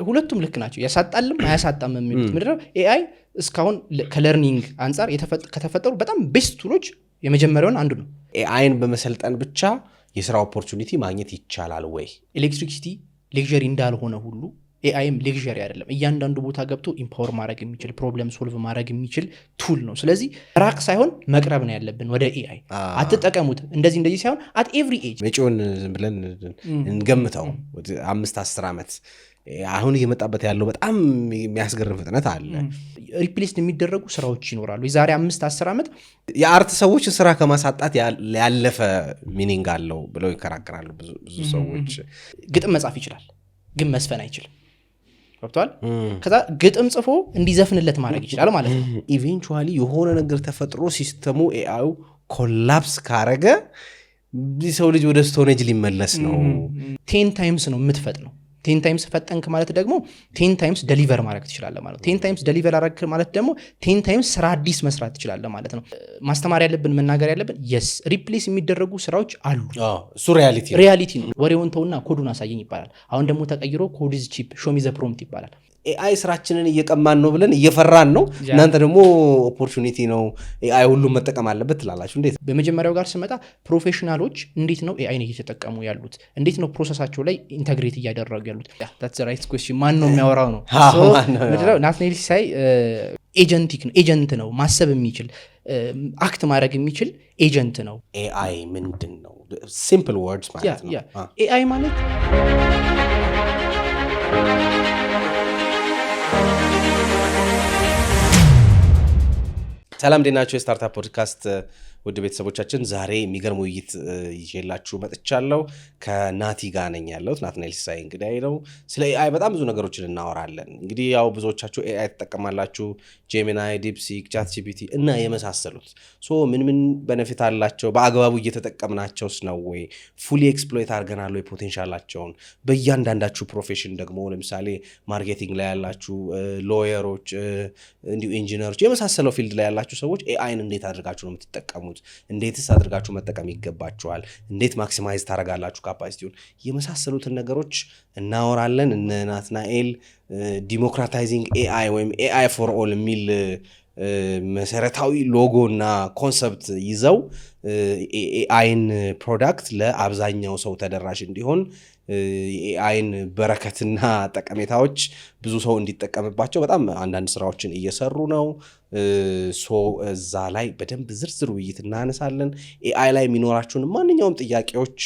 ሁለቱም ልክ ናቸው። ያሳጣልም አያሳጣም የሚሉት ምንድነው? AI እስካሁን ከ learning አንጻር ከተፈጠሩ በጣም best tool ኦች የመጀመሪያውን አንዱ ነው። AI ን በመሰልጠን ብቻ የስራ opportunity ማግኘት ይቻላል ወይ? Electricity luxury እንዳልሆነ ሁሉ AI ም luxury አይደለም። እያንዳንዱ ቦታ ገብቶ empower ማድረግ የሚችል፣ problem solve ማድረግ የሚችል tool ነው። ስለዚህ ራቅ ሳይሆን መቅረብ ነው ያለብን ወደ AI። አትጠቀሙት እንደዚህ እንደዚህ ሳይሆን at every age። መጪውን ዝም ብለን እንገምተው፣ 5-10 ዓመት አሁን እየመጣበት ያለው በጣም የሚያስገርም ፍጥነት አለ። Replace የሚደረጉ ስራዎች ይኖራሉ። የዛሬ 5-10 ዓመት የ art ሰዎች ስራ ከማሳጣት ያለፈ meaning አለው ብለው ይከራከራሉ ብዙ ሰዎች። ግጥም መጻፍ ይችላል፣ ግን መዝፈን አይችልም። ገብቶሃል? ከዛ ግጥም ጽፎ እንዲዘፍንለት ማድረግ ይችላል ማለት ነው። Eventually የሆነ ነገር ተፈጥሮ system ኡ AI ዩ collapse ካረገ ሰው ልጅ ወደ stone age ሊመለስ ነው። 10 times ነው የምትፈጥነው። 10 times ፈጠንክ ማለት ደግሞ 10 times deliver ማድረግ ትችላለህ ማለት ነው። 10 times deliver አደረግክ ማለት ደግሞ 10 times ስራ አዲስ መስራት ትችላለህ ማለት ነው። ማስተማር ያለብን፣ መናገር ያለብን፣ yes፣ replace የሚደረጉ ስራዎች አሉ። እሱ reality ነው። Reality ነው። ወሬውን ተውና ኮዱን አሳየኝ ይባላል። አሁን ደግሞ ተቀይሮ code is cheap፣ show me the prompt ይባላል። AI ስራችንን እየቀማን ነው ብለን እየፈራን ነው። እናንተ ደግሞ opportunity ነው፣ AI ሁሉም መጠቀም አለበት ትላላችሁ። እንዴት? በመጀመሪያው ጋር ስመጣ professional ኦች እንዴት ነው AI ን እየተጠቀሙ ያሉት? እንዴት ነው process ኣቸው ላይ integrate እያደረጉ ያሉት? Right question። ማን ነው የሚያወራው ነው። ናትናኤል ሲሳይ agentic ነው፣ agent ነው፣ ማሰብ የሚችል፣ act ማድረግ የሚችል agent ነው። AI ምንድን ነው? Simple words ማለት ነው። AI ማለት ሰላም፣ እንዴት ናችሁ? የ Startup Podcast ውድ ቤተሰቦቻችን፣ ዛሬ የሚገርም ውይይት ይዤላችሁ መጥቻለሁ። ከናቲ ጋር ነኝ ያለሁት። ናትናኤል ሲሳይ እንግዳዬ ነው። ስለ AI በጣም ብዙ ነገሮችን እናወራለን። እንግዲህ ያው ብዙዎቻችሁ AI ትጠቀማላችሁ፣ Gemini፣ DeepSeek፣ ChatGPT እና የመሳሰሉት። So ምን ምን benefit አላቸው? በአግባቡ እየተጠቀምናቸውስ ነው ወይ? Fully exploit አድርገናል ወይ potential ኣቸውን? በእያንዳንዳችሁ profession ደግሞ ለምሳሌ marketing ላይ ያላችሁ፣ lawyer ኦች፣ እንዲሁ ኢንጂነሮች የመሳሰለው field ላይ ያላችሁ ሰዎች AI ን እንዴት አድርጋችሁ ነው የምትጠቀሙት? እንዴትስ አድርጋችሁ መጠቀም ይገባችኋል? እንዴት maximize ታደርጋላችሁ capacity ውን? የመሳሰሉትን ነገሮች እናወራለን። እነ ናትናኤል democratizing AI ወይም AI for all የሚል መሰረታዊ ሎጎ እና concept ይዘው AI ን product ለአብዛኛው ሰው ተደራሽ እንዲሆን፣ የ AI ን በረከትና ጠቀሜታዎች ብዙ ሰው እንዲጠቀምባቸው በጣም አንዳንድ ስራዎችን እየሰሩ ነው። So እዛ ላይ በደንብ ዝርዝር ውይይት እናነሳለን። AI ላይ የሚኖራችሁን ማንኛውም ጥያቄዎች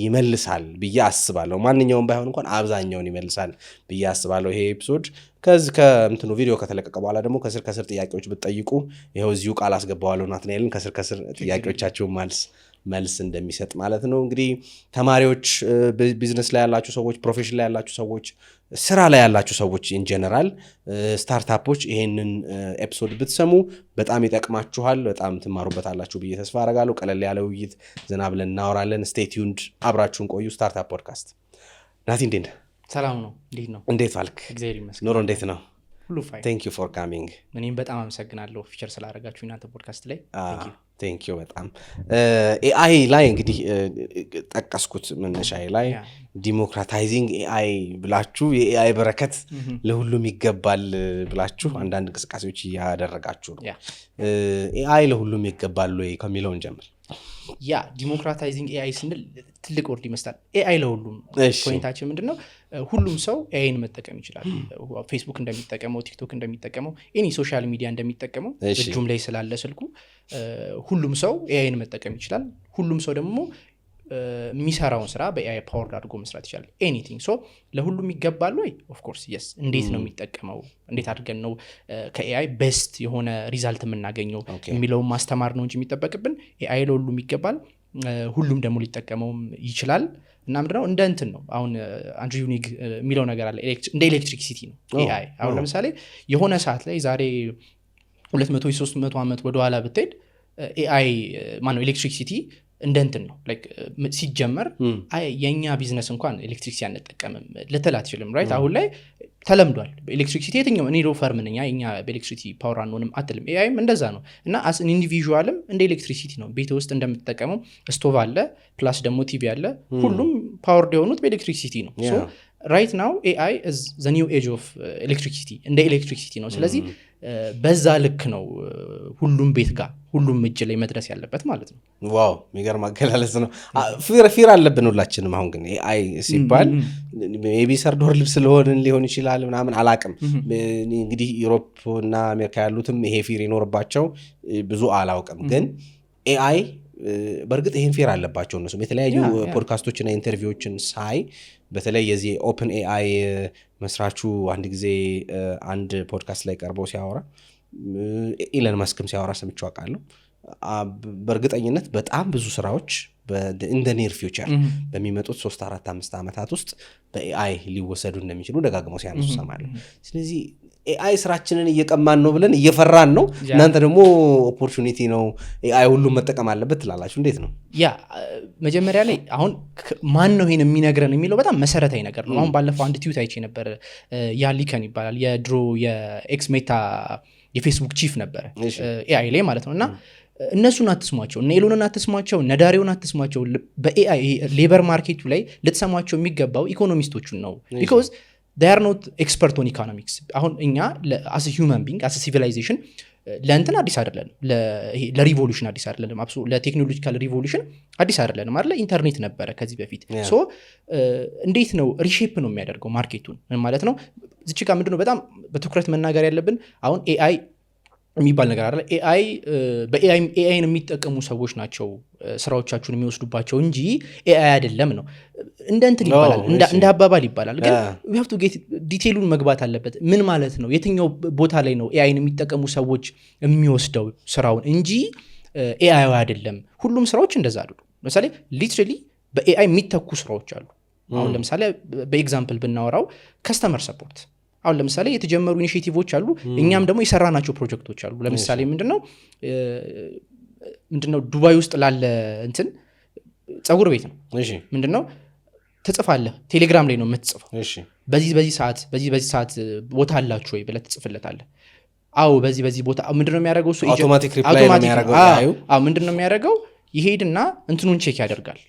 ይመልሳል ብዬ አስባለሁ። ማንኛውም ባይሆን እንኳን አብዛኛውን ይመልሳል ብዬ አስባለሁ። ይሄ episode ከዚህ ከእንትኑ ቪዲዮ ከተለቀቀ በኋላ ደግሞ ከስር ከስር ጥያቄዎች ብትጠይቁ ይኸው እዚሁ ቃል አስገባዋለሁ ናትናኤልን ከስር ከስር ጥያቄዎቻችሁን መልስ እንደሚሰጥ ማለት ነው። እንግዲህ ተማሪዎች፣ ቢዝነስ ላይ ያላችሁ ሰዎች፣ profession ላይ ያላችሁ ሰዎች፣ ስራ ላይ ያላችሁ ሰዎች፣ in general startup ኦች ይሄንን episode ብትሰሙ በጣም ይጠቅማችኋል፣ በጣም ትማሩበታላችሁ ብዬ ተስፋ አደርጋለሁ። ቀለል ያለ ውይይት ዘና ብለን እናወራለን። Stay tuned፣ አብራችሁን ቆዩ። Startup Podcast። ናቲ፣ እንዴት ነህ? ሰላም ነው። እንዴት ነው? እንዴት ዋልክ? እግዚአብሔር ይመስገን። ኑሮ እንዴት ነው? ሁሉ fine። Thank you for coming። እኔም በጣም አመሰግናለሁ feature ስላደረጋችሁ እናንተ ፖድካስት ላይ። Thank you በጣም። AI ላይ እንግዲህ ጠቀስኩት መነሻዬ ላይ፣ democratizing AI ብላችሁ፣ የ AI በረከት ለሁሉም ይገባል ብላችሁ አንዳንድ እንቅስቃሴዎች እያደረጋችሁ ነው። AI ለሁሉም ይገባል ወይ ከሚለውን ጀምር። Yeah፣ democratizing AI ስንል ትልቅ word ይመስላል። AI ለሁሉም point ኣችን ምንድን ነው? ሁሉም ሰው AI ን መጠቀም ይችላል። ፌስቡክ እንደሚጠቀመው፣ ቲክቶክ እንደሚጠቀመው፣ any social media እንደሚጠቀመው፣ እጁም ላይ ስላለ ስልኩ ሁሉም ሰው AI ን መጠቀም ይችላል። ሁሉም ሰው ደግሞ የሚሰራውን ስራ በ AI powered አድርጎ መስራት ይችላል። Anything። So ለሁሉም ይገባል ወይ? Of course yes። እንዴት ነው የሚጠቀመው፣ እንዴት አድርገን ነው ከ AI best የሆነ result የምናገኘው የሚለውን ማስተማር ነው እንጂ የሚጠበቅብን AI ለሁሉም ይገባል፣ ሁሉም ደግሞ ሊጠቀመውም ይችላል። እና ምንድነው፣ እንደ እንትን ነው፣ አሁን አንድሪው ንግ የሚለው ነገር አለ፣ እንደ electricity ነው AI። አሁን ለምሳሌ የሆነ ሰዓት ላይ ዛሬ 200፣ 300 ዓመት ወደኋላ ብትሄድ AI ማነው electricity እንደ እንትን ነው ሲጀመር አይ የእኛ ቢዝነስ እንኳን electricity አንጠቀምም ልትል አትችልም፣ right? አሁን ላይ ተለምዷል electricity። የትኛው እኔ law firm ነኝ፣ እኛ በ electricity power አንሆንም አትልም። AI ም እንደዛ ነው። እና as individual ም እንደ electricity ነው። ቤት ውስጥ እንደምትጠቀመው ስቶቭ አለ፣ plus ደግሞ ቲቪ አለ፣ ሁሉም powered የሆኑት በ electricity ነው። Right now AI the new age of electricity፣ እንደ electricity ነው። ስለዚህ በዛ ልክ ነው ሁሉም ቤት ጋር፣ ሁሉም እጅ ላይ መድረስ ያለበት ማለት ነው። Wow፣ የሚገርም አገላለጽ ነው። Fear አለብን ሁላችንም። አሁን ግን AI ሲባል maybe third world ስለሆንን ሊሆን ይችላል ምናምን፣ አላቅም። እንግዲህ Europe እና አሜሪካ ያሉትም ይሄ fear ይኖርባቸው ብዙ አላውቅም። ግን AI በእርግጥ ይህን fear አለባቸው እነሱም። የተለያዩ ፖድካስቶችና interview ዎችን ሳይ፣ በተለይ የዚህ OpenAI መስራቹ አንድ ጊዜ አንድ ፖድካስት ላይ ቀርቦ ሲያወራ፣ ኢለን መስክም ሲያወራ ሰምቼው አውቃለሁ። በእርግጠኝነት በጣም ብዙ ስራዎች in the near future በሚመጡት 3፣ 4፣ 5 ዓመታት ውስጥ በ AI ሊወሰዱ እንደሚችሉ ደጋግመው ሲያነሱ እሰማለሁ። ስለዚህ AI ስራችንን እየቀማን ነው ብለን እየፈራን ነው። እናንተ ደግሞ opportunity ነው፣ AI ሁሉም መጠቀም አለበት ትላላችሁ። እንዴት ነው? Yeah፣ መጀመሪያ ላይ አሁን ማን ነው ይሄን የሚነግረን የሚለው በጣም መሰረታዊ ነገር ነው። አሁን ባለፈው አንድ ትዊት አይቼ ነበር። ያን ሊከን ይባላል፣ የድሮ የ ex Meta፣ የፌስቡክ chief ነበረ AI ላይ ማለት ነው። እና እነሱን አትስሟቸው፣ እነ ኤሎንን አትስሟቸው፣ እነ ዳሪዮን አትስሟቸው። በ AI labor market ኡ ላይ ልትሰሟቸው የሚገባው economist ኦቹን ነው፣ because they're not expert on economics። አሁን እኛ as human being፣ as civilization ለእንትን አዲስ አይደለንም፣ ለ revolution አዲስ አይደለንም፣ አብሶ ለ technological revolution አዲስ አይደለንም አለ። ኢንተርኔት ነበረ ከዚህ በፊት። So እንዴት ነው reshape ነው የሚያደርገው market ኡን? ምን ማለት ነው? እዚች ጋር ምንድነው በጣም በትኩረት መናገር ያለብን? አሁን AI የሚባል ነገር አለ። AI በ AI ን የሚጠቀሙ ሰዎች ናቸው ስራዎቻችሁን የሚወስዱባቸው እንጂ AI አይደለም ነው። እንደ እንትን ይባላል፣ እንደ አባባል ይባላል። ግን we have to get detail ኡን መግባት አለበት። ምን ማለት ነው? የትኛው ቦታ ላይ ነው AI ን የሚጠቀሙ ሰዎች የሚወስደው ስራውን እንጂ AI አይደለም። ሁሉም ስራዎች እንደዛ አይደሉም። ለምሳሌ literally በ AI የሚተኩ ስራዎች አሉ። አሁን ለምሳሌ በ example ብናወራው customer support፣ አሁን ለምሳሌ የተጀመሩ initiative ኦች አሉ። እኛም ደግሞ የሰራናቸው ፕሮጀክቶች አሉ። ለምሳሌ ምንድነው ዱባይ ውስጥ ላለ እንትን ፀጉር ቤት ነው። ምንድነው ትጽፋለህ፣ ቴሌግራም ላይ ነው የምትጽፈው። በዚህ በዚህ ሰዓት፣ በዚህ በዚህ ሰዓት ቦታ አላችሁ ወይ ብለህ ትጽፍለታለህ። አዎ፣ በዚህ በዚህ ቦታ። ምንድነው የሚያደርገው እሱ? Automatic reply ነው የሚያደርገው AI ዩ? አዎ፣ ምንድነው የሚያደርገው? ይሄድና እንትኑን check ያደርጋል፣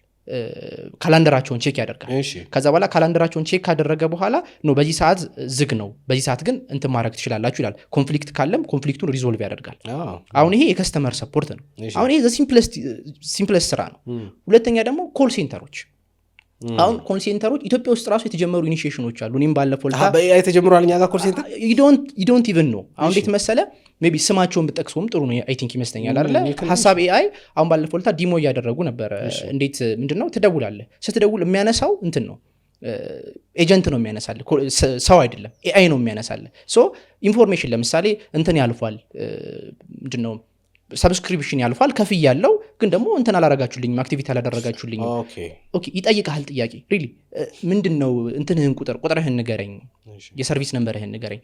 calendar ኣቸውን check ያደርጋል። ከዛ በኋላ calendar ኣቸውን check ካደረገ በኋላ no፣ በዚህ ሰዓት ዝግ ነው፣ በዚህ ሰዓት ግን እንትን ማድረግ ትችላላችሁ ይላል። Conflict ካለም conflict ኡን resolve ያደርጋል። አሁን ይሄ የ customer support ነው። አሁን ይሄ simplest ስራ ነው። ሁለተኛ ደግሞ call center ኦች። አሁን call center ኦች ኢትዮጵያ ውስጥ ራሱ የተጀመሩ ኢኒሺዬሽኖች አሉ። እኔም ባለፈው ለታ በ AI ተጀምሯል እኛ ጋር call center? Don't even know። አሁን እንዴት መሰለ፣ maybe ስማቸውን ብጠቅሰውም ጥሩ ነው I think ይመስለኛል አይደለ? ሀሳብ AI አሁን ባለፈው ለታ demo እያደረጉ ነበረ። እንዴት፣ ምንድን ነው፣ ትደውላለህ። ስትደውል የሚያነሳው እንትን ነው፣ agent ነው የሚያነሳልህ፣ ሰው አይደለም፣ AI ነው የሚያነሳልህ። So information ለምሳሌ እንትን ያልፏል፣ ምንድን ነው፣ subscription ያልፏል፣ ከፍ ያለው ግን ደግሞ እንትን አላረጋችሁልኝም፣ activate አላደረጋችሁልኝም። Okay፣ ይጠይቅሃል ጥያቄ። Really ምንድን ነው እንትንህን ቁጥርህን ንገረኝ፣ የ service number ህን ንገረኝ።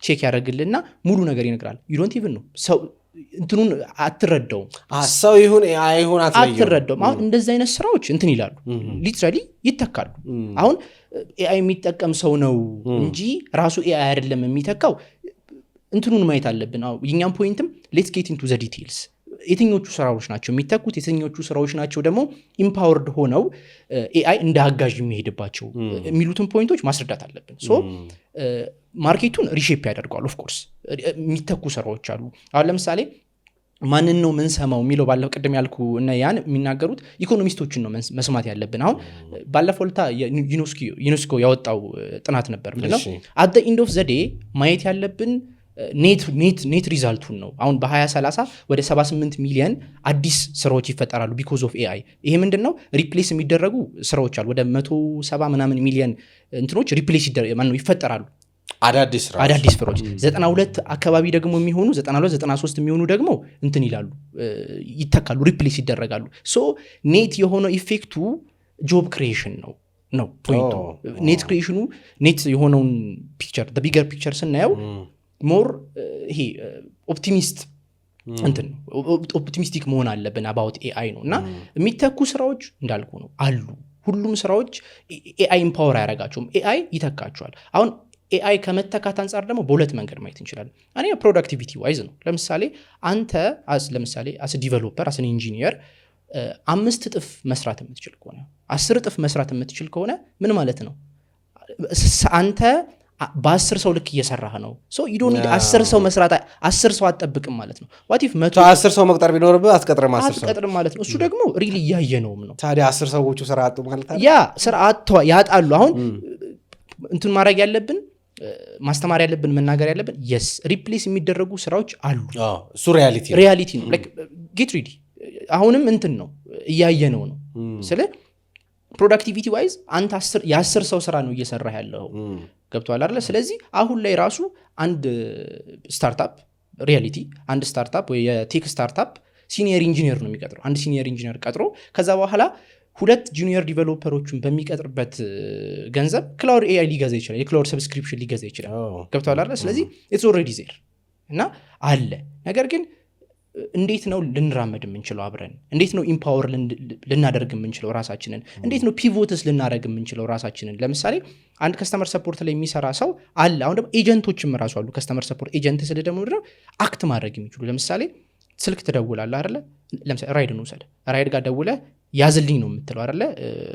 Check ያደርግልና ሙሉ ነገር ይነግራል። You don't even know፣ ሰው እንትኑን አትረዳውም። ሰው ይሁን AI ይሁን አትለየውም። አትረዳውም። አሁን እንደዚህ አይነት ስራዎች እንትን ይላሉ፣ literally ይተካሉ። አሁን AI የሚጠቀም ሰው ነው እንጂ ራሱ AI አይደለም የሚተካው። እንትኑን ማየት አለብን። አዎ፣ የኛም point ም let's get into the details። የትኞቹ ስራዎች ናቸው የሚተኩት፣ የትኞቹ ስራዎች ናቸው ደግሞ empowered ሆነው AI እንደ አጋዥ የሚሄድባቸው የሚሉትን point ኦች ማስረዳት አለብን። So market ኡን reshape ያደርገዋል። Of course የሚተኩ ስራዎች አሉ። አሁን ለምሳሌ ማንን ነው ምንሰማው የሚለው፣ ባለፈው ቅድም ያልኩ እና ያን የሚናገሩት economist ኦችን ነው መስማት ያለብን። አሁን ባለፈው ልታ ዩኔስኮ ያወጣው ጥናት ነበር። ምንድነው? At the end of the day ማየት ያለብን net result ኡን ነው። አሁን በ2030 ወደ 78 ሚሊየን አዲስ ስራዎች ይፈጠራሉ because of AI። ይሄ ምንድን ነው? Replace የሚደረጉ ስራዎች አሉ። ወደ 170 ምናምን ሚሊየን እንትኖች replace ማነው ይፈጠራሉ። አዳዲስ ስራዎች። አዳዲስ ስራዎች። 92 አካባቢ ደግሞ የሚሆኑ፣ 92፣ 93 የሚሆኑ ደግሞ እንትን ይላሉ፣ ይተካሉ፣ replace ይደረጋሉ። So net የሆነው effect ኡ job creation ነው point ኡ። Net creation ኑ፣ net የሆነውን picture፣ bigger picture ስናየው more ይሄ optimist እንትን ነው፣ optimistic መሆን አለብን about AI ነው። እና የሚተኩ ስራዎች እንዳልኩ ነው፣ አሉ። ሁሉም ስራዎች AI empower አያደርጋቸውም፣ AI ይተካቸዋል። አሁን AI ከመተካት አንጻር ደግሞ በሁለት መንገድ ማየት እንችላለን። አንደኛ productivity wise ነው። ለምሳሌ አንተ ለምሳሌ as developer፣ as engineer 5 እጥፍ መስራት የምትችል ከሆነ፣ 10 እጥፍ መስራት የምትችል ከሆነ ምን ማለት ነው? አንተ በ10 ሰው ልክ እየሰራህ ነው። So you don't need 10 ሰው መስራት፣ 10 ሰው አትጠብቅም ማለት ነው። What if 100 10 ሰው መቅጠር ቢኖርብህ አትቀጥርም 10 ሰው። አትቀጥርም ማለት ነው። እሱ ደግሞ really እያየነውም ነው። ታዲያ 10 ሰዎቹ ስራ አጡ ማለት አይደል? Yeah፣ ስራ አጥተዋ ያጣሉ። አሁን እንትን ማድረግ ያለብን፣ ማስተማር ያለብን፣ መናገር ያለብን፣ yes፣ replace የሚደረጉ ስራዎች አሉ። አዎ፣ እሱ reality ነው። Reality ነው። Get ready። አሁንም እንትን ነው፣ እያየነው ነው። ስለ productivity wise አንተ የ10 ሰው ስራ ነው እየሰራህ ያለው። ገብቶሃል አይደለ? ስለዚህ አሁን ላይ ራሱ አንድ startup፣ reality፣ አንድ startup ወይ የ tech startup senior engineer ነው የሚቀጥረው። አንድ senior engineer ቀጥሮ ከዛ በኋላ ሁለት junior developer ኦችን በሚቀጥርበት ገንዘብ Claude AI ሊገዛ ይችላል። የ Claude subscription ሊገዛ ይችላል። ገብቶሃል አይደለ? ስለዚህ it's already there እና አለ። ነገር ግን እንዴት ነው ልንራመድ የምንችለው አብረን? እንዴት ነው empower ልናደርግ የምንችለው ራሳችንን? እንዴት ነው pivot ልናደርግ የምንችለው ራሳችንን? ለምሳሌ አንድ customer support ላይ የሚሰራ ሰው አለ። አሁን ደግሞ agent ኦችም ራሱ አሉ። Customer support agent ስል ደግሞ ምንድነው፣ act ማድረግ የሚችሉ። ለምሳሌ ስልክ ትደውላለህ አይደለ? ለምሳሌ ራይድን ውሰድ። ራይድ ጋር ደውለህ ያዝልኝ ነው የምትለው አይደለ?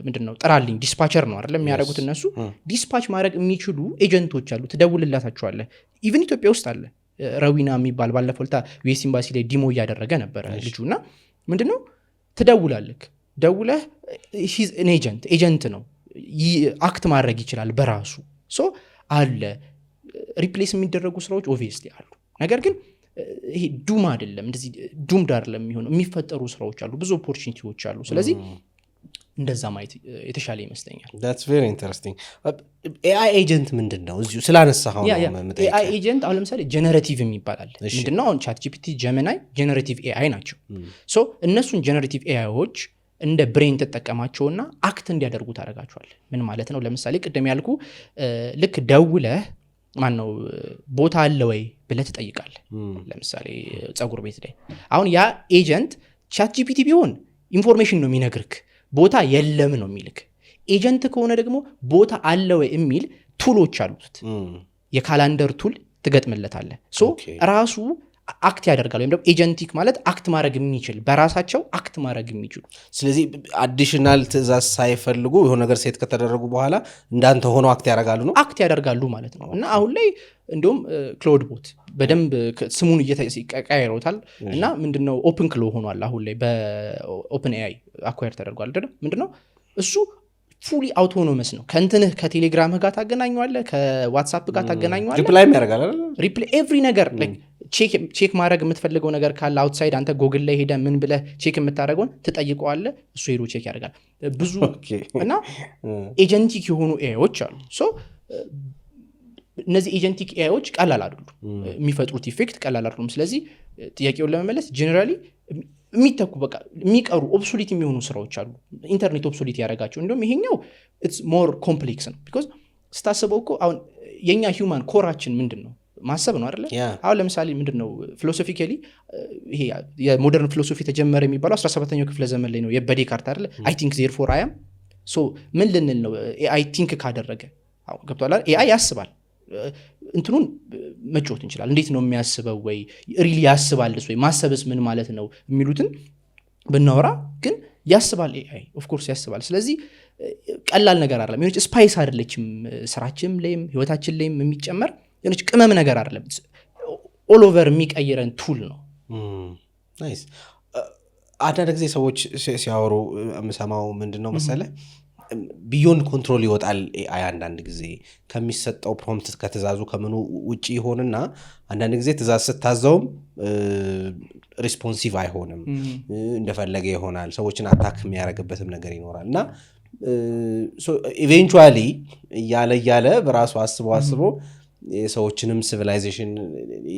ምንድን ነው፣ ጥራልኝ፣ dispatcher ነው አይደለ የሚያደርጉት እነሱ? Dispatch ማድረግ የሚችሉ agent ኦች አሉ። ትደውልላታቸዋለህ። Even ኢትዮጵያ ውስጥ አለ፣ ረዊና የሚባል። ባለፈው ልታ US ኤምባሲ ላይ demo እያደረገ ነበረ ልጁ። እና ምንድነው፣ ትደውላለህ። ደውለህ agent agent ነው፣ act ማድረግ ይችላል በራሱ። So አለ፣ replace የሚደረጉ ስራዎች obviously አሉ። ነገር ግን ይሄ doom አይደለም፣ እንደዚህ doomed አይደለም የሚሆነው። የሚፈጠሩ ስራዎች አሉ፣ ብዙ opportunity ዎች አሉ። ስለዚህ እንደዛ ማየት የተሻለ ይመስለኛል። That's very interesting። AI agent ምንድን ነው? እዚሁ ስላነሳኸው ነው የምጠይቅህ። AI agent አሁን ለምሳሌ generative የሚባል አለ። ምንድነው፣ አሁን ChatGPT፣ Gemini generative AI ናቸው። So እነሱን generative AI ዎች እንደ brain ትጠቀማቸውና act እንዲያደርጉ ታደርጋቸዋለህ። ምን ማለት ነው? ለምሳሌ ቅድም ያልኩ ልክ ደውለህ ማን ነው ቦታ አለ ወይ ብለህ ትጠይቃለህ። ለምሳሌ ፀጉር ቤት ላይ አሁን ያ agent ChatGPT ቢሆን information ነው የሚነግርክ፣ ቦታ የለም ነው የሚልክ። Agent ከሆነ ደግሞ ቦታ አለ ወይ የሚል tool ኦች አሉት። የ calendar tool ትገጥምለታለህ። So ራሱ act ያደርጋል። ወይም ደግሞ agentic ማለት act ማድረግ የሚችል፣ በራሳቸው act ማድረግ የሚችሉ። ስለዚህ additional ትእዛዝ ሳይፈልጉ የሆነ ነገር set ከተደረጉ በኋላ እንዳንተ ሆነው act ያደርጋሉ ነው። Act ያደርጋሉ ማለት ነው። እና አሁን ላይ እንዲሁም Claude bot በደንብ ስሙን ቀያይረውታል። እና ምንድነው፣ OpenClaw ሆኗል። አሁን ላይ በ OpenAI acquire ተደርጓል አይደለ? ምንድነው እሱ፣ fully autonomous ነው። ከእንትንህ ከቴሌግራምህ ጋር ታገናኘዋለህ፣ ከ WhatsApp ጋር ታገናኘዋለህ። Reply ም ያደርጋል አይደል? Reply፣ every ነገር፣ check ማድረግ የምትፈልገው ነገር ካለ outside አንተ ጎግል ላይ ሄደህ ምን ብለህ check የምታደርገውን ትጠይቀዋለህ። እሱ ሄዶ check ያደርጋል ብዙ። እና agentic የሆኑ AI ዎች አሉ። So እነዚህ agentic AI ዎች ቀላል አይደሉም። የሚፈጥሩት effect ቀላል አይደሉም። ስለዚህ ጥያቄውን ለመመለስ generally የሚተኩ፣ በቃ የሚቀሩ፣ obsolete የሚሆኑ ስራዎች አሉ። ኢንተርኔት obsolete ያደረጋቸው። እንዲሁም ይሄኛው it's more complex ነው። Because ስታስበው እኮ አሁን የኛ human core ኣችን ምንድን ነው? ማሰብ ነው አይደለ? አሁን ለምሳሌ ምንድን ነው፣ philosophically ይሄ የ modern philosophy ተጀመረ የሚባለው 17ኛው ክፍለ ዘመን ላይ ነው፣ በዴካርት አይደለ? I think, therefore I am። So ምን ልንል ነው AI think ካደረገ? አሁን ገብቶሃል አይደል? AI ያስባል። እንትኑን መጫወት እንችላል። እንዴት ነው የሚያስበው? ወይ really ያስባልስ ወይ፣ ማሰብስ ምን ማለት ነው የሚሉትን ብናወራ ግን ያስባል። AI of course ያስባል። ስለዚህ ቀላል ነገር አይደለም። የሆነች spice አይደለችም። ስራችንም ላይም ህይወታችን ላይም የሚጨመር የሆነች ቅመም ነገር አይደለም። All over የሚቀይረን tool ነው። Nice። አንዳንድ ጊዜ ሰዎች ሲያወሩ የምሰማው ምንድን ነው መሰለህ፣ beyond control ይወጣል AI። አንዳንድ ጊዜ ከሚሰጠው prompt፣ ከትእዛዙ፣ ከምኑ ውጭ ይሆንና አንዳንድ ጊዜ ትእዛዝ ስታዘውም responsive አይሆንም፣ እንደፈለገ ይሆናል። ሰዎችን attack የሚያደርግበትም ነገር ይኖራል። እና eventually እያለ እያለ በራሱ አስቦ አስቦ የሰዎችንም civilization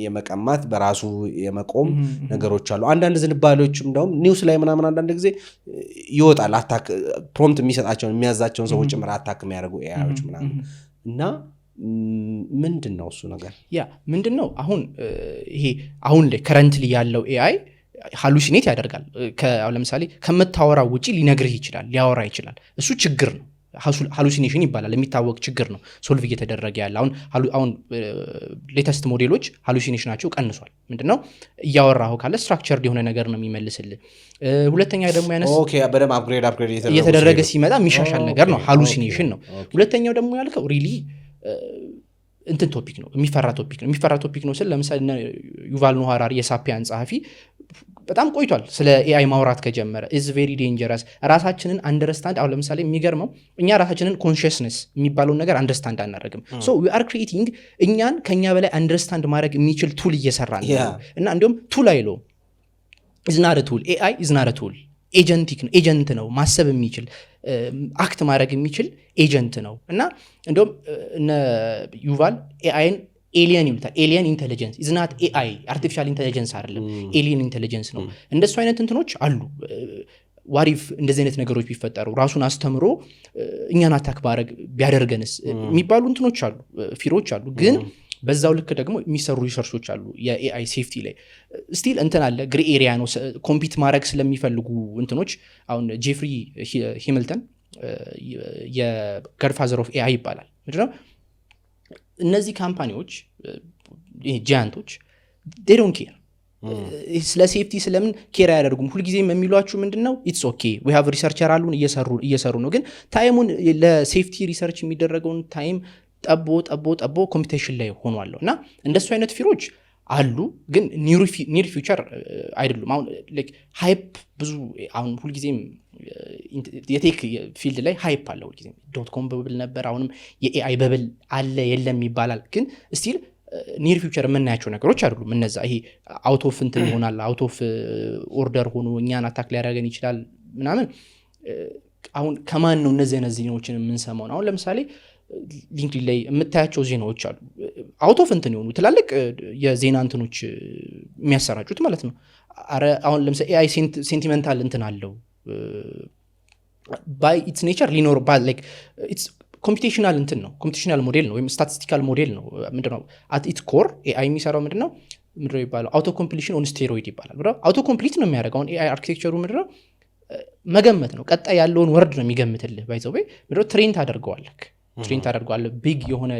የመቀማት፣ በራሱ የመቆም ነገሮች አሉ። አንዳንድ ዝንባሌዎችም እንደውም news ላይ ምናምን አንዳንድ ጊዜ ይወጣል። Attack፣ prompt የሚሰጣቸውን የሚያዛቸውን ሰዎች ጭምር attack የሚያደርጉ AI ዎች ምናምን። እና ምንድን ነው እሱ ነገር? Yeah፣ ምንድን ነው፣ አሁን ይሄ አሁን ላይ currently ያለው AI hallucinate ያደርጋል። አሁን ለምሳሌ ከምታወራው ውጪ ሊነግርህ ይችላል፣ ሊያወራ ይችላል። እሱ ችግር ነው። Hallucination ይባላል፣ የሚታወቅ ችግር ነው፣ solve እየተደረገ ያለ። አሁን latest ሞዴሎች hallucination ኣቸው ቀንሷል። ምንድነው፣ እያወራሁ ካለ structured የሆነ ነገር ነው የሚመልስልህ። ሁለተኛ ደግሞ ያነስ በደንብ upgrade እየተደረገ ሲመጣ የሚሻሻል ነገር ነው፣ hallucination ነው። ሁለተኛው ደግሞ ያልከው really እንትን topic ነው፣ የሚፈራ topic ነው። የሚፈራ topic ነው ስል ለምሳሌ ዩቫል ኖህ ሃራሪ፣ የ Sapiens ጸሐፊ፣ በጣም ቆይቷል ስለ AI ማውራት ከጀመረ። Is very dangerous። ራሳችንን understand፣ አሁን ለምሳሌ የሚገርመው እኛ ራሳችንን consciousness የሚባለውን ነገር understand አናደርግም። So we are creating እኛን ከኛ በላይ understand ማድረግ የሚችል tool እየሰራ ነው። እና እንዲሁም tool አይለውም፣ is not a tool። AI is not a tool፣ agentic ነው፣ agent ነው፣ ማሰብ የሚችል፣ act ማድረግ የሚችል agent ነው። እና እንዲሁም እነ ዩቫል AI ን alien ይሉታል። Alien intelligence is not AI፣ artificial intelligence አይደለም፣ alien intelligence ነው። እንደሱ አይነት እንትኖች አሉ። What if እንደዚህ አይነት ነገሮች ቢፈጠሩ፣ ራሱን አስተምሮ እኛን attack ባረግ ቢያደርገንስ የሚባሉ እንትኖች አሉ፣ fear ኦች አሉ። ግን በዛው ልክ ደግሞ የሚሰሩ research ኦች አሉ የ AI safety ላይ። Still እንትን አለ፣ gray area ነው፣ compete ማድረግ ስለሚፈልጉ እንትኖች። አሁን ጄፍሪ ሂንተን የ godfather of AI ይባላል። ምንድነው፣ እነዚህ company ዎች giant ኦች don't care ስለ safety፣ ስለምን care አያደርጉም። ሁልጊዜም የሚሏችሁ ምንድን ነው? It's okay, we have researcher አሉን፣ እየሰሩ ነው። ግን time ኡን ለ safety research የሚደረገውን time ጠቦ ጠቦ ጠቦ competition ላይ ሆኗለሁ። እና እንደሱ አይነት fear ኦች አሉ፣ ግን near future አይደሉም። አሁን hype ብዙ፣ አሁን ሁልጊዜም የ tech field ላይ hype አለ። ሁልጊዜም dot com bubble ነበር፣ አሁንም የ AI bubble አለ የለም ይባላል። ግን still near future የምናያቸው ነገሮች አይደሉም እነዛ። ይሄ out of እንትን ይሆናል፣ out of order ሆኖ እኛን attack ሊያደርገን ይችላል ምናምን። አሁን ከማን ነው እነዚህ አይነት ዜናዎችን የምንሰማው? አሁን ለምሳሌ LinkedIn ላይ የምታያቸው ዜናዎች አሉ፣ out of እንትን የሆኑ ትላልቅ የዜና እንትኖች የሚያሰራጩት ማለት ነው። አረ አሁን ለምሳሌ AI sentimental እንትን አለው፣ by its nature ሊኖር computational እንትን ነው፣ computational model ነው ወይም statistical model ነው። ምንድነው፣ at its core AI የሚሰራው ምንድነው ምንድነው ይባለው፣ auto completion on steroid ይባላል። Auto complete ነው የሚያደርገው። አሁን AI architecture ኡ ምንድነው? መገመት ነው። ቀጣይ ያለውን word ነው የሚገምትልህ። By the way ምንድነው፣ train ታደርገዋለህ፣ big የሆነ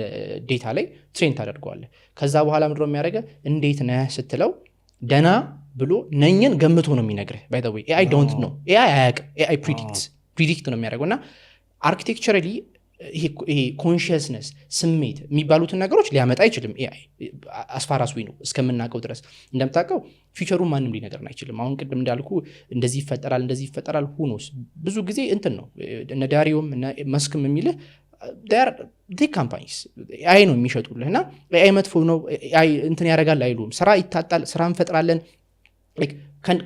data ላይ train ታደርገዋለህ። ከዛ በኋላ ምንድነው የሚያደርገ፣ እንዴት ነህ ስትለው ደና ብሎ ነኝን ገምቶ ነው የሚነግርህ። By the way AI don't know፣ AI አያውቅም። AI predict ነው የሚያደርገው። እና architecturally ይሄ consciousness፣ ስሜት የሚባሉትን ነገሮች ሊያመጣ አይችልም AI as far as we know እስከምናውቀው ድረስ። እንደምታውቀው future ኡን ማንም ሊነግረን አይችልም። አሁን ቅድም እንዳልኩ እንደዚህ ይፈጠራል፣ እንደዚህ ይፈጠራል፣ who knows። ብዙ ጊዜ እንትን ነው፣ እነ ዳሪዮም እነ መስክም የሚልህ tech companies AI ነው የሚሸጡልህ። እና AI መጥፎ ነው፣ AI እንትን ያደርጋል አይሉም። ስራ ይታጣል፣ ስራ እንፈጥራለን፣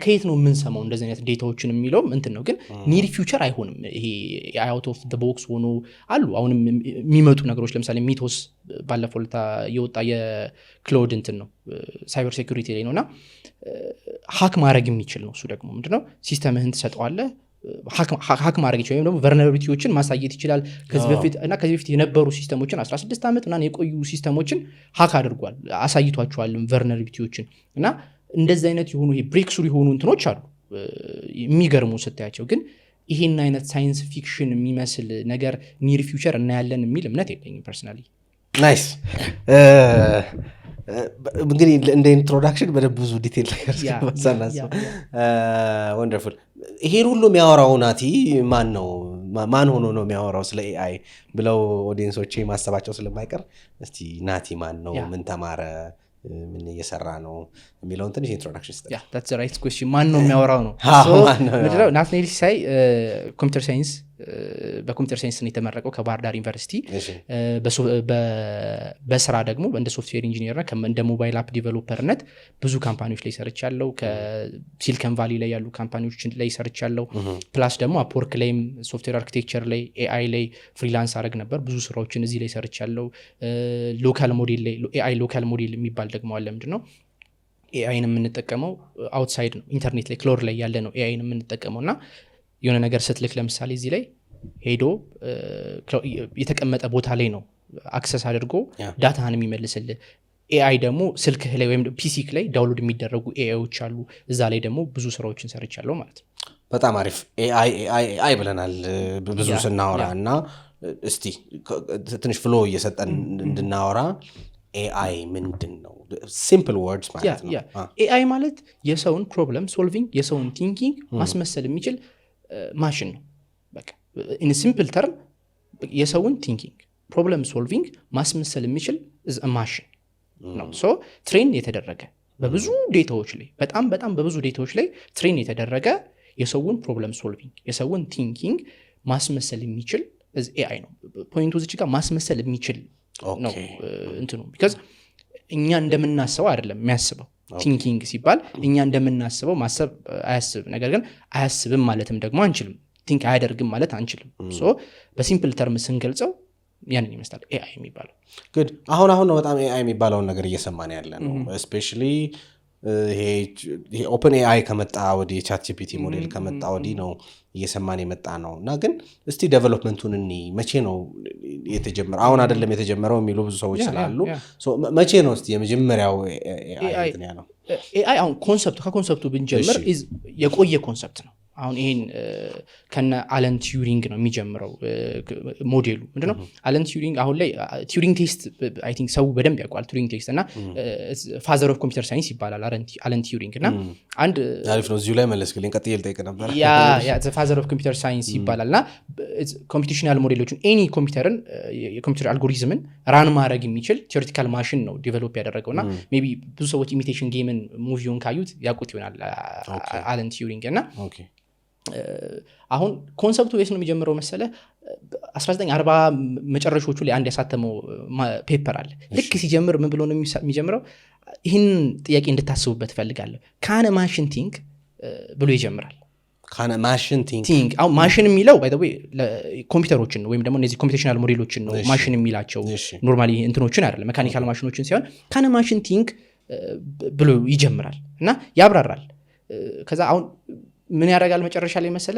ከየት ነው የምንሰማው እንደዚህ አይነት data ዎችን የሚለውም እንትን ነው። ግን near future አይሆንም። ይሄ out of box ሆኖ አሉ አሁንም የሚመጡ ነገሮች። ለምሳሌ Mythos ባለፈው ለታ የወጣ የ Claude እንትን ነው፣ cyber security ላይ ነው እና hack ማድረግ የሚችል ነው። እሱ ደግሞ ምንድነው፣ system ህን ትሰጠዋለህ፣ hack ማድረግ ይችላል ወይም ደግሞ vulnerability ዎችን ማሳየት ይችላል። ከዚህ በፊት እና ከዚህ በፊት የነበሩ system ኦችን፣ 16 ዓመት ምናምን የቆዩ system ኦችን hack አድርጓል፣ አሳይቷቸዋል vulnerability ዎችን። እና እንደዚህ አይነት የሆኑ breakthrough የሆኑ እንትኖች አሉ የሚገርሙ ስታያቸው። ግን ይሄን አይነት science fiction የሚመስል ነገር near future እናያለን የሚል እምነት የለኝም personally። Nice። እንግዲህ እንደ introduction በደንብ ብዙ detail ነገር ሳናስብ wonderful። ይሄን ሁሉ የሚያወራው ናቲ ማን ነው? ማን ሆኖ ነው የሚያወራው ስለ AI ብለው audience ኦቼ ማሰባቸው ስለማይቀር እስቲ ናቲ ማን ነው፣ ምን ተማረ፣ ምን እየሰራ ነው የሚለውን ትንሽ introduction ስጠን። Right question። ማን ነው የሚያወራው ነው። ማን ነው የሚያወራው? ናትናኤል ሲሳይ computer science፣ በ computer science ነው የተመረቀው ከባህር ዳር ዩኒቨርሲቲ። በስራ ደግሞ እንደ software engineer፣ እንደ mobile app developer ነት ብዙ company ዎች ላይ ሰርቻለሁ። ከሲሊከን ቫሊ ላይ ያሉ company ዎች ላይ ሰርቻለሁ። Plus ደግሞ Upwork ላይም software architecture ላይ፣ AI ላይ freelance አድረግ ነበር። ብዙ ስራዎችን እዚህ ላይ ሰርቻለሁ። Local model ላይ፣ AI local model የሚባል ደግሞ አለ። ምንድን ነው፣ AI ን የምንጠቀመው outside ነው፣ ኢንተርኔት ላይ cloud ላይ ያለ ነው AI ን የምንጠቀመው። እና የሆነ ነገር ስትልክ ለምሳሌ እዚህ ላይ ሄዶ የተቀመጠ ቦታ ላይ ነው access አድርጎ data ህን የሚመልስልህ። AI ደግሞ ስልክህ ላይ ወይም PC ክ ላይ download የሚደረጉ AI ዎች አሉ። እዛ ላይ ደግሞ ብዙ ስራዎችን ሰርቻለሁ ማለት ነው። በጣም አሪፍ። AI AI AI ብለናል ብዙ ስናወራ። እና እስቲ ትንሽ flow እየሰጠን እንድናወራ AI ምንድን ነው? Simple words ማለት ነው። AI ማለት የሰውን problem solving፣ የሰውን thinking ማስመሰል የሚችል ማሽን ነው። በቃ in simple term የሰውን thinking፣ problem solving ማስመሰል የሚችል ማሽን ነው። So train የተደረገ በብዙ data ዎች ላይ፣ በጣም በጣም በብዙ data ዎች ላይ train የተደረገ፣ የሰውን problem solving፣ የሰውን thinking ማስመሰል የሚችል AI ነው። Point ኡ እዚች ጋር ማስመሰል የሚችል ነው እንትኑ፣ because እኛ እንደምናስበው አይደለም የሚያስበው። Thinking ሲባል እኛ እንደምናስበው ማሰብ አያስብም። ነገር ግን አያስብም ማለትም ደግሞ አንችልም። Think አያደርግም ማለት አንችልም። So በ simple term ስንገልጸው ያንን ይመስላል AI የሚባለው። Good። አሁን አሁን ነው በጣም AI የሚባለውን ነገር እየሰማን ያለ ነው። Especially ይሄ OpenAI ከመጣ ወዲህ፣ የ ChatGPT ሞዴል ከመጣ ወዲህ ነው እየሰማን የመጣ ነው። እና ግን እስቲ development ኡን እኒ መቼ ነው የተጀመረው? አሁን አይደለም የተጀመረው የሚሉ ብዙ ሰዎች ስላሉ መቼ ነው እስቲ የመጀመሪያው AI እንትን ያለው? AI አሁን concept ኡ ከ concept ኡ ብንጀምር የቆየ concept ነው። አሁን ይሄን ከነ አለን ቲዩሪንግ ነው የሚጀምረው። ሞዴሉ ምንድነው? አለን ቲዩሪንግ አሁን ላይ Turing test I think ሰው በደንብ ያውቀዋል። Turing test እና father of computer science ይባላል አለን ቲዩሪንግ። እና አንድ አሪፍ ነው። እዚሁ ላይ መለስክልኝ። ቀጥዬ ልጠይቅ ነበር። Yeah, father of computer science ይባላል። እና computational ሞዴሎችን፣ any ኮምፒውተርን፣ የኮምፒውተር algorithm ን run ማድረግ የሚችል theoretical machine ነው develop ያደረገው። እና maybe ብዙ ሰዎች Imitation Game ን movie ውን ካዩት ያውቁት ይሆናል አለን ቲዩሪንግ። እና አሁን concept ኡ የት ነው የሚጀምረው መሰለ? 1940 መጨረሾቹ ላይ አንድ ያሳተመው paper አለ። ልክ ሲጀምር ምን ብሎ ነው የሚጀምረው? ይህንን ጥያቄ እንድታስቡበት እፈልጋለሁ፣ can a machine think ብሎ ይጀምራል። Machine think? Think። አሁን ማሽን የሚለው by the way ኮምፒውተሮችን ነው ወይም ደግሞ እነዚህ computational ሞዴሎችን ነው ማሽን የሚላቸው፣ normally እንትኖችን አይደለም፣ mechanical ማሽኖችን ሳይሆን። Can a machine think ብሎ ይጀምራል እና ያብራራል። ከዛ አሁን ምን ያደርጋል መጨረሻ ላይ መሰለ?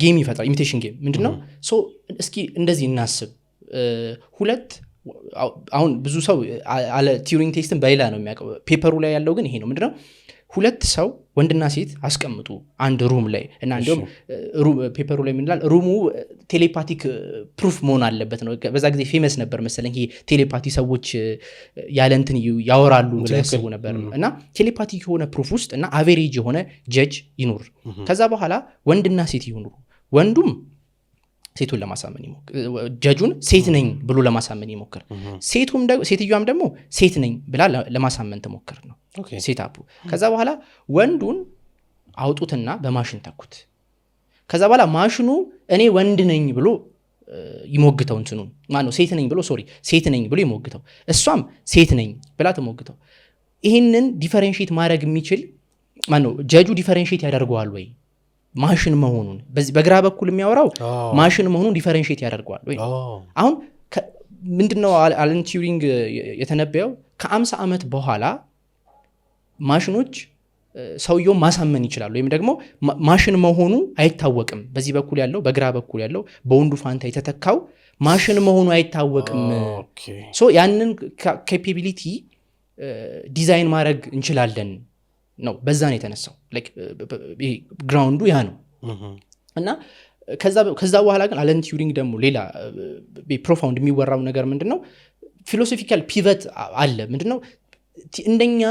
Game ይፈጥራል፣ imitation game። ምንድነው? እስኪ እንደዚህ እናስብ። ሁለት አሁን ብዙ ሰው አለ Turing test ን በሌላ ነው የሚያውቀው፣ paper ኡ ላይ ያለው ግን ይሄ ነው። ምንድነው? ሁለት ሰው ወንድና ሴት አስቀምጡ አንድ room ላይ። እና እንዲሁም paper ኡ ላይ ምን ይላል? Room ኡ telepathic proof መሆን አለበት ነው። በዛ ጊዜ famous ነበር መሰለኝ ይሄ telepathy፣ ሰዎች ያለ እንትን ያወራሉ ብለው ያስቡ ነበር። እና telepathic የሆነ proof ውስጥ እና average የሆነ judge ይኑር። ከዛ በኋላ ወንድና ሴት ይኑሩ። ወንዱም ሴቱን ለማሳመን ይሞክር፣ ጀጁን ሴት ነኝ ብሎ ለማሳመን ይሞክር፣ ሴትዮዋም ደግሞ ሴት ነኝ ብላ ለማሳመን ትሞክር ነው setup ኡ። ከዛ በኋላ ወንዱን አውጡትና በማሽን ተኩት። ከዛ በኋላ ማሽኑ እኔ ወንድ ነኝ ብሎ ይሞግተው፣ እንትኑን ማነው ሴት ነኝ ብሎ፣ sorry፣ ሴት ነኝ ብሎ ይሞግተው፣ እሷም ሴት ነኝ ብላ ትሞግተው። ይህንን differentiate ማድረግ የሚችል ማነው? Judge ኡ differentiate ያደርገዋል ወይ ማሽን መሆኑን? በዚህ በግራ በኩል የሚያወራው ማሽን መሆኑን differentiate ያደርገዋል ወይ? አሁን ምንድነው አለን ቲዩሪንግ የተነበየው? ከ50 ዓመት በኋላ ማሽኖች ሰውየውን ማሳመን ይችላሉ ወይም ደግሞ ማሽን መሆኑ አይታወቅም። በዚህ በኩል ያለው፣ በግራ በኩል ያለው፣ በወንዱ ፋንታ የተተካው ማሽን መሆኑ አይታወቅም። So ያንን capability design ማድረግ እንችላለን ነው። በዛ ነው የተነሳው። Like, ይሄ ground ኡ ያ ነው። እና ከዛ በኋላ ግን አለን ቲዩሪንግ ደግሞ ሌላ profound የሚወራው ነገር ምንድን ነው? Philosophical pivot አለ። ምንድን ነው? እንደኛ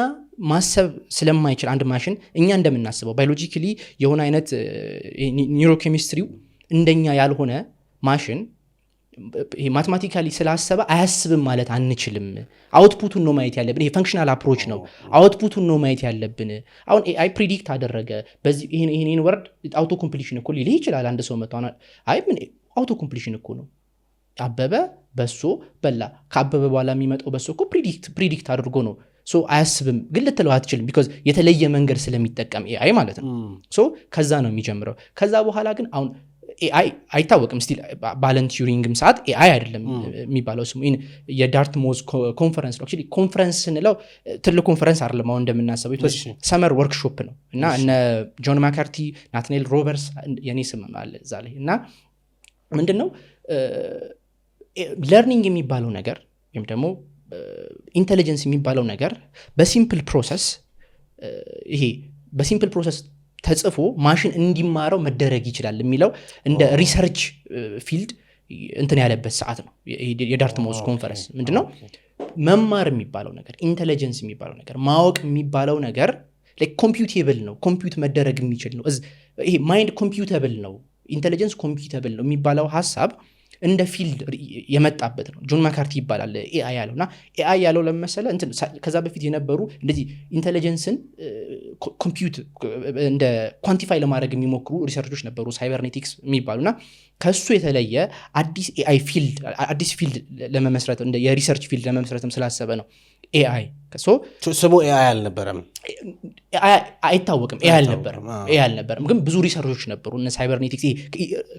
ማሰብ ስለማይችል አንድ ማሽን፣ እኛ እንደምናስበው biologically የሆነ አይነት neurochemistry ው እንደኛ ያልሆነ ማሽን ይሄ mathematically ስላሰበ አያስብም ማለት አንችልም። Output ኡን ነው ማየት ያለብን። ይሄ functional approach ነው። Output ኡን ነው ማየት ያለብን። አሁን AI predict አደረገ በዚህ ይህን word፣ auto completion እኮ ሊልህ ይችላል። አንድ ሰው መጥቶ አይ ምን auto completion እኮ ነው፣ አበበ በሶ በላ፣ ከአበበ በኋላ የሚመጣው በሶ እኮ predict አድርጎ ነው፣ so አያስብም ግን ልትለው አትችልም። Because የተለየ መንገድ ስለሚጠቀም AI ማለት ነው። So ከዛ ነው የሚጀምረው። ከዛ በኋላ ግን አሁን AI አይታወቅም። Still በአለን ቲዩሪንግም ሰዓት AI አይደለም የሚባለው ስሙ። ይህን የ Dartmouth conference ነው። Actually ኮንፈረንስ ስንለው ትልቅ ኮንፈረንስ አይደለም አሁን እንደምናስበው፣ summer workshop ነው። እና እነ ጆን ማካርቲ፣ ናትናኤል ሮበርስ፣ የኔ ስም አለ እዛ ላይ። እና ምንድን ነው learning የሚባለው ነገር ወይም ደግሞ intelligence የሚባለው ነገር በ simple process፣ ይሄ በ simple process ተጽፎ ማሽን እንዲማረው መደረግ ይችላል የሚለው እንደ research field እንትን ያለበት ሰዓት ነው። የዳርትማውዝ ኮንፈረንስ ምንድነው? መማር የሚባለው ነገር፣ intelligence የሚባለው ነገር፣ ማወቅ የሚባለው ነገር computable ነው፣ compute መደረግ የሚችል ነው። ይሄ mind computable ነው፣ intelligence computable ነው የሚባለው ሀሳብ እንደ field የመጣበት ነው። ጆን ማካርቲ ይባላል AI ያለው። እና AI ያለው ለመሰለ እንትን ከዛ በፊት የነበሩ እንደዚህ intelligence ን compute እንደ quantify ለማድረግ የሚሞክሩ research ኦች ነበሩ፣ cybernetics የሚባሉ። እና ከሱ የተለየ አዲስ AI field፣ አዲስ field ለመመስረት፣ እንደ የ research field ለመመስረትም ስላሰበ ነው AI so ስሙ AI አልነበረም። አይታወቅም። AI አልነበረም። AI አልነበረም፣ ግን ብዙ research ኦች ነበሩ እነ cybernetics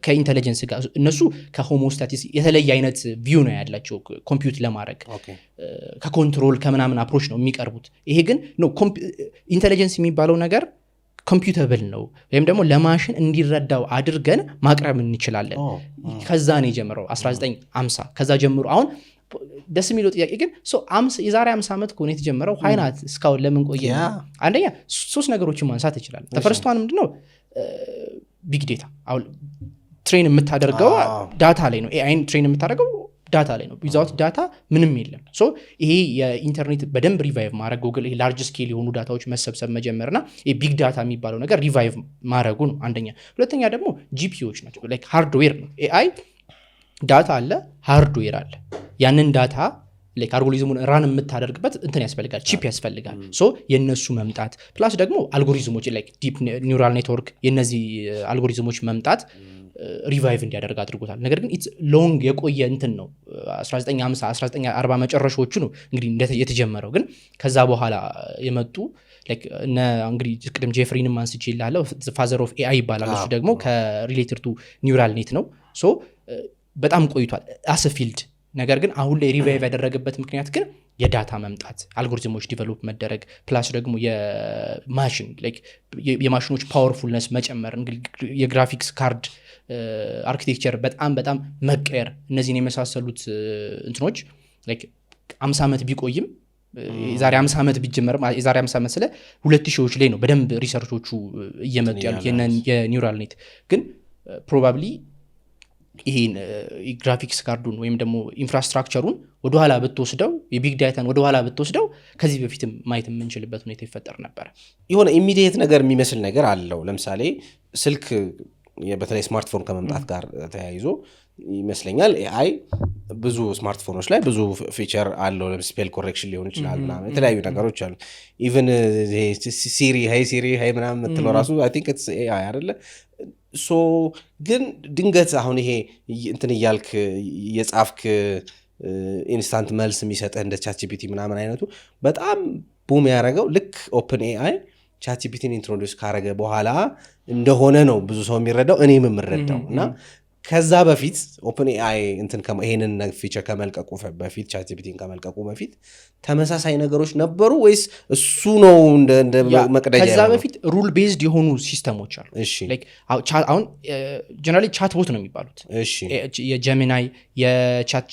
ከ intelligence ጋር። እነሱ ከ homeostasis የተለየ አይነት view ነው ያላቸው። Compute ለማድረግ ከ control ከምናምን approach ነው የሚቀርቡት። ይሄ ግን no፣ intelligence የሚባለው ነገር computable ነው ወይም ደግሞ ለማሽን እንዲረዳው አድርገን ማቅረብ እንችላለን። ከዛ ነው የጀመረው 1950። ከዛ ጀምሮ አሁን ደስ የሚለው ጥያቄ ግን so የዛሬ 50 ዓመት ከሆነ የተጀመረው why not እስካሁን ለምን ቆየ? አንደኛ ሶስት ነገሮችን ማንሳት ይችላል። The first one ምንድነው? Big data። አሁን train የምታደርገው data ላይ ነው። AI ን train የምታደርገው data ላይ ነው። Without data ምንም የለም። So ይሄ የኢንተርኔት በደንብ revive ማድረግ፣ ጉግል ይሄ large scale የሆኑ data ዎች መሰብሰብ መጀመር እና big data የሚባለው ነገር revive ማድረጉ ነው አንደኛ። ሁለተኛ ደግሞ GPU ዎች ናቸው፣ like hardware ነው። AI data አለ፣ hardware አለ። ያንን data like algorithm ኡን run የምታደርግበት እንትን ያስፈልጋል፣ chip ያስፈልጋል። So የእነሱ መምጣት plus ደግሞ algorithm ኦች like deep neural network፣ የነዚህ አልጎሪዝሞች መምጣት revive እንዲያደርግ አድርጎታል። ነገር ግን it's long የቆየ እንትን ነው። 1950፣ 1940 መጨረሻዎቹ ነው እንግዲህ የተጀመረው። ግን ከዛ በኋላ የመጡ like እነ እንግዲህ ቅድም ጄፍሪንም አንስቼ ይላለው፣ father of AI ይባላል። እሱ ደግሞ ከ related to neural net ነው። So በጣም ቆይቷል as a field። ነገር ግን አሁን ላይ revive ያደረገበት ምክንያት ግን የ data መምጣት፣ algorithm ኦች develop መደረግ plus ደግሞ የማሽን like የማሽኖች powerfulness መጨመር፣ እንግዲህ የ graphics card architecture በጣም በጣም መቀየር፣ እነዚህን የመሳሰሉት እንትኖች like 50 ዓመት ቢቆይም፣ የዛሬ 50 ዓመት ቢጀመርም፣ የዛሬ 50 ዓመት ስለ 2000ዎች ላይ ነው በደንብ research ኦቹ እየመጡ ያሉት የ neural net። ግን probably ይሄን graphics card ኡን ወይም ደግሞ infrastructure ኡን ወደኋላ ብትወስደው፣ የ big data ን ወደኋላ ብትወስደው ከዚህ በፊትም ማየት የምንችልበት ሁኔታ ይፈጠር ነበር። የሆነ immediate ነገር የሚመስል ነገር አለው። ለምሳሌ ስልክ በተለይ ስማርትፎን ከመምጣት ጋር ተያይዞ ይመስለኛል AI ብዙ ስማርትፎኖች ላይ ብዙ feature አለው። Spell correction ሊሆን ይችላል ምናምን የተለያዩ ነገሮች አሉ። Even Siri፣ "Hey Siri፣ hey" ምናምን የምትለው ራሱ I think it's AI አይደለ? So ግን ድንገት አሁን ይሄ እንትን እያልክ እየጻፍክ instant መልስ የሚሰጥህ እንደ ChatGPT ምናምን አይነቱ በጣም boom ያደረገው ልክ OpenAI ChatGPT ን introduce ካረገ በኋላ እንደሆነ ነው ብዙ ሰው የሚረዳው፣ እኔም የምረዳው። እና ከዛ በፊት OpenAI እንትን ይሄንን feature ከመልቀቁ በፊት፣ ChatGPT ን ከመልቀቁ በፊት ተመሳሳይ ነገሮች ነበሩ ወይስ እሱ ነው እንደ መቅደጃ ከዛ የሆነው? በፊት rule based የሆኑ system ኦች አሉ። Like አሁን generally chatbot ነው የሚባሉት። የ Gemini፣ የ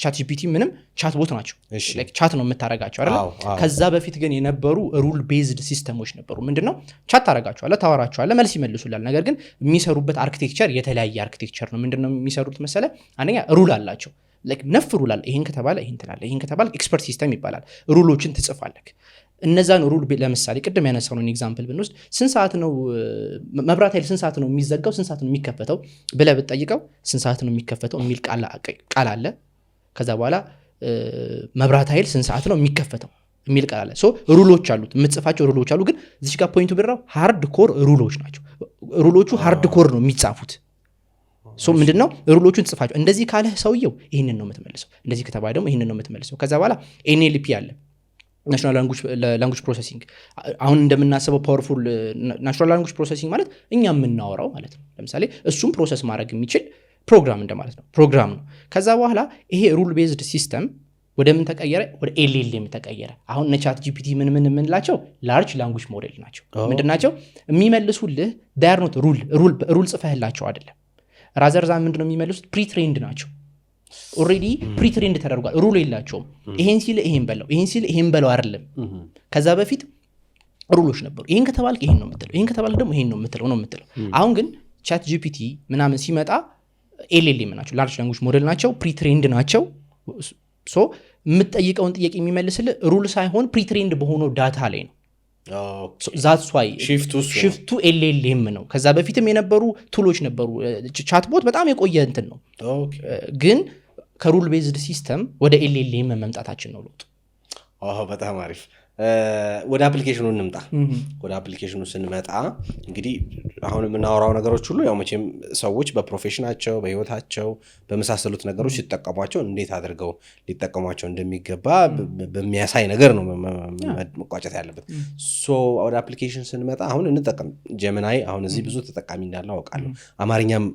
ChatGPT ምንም chatbot ናቸው። Like chat ነው የምታረጋቸው አይደለ? አዎ። ከዛ በፊት ግን የነበሩ rule based system ኦች ነበሩ። ምንድነው? Chat ታረጋቸዋለህ፣ ታወራቸዋለህ፣ መልስ ይመልሱላል። ነገር ግን የሚሰሩበት architecture የተለያየ architecture ነው። ምንድነው የሚሰሩት መሰለ? አንደኛ rule አላቸው። Like ነፍ rule አለ። ይህን ከተባለ ይህን ትላለህ፣ ይህን ከተባለ expert system ይባላል። Rule ኦችን ትጽፋለህ። እነዛን rule ለምሳሌ ቅድም ያነሳነውን example ብንወስድ፣ ስንት ሰዓት ነው መብራት ኃይል ስንት ሰዓት ነው የሚዘጋው፣ ስንት ሰዓት ነው የሚከፈተው ብለህ ብትጠይቀው፣ ስንት ሰዓት ነው የሚከፈተው የሚል ቃል አለ። ከዛ በኋላ መብራት ኃይል ስንት ሰዓት ነው የሚከፈተው የሚል ቃል አለ። So rule ኦች አሉት፣ የምትጽፋቸው rule ኦች አሉ። ግን እዚች ጋር point ኡ ብራው hard core rule ኦች ናቸው። Rule ኦቹ hard core ነው የሚጻፉት። So ምንድነው? Rule ኦቹን ጽፋቸው እንደዚህ ካለህ ሰውየው ይህንን ነው የምትመልሰው፣ እንደዚህ ከተባለ ደግሞ ይህንን ነው የምትመልሰው። ከዛ በኋላ NLP አለ፣ natural language processing። አሁን እንደምናስበው powerful natural language processing ማለት እኛ የምናወራው ማለት ነው። ለምሳሌ እሱም process ማድረግ የሚችል ፕሮግራም እንደማለት ነው፣ ፕሮግራም ነው። ከዛ በኋላ ይሄ rule based system ወደ ምን ተቀየረ? ወደ LLM ተቀየረ። አሁን እነ ChatGPT ምን ምን የምንላቸው large language model ናቸው። ምንድን ናቸው የሚመልሱልህ? They're not rule ጽፈህላቸው አይደለም። Rather than ምንድነው የሚመልሱት? Pretrained ናቸው። Already pretrained ተደርጓል። Rule የላቸውም። ይሄን ሲል ይሄን በለው፣ ይሄን ሲል ይሄን በለው አይደለም። ከዛ በፊት rule ኦች ነበሩ። ይህን ከተባልክ ይህን ነው የምትለው፣ ይህን ከተባልክ ደግሞ ይህን ነው የምትለው። አሁን ግን ChatGPT ምናምን ሲመጣ LLM ናቸው፣ large language model ናቸው፣ pretrained ናቸው። So የምትጠይቀውን ጥያቄ የሚመልስልህ rule ሳይሆን pretrained በሆነው data ላይ ነው። That's why shift ኡ እሱ ነው። Shift ኡ LLM ነው። ከዛ በፊትም የነበሩ tool ኦች ነበሩ። Chatbot በጣም የቆየ እንትን ነው፣ ግን ከ rule based system ወደ LLM መምጣታችን ነው ለውጡ። አዎ፣ በጣም አሪፍ። ወደ application ኑ እንምጣ። ወደ application ኑ ስንመጣ እንግዲህ አሁን የምናወራው ነገሮች ሁሉ ያው መቼም ሰዎች በ profession ኣቸው፣ በህይወታቸው፣ በመሳሰሉት ነገሮች ሲጠቀሟቸው እንዴት አድርገው ሊጠቀሟቸው እንደሚገባ በሚያሳይ ነገር ነው መቋጨት ያለበት። So ወደ application ስንመጣ አሁን እንጠቀም Gemini፣ አሁን እዚህ ብዙ ተጠቃሚ እንዳለ አውቃለሁ። አማርኛም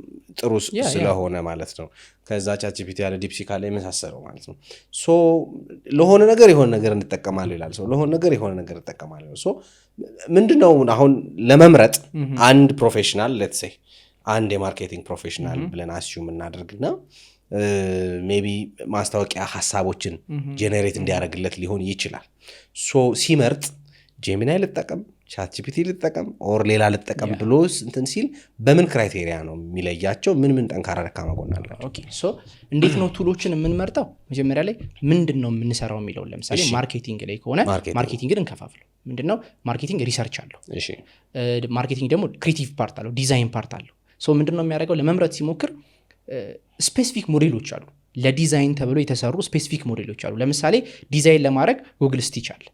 ጥሩ ስለሆነ ማለት ነው። ከዛ ChatGPT ያለ፣ DeepSeek አለ፣ የመሳሰለው ማለት ነው። So ለሆነ ነገር የሆነ ነገር እንጠቀማለሁ ይላል ሰው፣ ለሆነ ነገር የሆነ ነገር እጠቀማለሁ። So ምንድነው አሁን ለመምረጥ አንድ professional፣ let's say አንድ የ marketing professional ብለን assume እናደርግና maybe ማስታወቂያ ሀሳቦችን generate እንዲያደርግለት ሊሆን ይችላል። So ሲመርጥ Gemini ልጠቀም፣ ChatGPT ልጠቀም or ሌላ ልጠቀም ብሎ እንትን ሲል በምን criteria ነው የሚለያቸው? ምን ምን ጠንካራ ደካማ ጎን አላቸው? Okay፣ so እንዴት ነው tool ኦችን የምንመርጠው? መጀመሪያ ላይ ምንድን ነው የምንሰራው የሚለውን፣ ለምሳሌ marketing ላይ ከሆነ marketing። Marketing ን እንከፋፍለው። ምንድን ነው marketing? Research አለው። Marketing ደግሞ creative part አለው፣ design part አለው። So ምንድን ነው የሚያደርገው? ለመምረጥ ሲሞክር specific ሞዴሎች አሉ። ለዲዛይን ተብሎ የተሰሩ specific ሞዴሎች አሉ። ለምሳሌ ዲዛይን ለማድረግ Google Stitch አለ።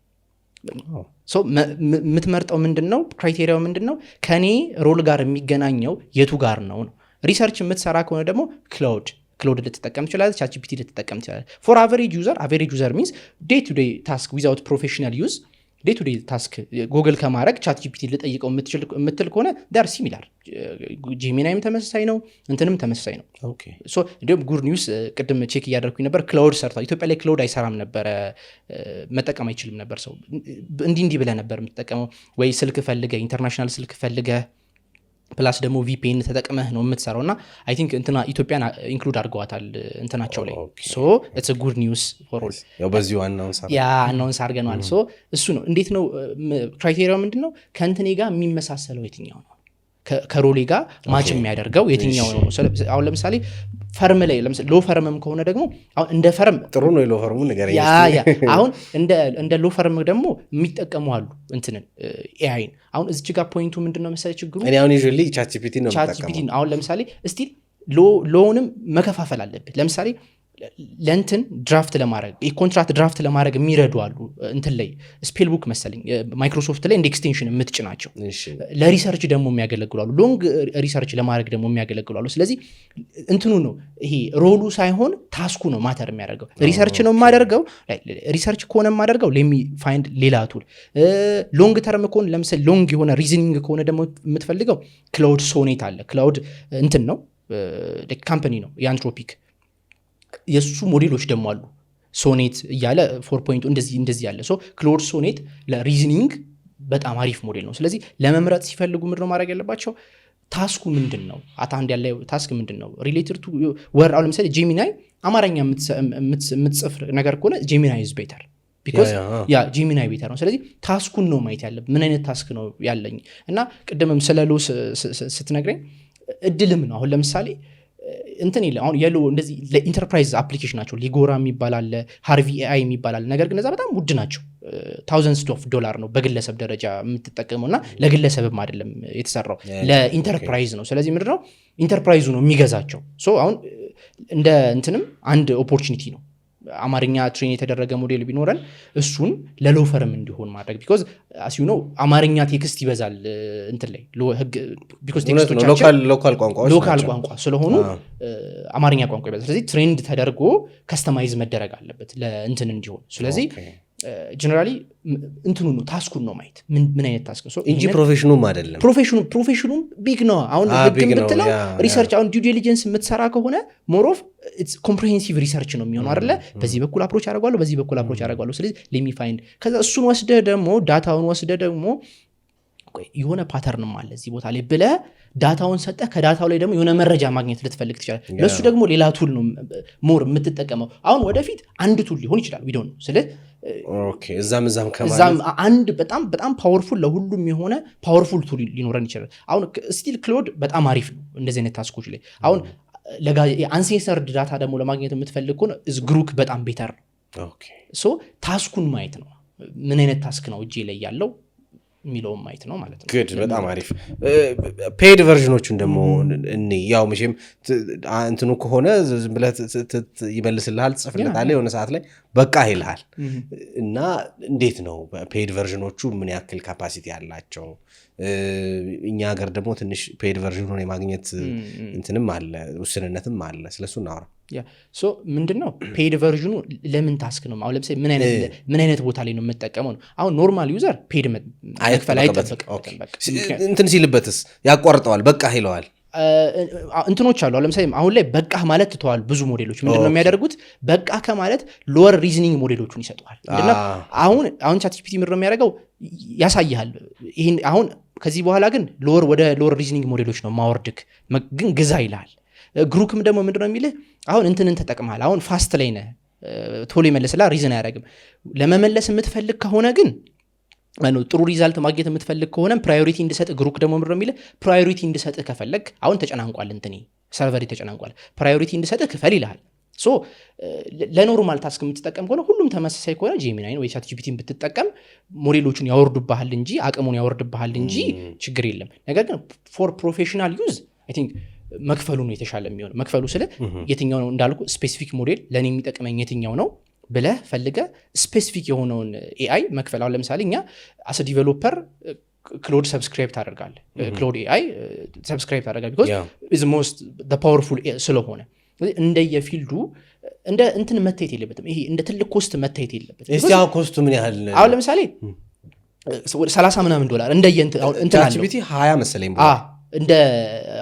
So የምትመርጠው ምንድን ነው? Criteria ው ምንድን ነው? ከኔ role ጋር የሚገናኘው የቱ ጋር ነው ነው። Research የምትሰራ ከሆነ ደግሞ Claude ልትጠቀም ትችላለህ፣ ChatGPT ልትጠቀም ትችላለህ። For average user፣ average user means day to day task without professional use፣ day to day task Google ከማድረግ ChatGPT ልጠይቀው የምትል ከሆነ they're similar። Gemini ም ተመሳሳይ ነው፣ እንትንም ተመሳሳይ ነው። So እንዲሁም good news፣ ቅድም check እያደረኩኝ ነበር፣ Claude ሰርቷል። ኢትዮጵያ ላይ Claude አይሰራም ነበረ፣ መጠቀም አይችልም ነበር ሰው። እንዲህ እንዲህ ብለህ ነበር የምትጠቀመው፣ ወይ ስልክ ፈልገህ፣ international ስልክ ፈልገህ፣ plus ደግሞ VPN ተጠቅመህ ነው የምትሰራው። እና I think እንትና ኢትዮጵያን include አድርገዋታል እንትናቸው ላይ። So it's good news for all። ያው በዚሁ announce Yeah፣ announce አድርገነዋል። So እሱ ነው። እንዴት ነው criteria ው ምንድን ነው? ከእንትኔ ጋር የሚመሳሰለው የትኛው ነው፣ ከ role ኤ ጋር match የሚያደርገው የትኛው ነው? አሁን ለምሳሌ firm ላይ፣ law firm ም ከሆነ ደግሞ አሁን እንደ firm ጥሩ ነው። የ law firm ኡ ንገረኝ። Yeah፣ አሁን እንደ law firm ደግሞ የሚጠቀሙ አሉ እንትንን AI ን። አሁን እዚች ጋር point ኡ ምንድን ነው መሰለህ ችግሩ? እኔ አሁን usually ChatGPT ነው Chat የምጠቀመው። GPT። አሁን ለምሳሌ still law ንም መከፋፈል አለብህ። ለምሳሌ ለእንትን draft ለማድረግ፣ የ contract draft ለማድረግ የሚረዱ አሉ። እንትን ላይ Spellbook መሰለኝ ማይክሮሶፍት ላይ እንደ extension የምትጭናቸው። ለ research ደግሞ የሚያገለግሉ አሉ። Long research ለማድረግ ደግሞ የሚያገለግሉ አሉ። ስለዚህ እንትኑ ነው፣ ይሄ role ኡ ሳይሆን task ኡ ነው matter የሚያደርገው። Research ነው የማደርገው፣ research ከሆነ የማደርገው let me find ሌላ tool። Long term ከሆነ፣ ለምሳሌ long የሆነ reasoning ከሆነ ደግሞ የምትፈልገው Claude Sonnet አለ። Claude እንትን ነው፣ company ነው የ Anthropic። የእሱ ሞዴሎች ደግሞ አሉ፣ Sonnet እያለ four point እንደዚህ እንደዚህ ያለ። So Claude Sonnet ለ reasoning በጣም አሪፍ ሞዴል ነው። ስለዚህ ለመምረጥ ሲፈልጉ ምንድነው ማድረግ ያለባቸው? Task ኡ ምንድን ነው? At hand ያለ task ምንድን ነው? Related to work። አሁን ለምሳሌ Gemini አማርኛ የምትጽፍ ነገር ከሆነ Gemini is better because yeah፣ Gemini better ነው። ስለዚህ task ኡን ነው ማየት ያለብህ፣ ምን አይነት task ነው ያለኝ። እና ቅድምም ስለ law ስትነግረኝ እድልም ነው። አሁን ለምሳሌ እንትን የለ፣ አሁን የ law እንደዚህ ለ enterprise application ናቸው። Legora የሚባል አለ፣ Harvey AI የሚባል አለ። ነገር ግን እነዛ በጣም ውድ ናቸው። Thousands of dollar ነው በግለሰብ ደረጃ የምትጠቀመው። እና ለግለሰብም አይደለም የተሰራው፣ ለኢንተርፕራይዝ ነው። ስለዚህ ምንድነው፣ ኢንተርፕራይዙ ነው የሚገዛቸው። So አሁን እንደ እንትንም አንድ opportunity ነው። አማርኛ train የተደረገ ሞዴል ቢኖረን እሱን ለ law firm እንዲሆን ማድረግ፣ because as you know አማርኛ text ይበዛል እንትን ላይ ህግ because እውነት ነው። text ኦቻችን local ቋንቋዎች local ናቸው። ቋንቋ ስለሆኑ አማርኛ ቋንቋ ይበዛል። ስለዚህ trained ተደርጎ customize መደረግ አለበት ለእንትን እንዲሆን። ስለዚህ generally እንትኑ ነው፣ task ኡን ነው ማየት፣ ምን አይነት task ነው። So እንጂ ይሄንን profession ኑም አይደለም። Profession ኑም big ነው። አሁን ህግም big ነው። ብትለው research፣ አሁን due diligence የምትሰራ ከሆነ more of comprehensive research ነው የሚሆነው አይደለ? በዚህ በኩል approach አደርገዋለሁ፣ በዚህ በኩል approach አደርገዋለሁ። ስለዚህ let me find፣ ከዛ እሱን ወስደህ ደግሞ data ውን ወስደህ ደግሞ ቆይ የሆነ pattern ም አለ እዚህ ቦታ ላይ ብለህ data ውን ሰጠህ፣ ከ data ው ላይ ደግሞ የሆነ መረጃ ማግኘት ልትፈልግ ትችላለህ። ለእሱ ደግሞ ሌላ tool ነው more የምትጠቀመው። አሁን ወደፊት አንድ tool ሊሆን ይችላል፣ we don't know ስለ እዛም እዛም እዛም አንድ በጣም በጣም powerful፣ ለሁሉም የሆነ powerful tool ሊኖረን ይችላል። አሁን still Claude በጣም አሪፍ ነው እንደዚህ አይነት task ኦች ላይ። አሁን uncensored data ደግሞ ለማግኘት የምትፈልግ ከሆነ Grok በጣም better ነው። So task ኡን ማየት ነው፣ ምን አይነት task ነው እጄ ላይ ያለው የሚለውን ማየት ነው ማለት ነው። Good፣ በጣም አሪፍ። Paid version ኦቹን ደግሞ እኔ ያው መቼም እንትኑ ከሆነ ዝም ብለህ ይመልስልሃል፣ ትጽፍለታለህ፣ የሆነ ሰዓት ላይ በቃ ይልሃል። እና እንዴት ነው paid version ኦቹ ምን ያክል capacity አላቸው? እኛ ሀገር ደግሞ ትንሽ paid version ኡን የማግኘት እንትንም አለ፣ ውስንነትም አለ። ስለሱ እናውራ። So ምንድን ነው paid version ኡ ለምን task ነው? አሁን ለምሳሌ ምን አይነት ቦታ ላይ ነው የምጠቀመው ነው። አሁን normal user paid መክፈል አይጠበቅበትም። እንትን ሲልበትስ ያቋርጠዋል፣ በቃ ይለዋል። እንትኖች አሉ። ለምሳሌ አሁን ላይ በቃህ ማለት ትተዋል። ብዙ ሞዴሎች ምንድነው የሚያደርጉት? በቃ ከማለት lower reasoning ሞዴሎቹን ይሰጠዋል። ምንድነው አሁን ChatGPT ምንድነው የሚያደርገው? ያሳይሃል። ይህን አሁን ከዚህ በኋላ ግን lower ወደ lower reasoning ሞዴሎች ነው ማወርድክ፣ ግን ግዛ ይልሃል። Grok ም ደግሞ ምንድነው የሚልህ? አሁን እንትንን ተጠቅመሃል፣ አሁን fast ላይ ነህ፣ ቶሎ ይመልስልሃል፣ reason አያደርግም። ለመመለስ የምትፈልግ ከሆነ ግን፣ ጥሩ result ማግኘት የምትፈልግ ከሆነ priority እንድሰጥ፣ Grok ደግሞ ምንድነው የሚልህ? Priority እንድሰጥህ ከፈለግ፣ አሁን ተጨናንቋል፣ እንትኔ server ተጨናንቋል፣ priority እንድሰጥህ ክፈል ይልሃል። So ለ normal task የምትጠቀም ከሆነ፣ ሁሉም ተመሳሳይ ከሆነ Gemini ን ወይ ChatGPT ን ብትጠቀም ሞዴሎቹን ያወርዱብሃል እንጂ፣ አቅሙን ያወርድብሃል እንጂ ችግር የለም። ነገር ግን for professional use I think መክፈሉ ነው የተሻለ የሚሆነው። መክፈሉ ስለ የትኛው ነው እንዳልኩ specific ሞዴል ለእኔ የሚጠቅመኝ የትኛው ነው ብለህ ፈልገህ specific የሆነውን AI መክፈል። አሁን ለምሳሌ እኛ as developer Claude subscribe ታደርጋለህ፣ Claude AI subscribe ታደርጋለህ because is most powerful ስለሆነ። እንደየ field ኡ እንደ እንትን መታየት የለበትም። ይሄ እንደ ትልቅ cost መታየት የለበትም። እስቲ አሁን cost ኡ ምን ያህል? አሁን ለምሳሌ ወደ 30 ምናምን ዶላር እንደየ እንትን አለው። ChatGPT 20 መሰለኝ። እንደ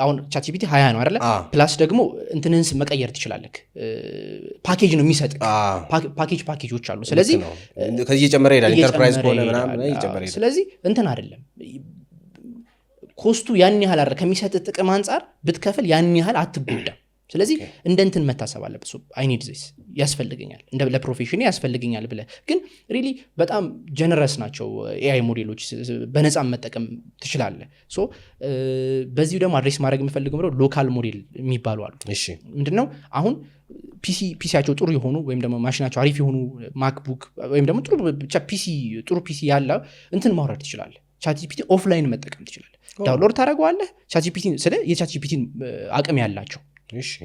አሁን ChatGPT 20 ነው አይደለ? Plus ደግሞ እንትንህን መቀየር ትችላለህ። ፓኬጅ ነው የሚሰጥህ። ፓኬጆች አሉ። ስለዚህ ልክ ነው። ከዚህ እየጨመረ ይሄዳል። ኢንተርፕራይዝ እየጨመረ ከሆነ ይሄዳል። ምናምን እየጨመረ ይሄዳል። ስለዚህ እንትን አይደለም፣ cost ኡ ያን ያህል አይደለም። ከሚሰጥ ጥቅም አንጻር ብትከፍል ያን ያህል አትጎዳም። ስለዚህ እንደ እንትን መታሰብ አለበት። I need this፣ ያስፈልገኛል፣ እንደ ለ profession ያስፈልገኛል ብለህ። ግን really በጣም generous ናቸው AI ሞዴሎች፣ በነፃ መጠቀም ትችላለህ። So በዚሁ ደግሞ address ማድረግ የምፈልገው ምንድነው፣ local model የሚባሉ አሉ። ምንድነው፣ አሁን PC ያቸው ጥሩ የሆኑ ወይም ደግሞ ማሽናቸው አሪፍ የሆኑ MacBook ወይም ደግሞ ጥሩ ብቻ PC፣ ጥሩ PC ያለ እንትን ማውረድ ትችላለህ። ChatGPT offline መጠቀም ትችላለህ። Download ታደርገዋለህ። ChatGPT ስለ የ ChatGPT ን አቅም ያላቸው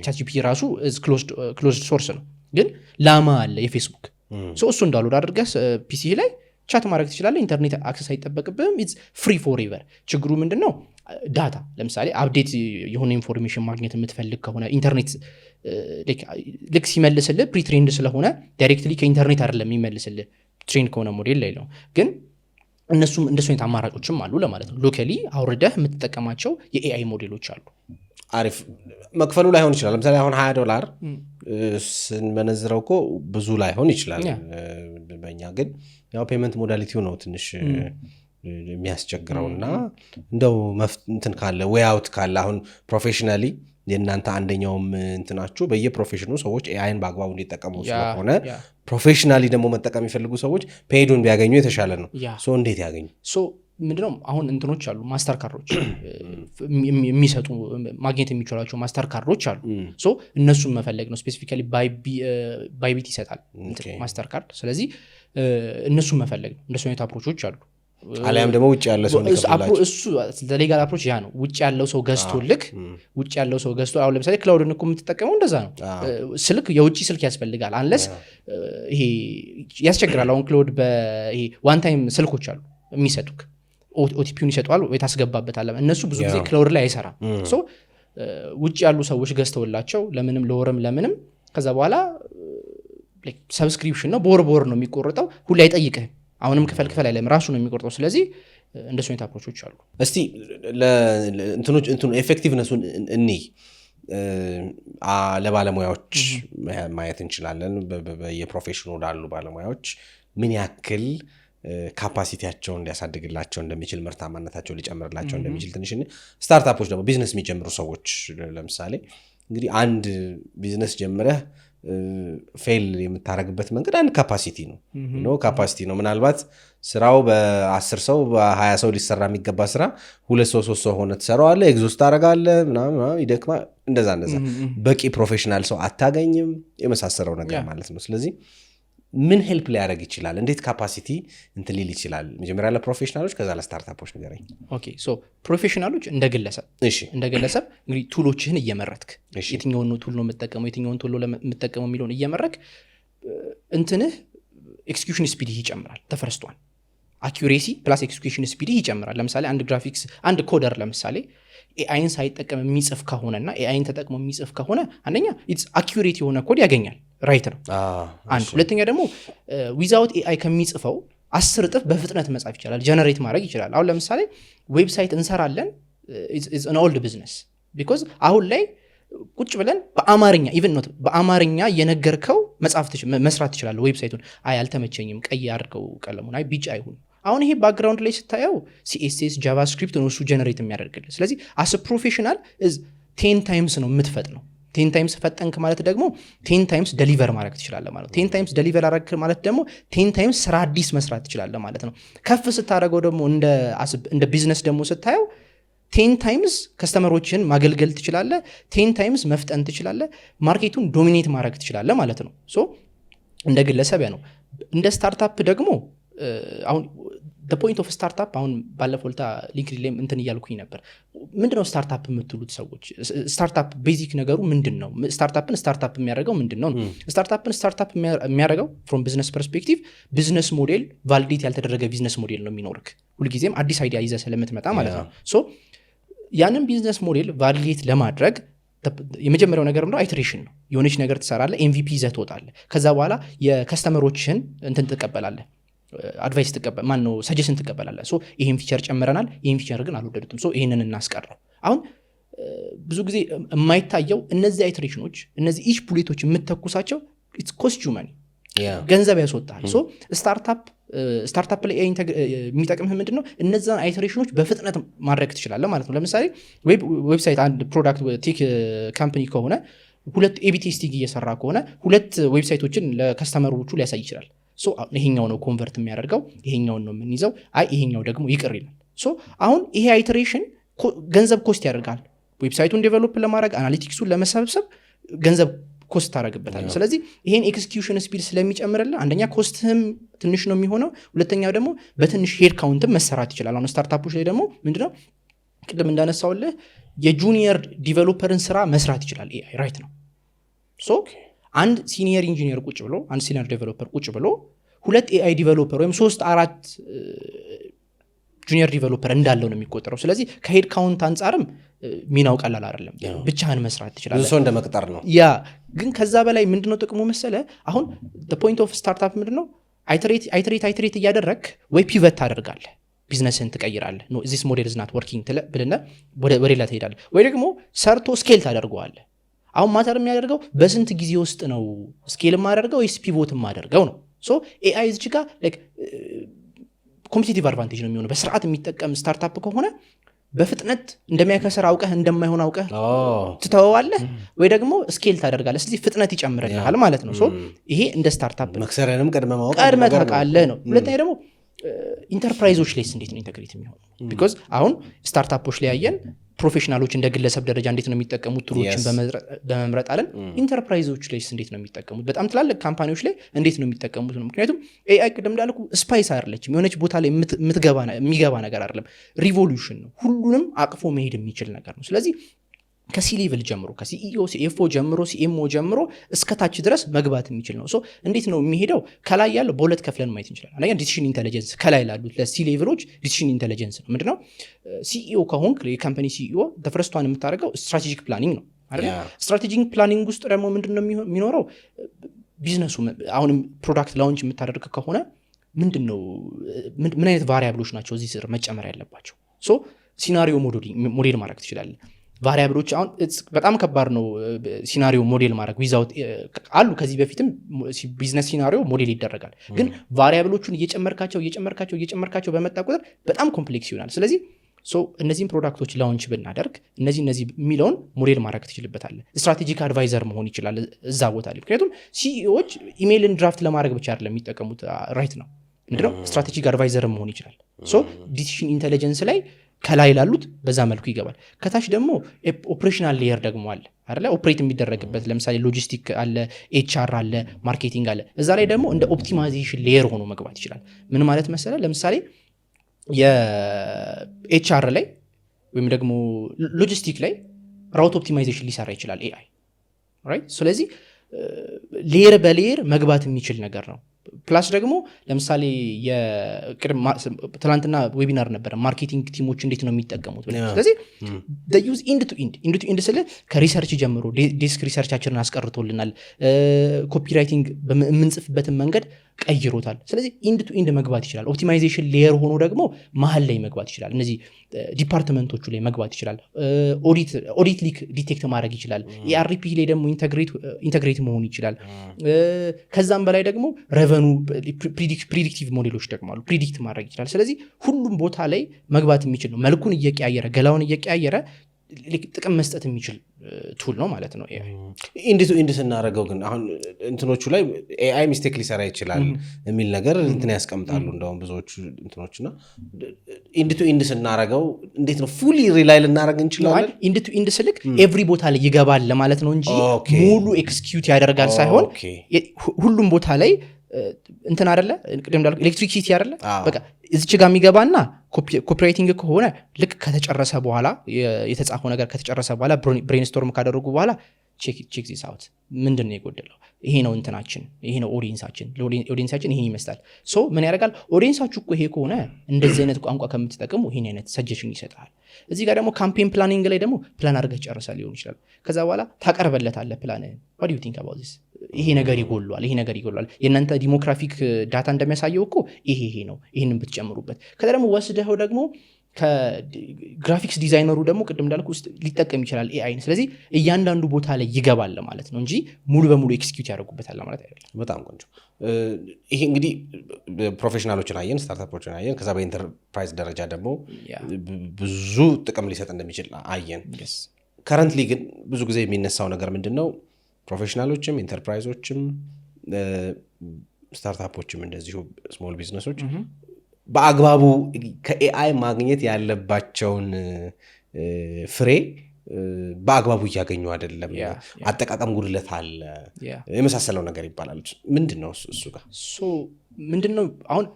ChatGPT ራሱ closed source ነው፣ ግን Llama አለ የፌስቡክ። So እሱን download አድርገህ PC ላይ chat ማድረግ ትችላለህ። ኢንተርኔት access አይጠበቅብህም። It's free forever። ችግሩ ምንድን ነው? Data ለምሳሌ update የሆነ information ማግኘት የምትፈልግ ከሆነ ኢንተርኔት ልክ ሲመልስልህ pretrained ስለሆነ directly ከኢንተርኔት አይደለም የሚመልስልህ፣ train ከሆነ ሞዴል ላይ ነው። ግን እነሱም እንደሱ አይነት አማራጮችም አሉ ለማለት ነው። Locally አውርደህ የምትጠቀማቸው የ AI ሞዴሎች አሉ። አሪፍ። መክፈሉ ላይሆን ይችላል። ለምሳሌ አሁን 20 ዶላር ስንመነዝረው እኮ ብዙ ላይሆን ይችላል። በእኛ ግን ያው payment modality ው ነው ትንሽ የሚያስቸግረው። እና እንደው እንትን ካለ፣ way out ካለ፣ አሁን professionally የእናንተ አንደኛውም እንትናችሁ በየ profession ኡ ሰዎች AI ን በአግባቡ እንዲጠቀሙ ስለሆነ professionally ደግሞ መጠቀም የሚፈልጉ ሰዎች paid ኡን ቢያገኙ የተሻለ ነው። So እንዴት ያገኙ? So ምንድነው፣ አሁን እንትኖች አሉ፣ Master ካርዶች የሚሰጡ፣ ማግኘት የሚችሏቸው Master ካርዶች አሉ። So እነሱን መፈለግ ነው። Specifically Bybit ይሰጣል ማስተር ካርድ። ስለዚህ እነሱን መፈለግ ነው። እንደሱ አይነት approach ኦች አሉ። አሊያም ደግሞ ውጭ ያለ ሰው እንዲከፍልላቸው። እሱ legal approach ያ ነው። ውጭ ያለው ሰው ገዝቶ ልክ ውጭ ያለው ሰው ገዝቶ፣ አሁን ለምሳሌ Claude ን እኮ የምትጠቀመው እንደዛ ነው። ስልክ፣ የውጭ ስልክ ያስፈልጋል። Unless ይሄ ያስቸግራል። አሁን Claude ይሄ one time ስልኮች አሉ የሚሰጡክ፣ OTP ውን ይሰጠዋል ወይ ታስገባበታለህ። እነሱ ብዙ ጊዜ Claude ላይ አይሰራም። So ውጭ ያሉ ሰዎች ገዝተውላቸው ለምንም ለወርም ለምንም፣ ከዛ በኋላ subscription ነው፣ በወር በወር ነው የሚቆርጠው። ሁሌ አይጠይቅህም። አሁንም ክፈል ክፈል አይልም፣ ራሱ ነው የሚቆርጠው። ስለዚህ እንደሱ አይነት approach ኦች አሉ። እስቲ እንትኖች እንትኑ effectiveness ኡን እኒ ለባለሙያዎች ማየት እንችላለን። በየ profession ኡ ላሉ ባለሙያዎች ምን ያክል capacity ያቸውን ሊያሳድግላቸው እንደሚችል፣ ምርታማነታቸውን ሊጨምርላቸው እንደሚችል ትንሽ፣ startup ኦች ደግሞ ቢዝነስ የሚጀምሩ ሰዎች ለምሳሌ እንግዲህ አንድ ቢዝነስ ጀምረህ fail የምታደርግበት መንገድ አንድ capacity ነው፣ capacity ነው። ምናልባት ስራው በ10 ሰው፣ በ20 ሰው ሊሰራ የሚገባ ስራ ሁለት ሰው፣ ሶስት ሰው ሆነ ትሰራዋለህ፣ exhaust ታደርጋለህ፣ ምናምን ምናምን ይደክማል። እንደዛ እንደዛ በቂ professional ሰው አታገኝም፣ የመሳሰለው ነገር ማለት ነው። ስለዚህ ምን help ሊያደርግ ይችላል? እንዴት capacity እንትን ሊል ይችላል? መጀመሪያ ለ professional ኦች፣ ከዛ ለ startup ኦች ንገረኝ። Okay፣ so professional ኦች እንደ ግለሰብ እንደ ግለሰብ እንግዲህ tool ኦችህን እየመረጥክ የትኛውን ነው tool ነው የምጠቀመው፣ የትኛውን tool ነው የምጠቀመው የሚለውን እየመረጥክ እንትንህ execution speed ይጨምራል። The first one accuracy plus execution speed ይጨምራል። ለምሳሌ አንድ ግራፊክስ፣ አንድ coder ለምሳሌ AI ን ሳይጠቀም የሚጽፍ ከሆነና AI ን ተጠቅሞ የሚጽፍ ከሆነ አንደኛ it's accurate የሆነ ኮድ ያገኛል፣ right ነው አንድ። ሁለተኛ ደግሞ without AI ከሚጽፈው 10 እጥፍ በፍጥነት መጻፍ ይችላል፣ generate ማድረግ ይችላል። አሁን ለምሳሌ website እንሰራለን፣ old business፣ because አሁን ላይ ቁጭ ብለን በአማርኛ፣ even not በአማርኛ እየነገርከው መጻፍ መስራት ትችላለህ website ኡን። አይ አልተመቸኝም፣ ቀይ አድርገው ቀለሙን፣ አይ ቢጫ አይሁን። አሁን ይሄ background ላይ ስታየው CSS፣ JavaScript ነው እሱ generate የሚያደርግልህ። ስለዚህ as professional 10 times ነው የምትፈጥነው። 10 times ፈጠንክ ማለት ደግሞ 10 times deliver ማድረግ ትችላለህ ማለት ነው። 10 times deliver አደረግክ ማለት ደግሞ 10 times ስራ አዲስ መስራት ትችላለህ ማለት ነው። ከፍ ስታደርገው ደግሞ እንደ ቢዝነስ ደግሞ ስታየው 10 times customer ኦችን ማገልገል ትችላለህ። 10 times መፍጠን ትችላለህ። Market ኡን dominate ማድረግ ትችላለህ ማለት ነው። So እንደ ግለሰብ ያ ነው። እንደ startup ደግሞ አሁን point of startup፣ አሁን ባለፈው ልታ LinkedIn ላይም እንትን እያልኩኝ ነበር። ምንድነው startup የምትሉት ሰዎች? Startup basic ነገሩ ምንድን ነው? Startup ን startup የሚያደርገው ምንድን ነው? Startup ን startup የሚያደርገው from business perspective business model validate ያልተደረገ business model ነው የሚኖርክ። ሁልጊዜም አዲስ idea ይዘህ ስለምትመጣ ማለት ነው። So ያንን business model validate ለማድረግ የመጀመሪያው ነገር ምንድነው? Iteration ነው። የሆነች ነገር ትሰራለህ፣ MVP ይዘህ ትወጣለህ። ከዛ በኋላ የ customer ኦችህን እንትን ትቀበላለህ፣ advice ማን ነው suggestion ትቀበላለህ። So ይህን feature ጨምረናል፣ ይህን feature ግን አልወደዱትም፣ so ይህንን እናስቀረው። አሁን ብዙ ጊዜ የማይታየው እነዚህ iteration ኦች፣ እነዚህ each bullet ኦች የምትተኩሳቸው cost you money፣ ገንዘብ ያስወጣል። So startup ላይ የሚጠቅምህ ምንድን ነው? እነዛን iteration ኦች በፍጥነት ማድረግ ትችላለህ ማለት ነው። ለምሳሌ website፣ አንድ product tech company ከሆነ፣ ሁለት A/B testing እየሰራ ከሆነ ሁለት website ኦችን ለ customer ኦቹ ሊያሳይ ይችላል። So ይሄኛው ነው convert የሚያደርገው፣ ይሄኛውን ነው የምንይዘው፣ አይ ይሄኛው ደግሞ ይቅር ይላል። So አሁን ይሄ iteration ገንዘብ cost ያደርጋል። Website ኡን develop ለማድረግ፣ analytics ኡን ለመሰብሰብ ገንዘብ cost ታደርግበታለህ። ስለዚህ ይሄን execution speed ስለሚጨምርልህ አንደኛ cost ህም ትንሽ ነው የሚሆነው፣ ሁለተኛው ደግሞ በትንሽ head count ም መሰራት ይችላል። አሁን startup ኦች ላይ ደግሞ ምንድነው፣ ቅድም እንዳነሳውልህ የ junior developer ን ስራ መስራት ይችላል AI right now። So አንድ senior engineer ቁጭ ብሎ፣ አንድ senior developer ቁጭ ብሎ ሁለት AI developer ወይም ሶስት አራት junior developer እንዳለው ነው የሚቆጠረው። ስለዚህ ከ head count አንጻርም ሚናው ቀላል አይደለም። ብቻህን መስራት ብዙ ትችላለህ። ሰው እንደ መቅጠር ነው። Yeah፣ ግን ከዛ በላይ ምንድነው ጥቅሙ መሰለ? አሁን point of startup ምንድነው? Iterate, iterate, iterate እያደረግክ ወይ pivot ታደርጋለህ፣ ቢዝነስህን ትቀይራለህ። No, this model is not working ብለህ ወደ ሌላ ትሄዳለህ፣ ወይ ደግሞ ሰርቶ scale ታደርገዋለህ። አሁን matter የሚያደርገው በስንት ጊዜ ውስጥ ነው scale የማደርገው ወይስ pivot የማደርገው ነው። So AI እዚች ጋር competitive advantage ነው የሚሆነው። በስርዓት የሚጠቀም startup ከሆነ በፍጥነት እንደሚያከስር አውቀህ፣ እንደማይሆን አውቀህ ትተወዋለህ ወይ ደግሞ scale ታደርጋለህ። ስለዚህ ፍጥነት ይጨምርልሃል ማለት ነው። So ይሄ እንደ startup ነው። መክሰርንም ቀድመ ማወቅ ቀድመህ ነገር ነው። ታውቃለህ ነው። ሁለተኛ ደግሞ ኢንተርፕራይዞች ላይስ እንዴት ነው integrate የሚሆነው? Because አሁን startup ኦች ላይ ያየን፣ professional ኦች እንደ ግለሰብ ደረጃ እንዴት ነው የሚጠቀሙት tool ኦችን በመምረጥ አለን። ኢንተርፕራይዞች ላይስ እንዴት ነው የሚጠቀሙት? በጣም ትላልቅ company ዎች ላይ እንዴት ነው የሚጠቀሙት ነው። ምክንያቱም AI ቅድም እንዳልኩ spice አይደለችም፣ የሆነች ቦታ ላይ የሚገባ ነገር አይደለም፣ revolution ነው። ሁሉንም አቅፎ መሄድ የሚችል ነገር ነው። ስለዚህ ከ C level ጀምሮ፣ ከ CEO፣ CFO ጀምሮ፣ CMO ጀምሮ እስከ ታች ድረስ መግባት የሚችል ነው። So እንዴት ነው የሚሄደው? ከላይ ያለው በሁለት ከፍለን ማየት እንችላለን። አንደኛ decision intelligence፣ ከላይ ላሉት ለ C level ኦች decision intelligence ነው። ምንድነው? CEO ከሆንክ፣ የ company CEO፣ first one የምታደርገው strategic planning ነው አይደለ? Strategic planning ውስጥ ደግሞ ምንድን ነው የሚኖረው? ቢዝነሱ አሁንም product launch የምታደርግ ከሆነ ምንድን ነው፣ ምን አይነት variable ኦች ናቸው እዚህ ስር መጨመር ያለባቸው? So scenario model ማድረግ ትችላለህ። Variable ኦች አሁን በጣም ከባድ ነው scenario model ማድረግ without አሉ። ከዚህ በፊትም business scenario model ይደረጋል፣ ግን variable ኦቹን እየጨመርካቸው እየጨመርካቸው እየጨመርካቸው በመጣ ቁጥር በጣም complex ይሆናል። ስለዚህ so እነዚህን product ኦች launch ብናደርግ እነዚህ የሚለውን ሞዴል ማድረግ ትችልበታለህ። Strategic advisor መሆን ይችላል እዛ ቦታ ላይ፣ ምክንያቱም CEO ዎች email ን draft ለማድረግ ብቻ አይደለም የሚጠቀሙት፣ right ነው። ምንድነው፣ strategic advisor መሆን ይችላል። So decision intelligence ላይ ከላይ ላሉት በዛ መልኩ ይገባል። ከታች ደግሞ operational layer ደግሞ አለ አይደለ? Operate የሚደረግበት፣ ለምሳሌ ሎጂስቲክ አለ፣ HR አለ፣ marketing አለ። እዛ ላይ ደግሞ እንደ optimization layer ሆኖ መግባት ይችላል። ምን ማለት መሰለ? ለምሳሌ የ HR ላይ ወይም ደግሞ ሎጂስቲክ ላይ route optimization ሊሰራ ይችላል AI፣ right? ስለዚህ layer በ layer መግባት የሚችል ነገር ነው። Plus ደግሞ ለምሳሌ ትናንትና webinar ነበረ፣ marketing team ኦች እንዴት ነው የሚጠቀሙት ብለን። ስለዚህ use end to end። End to end ስለ ከ research ጀምሮ desk research ኣችንን አስቀርቶልናል። Copywriting የምንጽፍበትን መንገድ ቀይሮታል። ስለዚህ end to end መግባት ይችላል። Optimization layer ሆኖ ደግሞ መሀል ላይ መግባት ይችላል። እነዚህ department ኦቹ ላይ መግባት ይችላል። Audit leak detect ማድረግ ይችላል። ERP ላይ ደግሞ integrate መሆን ይችላል። ከዛም በላይ ደግሞ revenue predictive model ኦች ደግሞ አሉ፣ predict ማድረግ ይችላል። ስለዚህ ሁሉም ቦታ ላይ መግባት የሚችል ነው። መልኩን እየቀያየረ፣ ገላውን እየቀያየረ ጥቅም መስጠት የሚችል tool ነው ማለት ነው AI። End to end ስናደርገው ግን አሁን እንትኖቹ ላይ AI mistake ሊሰራ ይችላል የሚል ነገር እንትን ያስቀምጣሉ እንደውም ብዙዎቹ እንትኖች። እና end to end ስናደርገው እንዴት ነው፣ fully rely ልናደርግ እንችላለን? End to end ስልክ every ቦታ ላይ ይገባል ለማለት ነው እንጂ ሙሉ execute ያደርጋል ሳይሆን ሁሉም ቦታ ላይ እንትን አደለ፣ ቅድም እንዳልኩ electricity አደለ? በቃ እዚች ጋር የሚገባና copywriting ከሆነ ልክ ከተጨረሰ በኋላ፣ የተጻፈው ነገር ከተጨረሰ በኋላ፣ brainstorm ካደረጉ በኋላ check this out፣ ምንድን ነው የጎደለው? ይሄ ነው እንትናችን፣ ይሄ ነው audience ኣችን፣ audience ኣችን ይሄን ይመስላል። So ምን ያደርጋል? Audience ኣችሁ እኮ ይሄ ከሆነ እንደዚህ አይነት ቋንቋ ከምትጠቀሙ ይሄን አይነት suggestion ይሰጣል። እዚህ ጋር ደግሞ campaign planning ላይ ደግሞ ፕላን አድርገህ ጨርሰህ ሊሆን ይችላል። ከዛ በኋላ ታቀርበለታለህ plan። "What you think about this? ይሄ ነገር ይጎሏል፣ ይሄ ነገር ይጎሏል። የእናንተ demographic data እንደሚያሳየው እኮ ይሄ ይሄ ነው፣ ይህንን ብትጨምሩበት።" ከዛ ደግሞ ወስደኸው ደግሞ ከ graphics designer ኡ ደግሞ ቅድም እንዳልኩ ውስጥ ሊጠቀም ይችላል AI ን። ስለዚህ እያንዳንዱ ቦታ ላይ ይገባል ማለት ነው እንጂ ሙሉ በሙሉ execute ያደርጉበታል ማለት አይደለም። በጣም ቆንጆ። ይሄ እንግዲህ professional ኦችን አየን፣ startup ኦችን አየን። ከዛ በኢንተርፕራይዝ ደረጃ ደግሞ ብዙ ጥቅም ሊሰጥ እንደሚችል አየን። Currently ግን ብዙ ጊዜ የሚነሳው ነገር ምንድን ነው? Professional ኦችም enterprise ኦችም startup ኦችም እንደዚሁ small business ኦች በአግባቡ ከ AI ማግኘት ያለባቸውን ፍሬ በአግባቡ እያገኙ አይደለም፣ አጠቃቀም ጉድለት አለ፣ የመሳሰለው ነገር ይባላል። ምንድን ነው እሱ ጋር? So ምንድን ነው፣ አሁን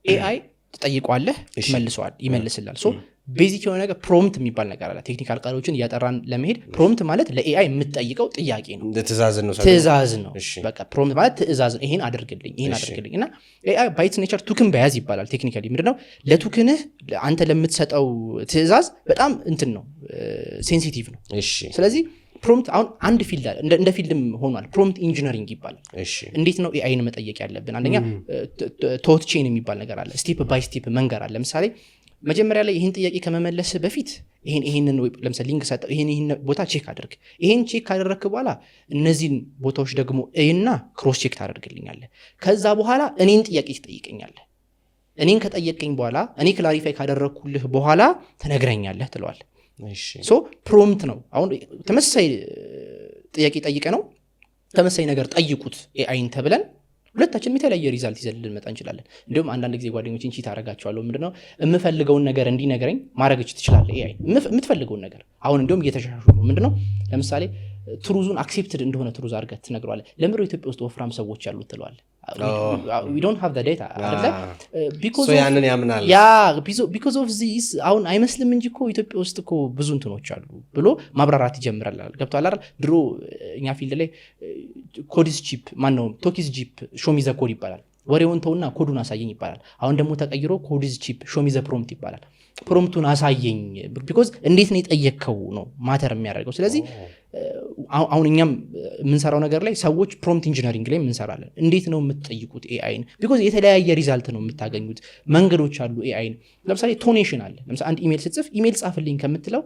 AI ትጠይቀዋለህ፣ ትመልሰዋል፣ ይመልስላል። So basic የሆነ ነገር prompt የሚባል ነገር አለ። Technical ቃሎችን እያጠራን ለመሄድ፣ prompt ማለት ለ AI የምትጠይቀው ጥያቄ ነው። ትእዛዝ ነው። ትእዛዝ ነው። በቃ prompt ማለት ትእዛዝ ነው። ይሄን አድርግልኝ፣ ይሄን አድርግልኝ። እና AI by its nature token bias ይባላል። Technically ምንድነው፣ ለ token ህ፣ አንተ ለምትሰጠው ትእዛዝ በጣም እንትን ነው፣ sensitive ነው። ስለዚህ prompt አሁን አንድ field አለ፣ እንደ field ም ሆኗል፣ prompt engineering ይባላል። እንዴት ነው AI ን መጠየቅ ያለብን? አንደኛ thought chain የሚባል ነገር አለ፣ step by step መንገር አለ። ለምሳሌ መጀመሪያ ላይ ይህን ጥያቄ ከመመለስ በፊት ይሄን ይሄንን፣ ለምሳሌ link ሰጠው፣ ይሄን ይሄን ቦታ check አድርግ፣ ይሄን check ካደረግክ በኋላ እነዚህን ቦታዎች ደግሞ እይና cross check ታደርግልኛለህ፣ ከዛ በኋላ እኔን ጥያቄ ትጠይቀኛለህ፣ እኔን ከጠየቀኝ በኋላ፣ እኔ clarify ካደረግኩልህ በኋላ ትነግረኛለህ ትለዋል። So prompt ነው። አሁን ተመሳሳይ ጥያቄ ጠይቀ ነው፣ ተመሳሳይ ነገር ጠይቁት AI ን ተብለን ሁለታችንም የተለያየ result ይዘን ልንመጣ እንችላለን። እንዲሁም አንዳንድ ጊዜ ጓደኞችን cheat አደርጋቸዋለሁ። ምንድነው፣ የምፈልገውን ነገር እንዲነግረኝ ማድረግ ትችላለህ AI የምትፈልገውን ነገር። አሁን እንዲሁም እየተሻሻሉ ነው። ምንድነው፣ ለምሳሌ truth ኡን accepted እንደሆነ truth አድርገህ ትነግረዋለህ። ለምንድነው ኢትዮጵያ ውስጥ ወፍራም ሰዎች ያሉት ትለዋለህ። We don't have data አይደለ? ያንን ያምናል። Yeah, because of this አሁን አይመስልም እንጂ እኮ ኢትዮጵያ ውስጥ እኮ ብዙ እንትኖች አሉ ብሎ ማብራራት ይጀምራል። ገብቶሃል አይደል? ድሮ እኛ field ላይ code is cheap፣ ማነው፣ talk is cheap, show me the code ይባላል። ወሬውን ተውና ኮዱን አሳየኝ ይባላል። አሁን ደግሞ ተቀይሮ code is cheap, show me the prompt ይባላል። Prompt ኡን አሳየኝ፣ because እንዴት ነው የጠየቅከው ነው matter የሚያደርገው። ስለዚህ አሁን እኛም የምንሰራው ነገር ላይ ሰዎች prompt engineering ላይ እንሰራለን። እንዴት ነው የምትጠይቁት AI ን? Because የተለያየ result ነው የምታገኙት። መንገዶች አሉ። AI ን ለምሳሌ tonation አለ። ለምሳሌ አንድ ኢሜል ስትጽፍ ኢሜል ጻፍልኝ ከምትለው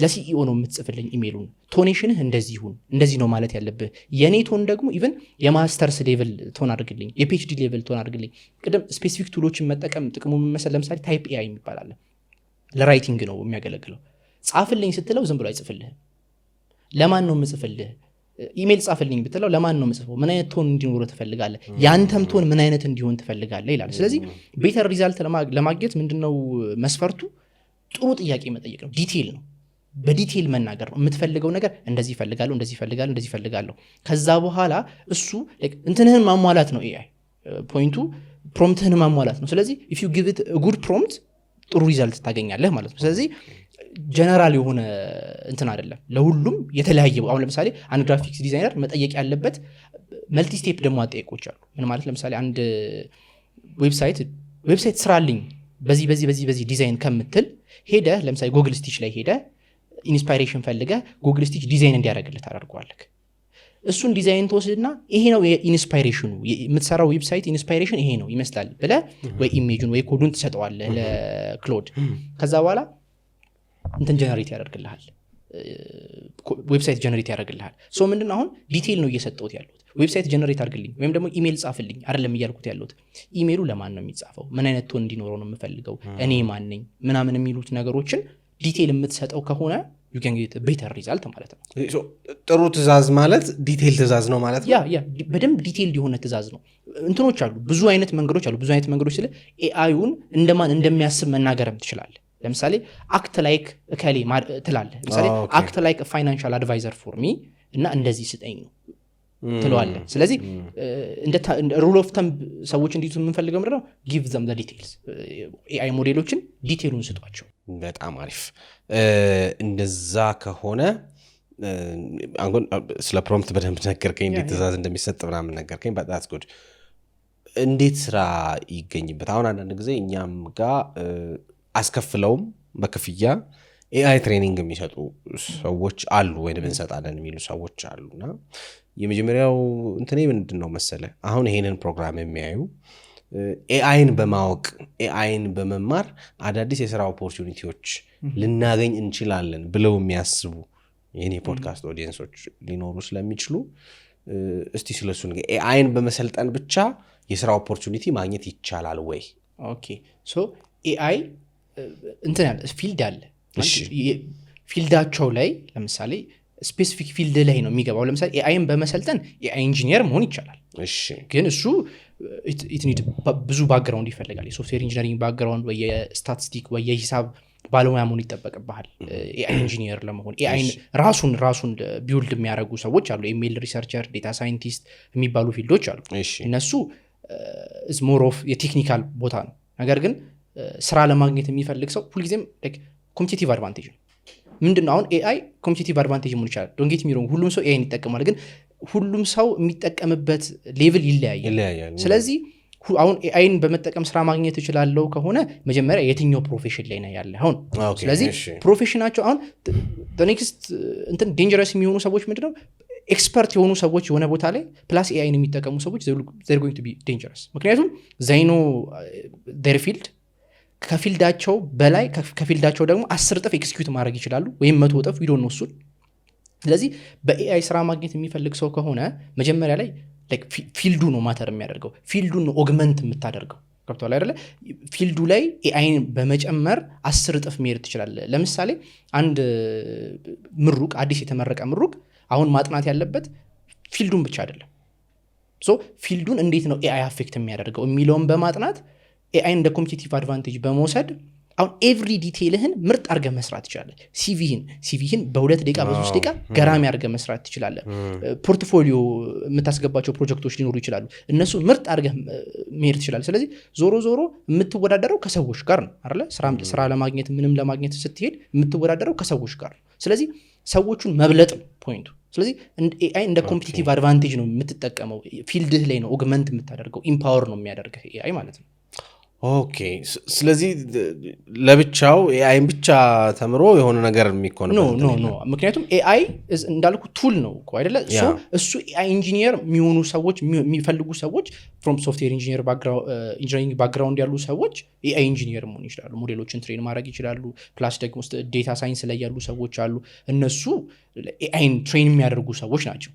ለ CEO ነው የምትጽፍልኝ ኢሜሉን፣ tonation ህ እንደዚህ ይሁን፣ እንደዚህ ነው ማለት ያለብህ። የኔ tone ደግሞ even የ masters level tone አድርግልኝ፣ የ PhD level tone አድርግልኝ። ቅድም specific tool ኦችን መጠቀም ጥቅሙ መሰል፣ ለምሳሌ Type AI የሚባል አለ፣ ለ writing ነው የሚያገለግለው። ጻፍልኝ ስትለው ዝም ብሎ አይጽፍልህም። ለማን ነው የምጽፍልህ? ኢሜል ጻፍልኝ ብትለው ለማን ነው የምጽፈው? ምን አይነት tone እንዲኖረው ትፈልጋለህ? ያንተም tone ምን አይነት እንዲሆን ትፈልጋለህ ይላል። ስለዚህ better result ለማግኘት ምንድነው መስፈርቱ? ጥሩ ጥያቄ መጠየቅ ነው። Detail ነው፣ በ detail መናገር ነው። የምትፈልገው ነገር እንደዚህ እፈልጋለሁ፣ እንደዚህ እፈልጋለሁ፣ እንደዚህ እፈልጋለሁ። ከዛ በኋላ እሱ እንትንህን ማሟላት ነው። AI point ኡ prompt ህን ማሟላት ነው። ስለዚህ if you give it good prompt ጥሩ result ታገኛለህ ማለት ነው። ስለዚህ ጀነራል የሆነ እንትን አይደለም፣ ለሁሉም የተለያየ። አሁን ለምሳሌ አንድ graphics designer መጠየቅ ያለበት multi step ደግሞ አጠያየቆች አሉ። ምን ማለት? ለምሳሌ አንድ website ስራልኝ በዚህ በዚህ በዚህ በዚህ ዲዛይን ከምትል ሄደህ ለምሳሌ Google Stitch ላይ ሄደህ inspiration ፈልገህ Google Stitch design እንዲያደርግልህ ታደርገዋለህ። እሱን ዲዛይን ትወስድና ይሄ ነው የ inspiration ኑ፣ የምትሰራው website inspiration ይሄ ነው ይመስላል ብለህ ወይ image ኡን ወይ ኮዱን ትሰጠዋለህ ለ Claude። ከዛ በኋላ እንትን generate ያደርግልሃል፣ website generate ያደርግልሃል። So ምንድን አሁን detail ነው እየሰጠሁት ያለሁት። Website generate አድርግልኝ ወይም ደግሞ ኢሜል ጻፍልኝ አይደለም እያልኩት ያለሁት። ኢሜሉ ለማን ነው የሚጻፈው፣ ምን አይነት tone እንዲኖረው ነው የምፈልገው፣ እኔ ማን ነኝ ምናምን የሚሉት ነገሮችን detail የምትሰጠው ከሆነ you can get better result ማለት ነው። ጥሩ ትእዛዝ ማለት detail ትእዛዝ ነው ማለት ነው። Yeah፣ በደንብ detail የሆነ ትእዛዝ ነው። እንትኖች አሉ፣ ብዙ አይነት መንገዶች አሉ። ብዙ አይነት መንገዶች ስለ AI ዩን እንደማን እንደሚያስብ መናገርም ትችላለህ። ለምሳሌ act like እከሌ ትላለህ። ለምሳሌ act like financial advisor for me እና እንደዚህ ስጠኝ ነው ትለዋለህ። ስለዚህ እንደ rule of thumb ሰዎች እንዲይዙ የምንፈልገው ምንድነው? Give them details። AI model ኦችን detail ኡን ስጧቸው። በጣም አሪፍ። እንደዛ ከሆነ አሁን ስለ prompt በደንብ ነገርከኝ፣ እንዴት ትእዛዝ እንደሚሰጥ ምናምን ነገርከኝ። That's good። እንዴት ስራ ይገኝበት? አሁን አንዳንድ ጊዜ እኛም ጋር አስከፍለውም በክፍያ AI training የሚሰጡ ሰዎች አሉ፣ ወይም እንሰጣለን የሚሉ ሰዎች አሉ። እና የመጀመሪያው እንትኔ ምንድን ነው መሰለ፣ አሁን ይሄንን ፕሮግራም የሚያዩ AI ን በማወቅ AI ን በመማር አዳዲስ የስራ opportunity ዎች ልናገኝ እንችላለን ብለው የሚያስቡ የኔ podcast audience ኦች ሊኖሩ ስለሚችሉ እስቲ ስለሱ፣ AI ን በመሰልጠን ብቻ የስራ opportunity ማግኘት ይቻላል ወይ? Okay፣ so AI እንትን ያለ field አለ። Field ኣቸው ላይ ለምሳሌ specific field ላይ ነው የሚገባው። ለምሳሌ AI ን በመሰልጠን AI engineer መሆን ይቻላል። ግን እሱ it need ብዙ background ይፈልጋል። የ software engineering background ወይ የ statistic ወይ የሂሳብ ባለሙያ መሆን ይጠበቅብሃል AI engineer ለመሆን። AI ን ራሱን build የሚያደርጉ ሰዎች አሉ። ML researcher፣ data scientist የሚባሉ field ኦች አሉ። እነሱ more of የ technical ቦታ ነው። ነገር ግን ስራ ለማግኘት የሚፈልግ ሰው ሁልጊዜም competitive advantage ነው። ምንድን ነው አሁን AI competitive advantage መሆን ይችላል። Don't get me wrong፣ ሁሉም ሰው AI ን ይጠቀማል። ግን ሁሉም ሰው የሚጠቀምበት level ይለያያል። ይለያያል። ስለዚህ አሁን AI ን በመጠቀም ስራ ማግኘት እችላለሁ ከሆነ መጀመሪያ የትኛው profession ላይ ነው ያለ አሁን። ስለዚህ profession ኣቸው አሁን next እንትን dangerous የሚሆኑ ሰዎች ምንድነው፣ expert የሆኑ ሰዎች የሆነ ቦታ ላይ plus AI ን የሚጠቀሙ ሰዎች they're going to be dangerous። ምክንያቱም they know their field ከ field ኣቸው በላይ፣ ከ field ኣቸው ደግሞ 10 እጥፍ execute ማድረግ ይችላሉ ወይም 100 እጥፍ፣ we don't know እሱን። ስለዚህ በ AI ስራ ማግኘት የሚፈልግ ሰው ከሆነ መጀመሪያ ላይ like field ኡ ነው matter የሚያደርገው፣ field ኡን ነው augment የምታደርገው። ገብቶሃል አይደለ? Field ኡ ላይ AI ን በመጨመር 10 እጥፍ መሄድ ትችላለህ። ለምሳሌ አንድ ምሩቅ፣ አዲስ የተመረቀ ምሩቅ አሁን ማጥናት ያለበት field ኡን ብቻ አይደለም። So field ኡን እንዴት ነው AI affect የሚያደርገው የሚለውን በማጥናት AI ን እንደ competitive advantage በመውሰድ አሁን every detail ህን ምርጥ አድርገህ መስራት ትችላለህ። CV ህን በ2 ደቂቃ፣ በ3 ደቂቃ ገራሚ አድርገህ መስራት ትችላለህ። Portfolio የምታስገባቸው ፕሮጀክቶች ሊኖሩ ይችላሉ። እነሱ ምርጥ አድርገህ መሄድ ትችላለህ። ስለዚህ ዞሮ ዞሮ የምትወዳደረው ከሰዎች ጋር ነው አይደለ? ስራ ለማግኘት ምንም ለማግኘት ስትሄድ የምትወዳደረው ከሰዎች ጋር ነው። ስለዚህ ሰዎቹን መብለጥ ነው point ኡ። ስለዚህ AI እንደ competitive advantage ነው የምትጠቀመው። Field ህ ላይ ነው augment የምታደርገው፣ empower ነው የሚያደርግህ AI ማለት ነው። Okay፣ ስለዚህ ለብቻው AI ን ብቻ ተምሮ የሆነ ነገር የሚኮንበት No. እንትን No. የለም። No፣ ምክንያቱም AI እንዳልኩ tool ነው እኮ አይደለ? So እሱ AI engineer የሚሆኑ ሰዎች፣ የሚፈልጉ ሰዎች፣ from software engineering background ያሉ ሰዎች AI engineer መሆን ይችላሉ። ሞዴሎችን train ማድረግ ይችላሉ። Plus ደግሞ data science ላይ ያሉ ሰዎች አሉ። እነሱ AI ን train የሚያደርጉ ሰዎች ናቸው።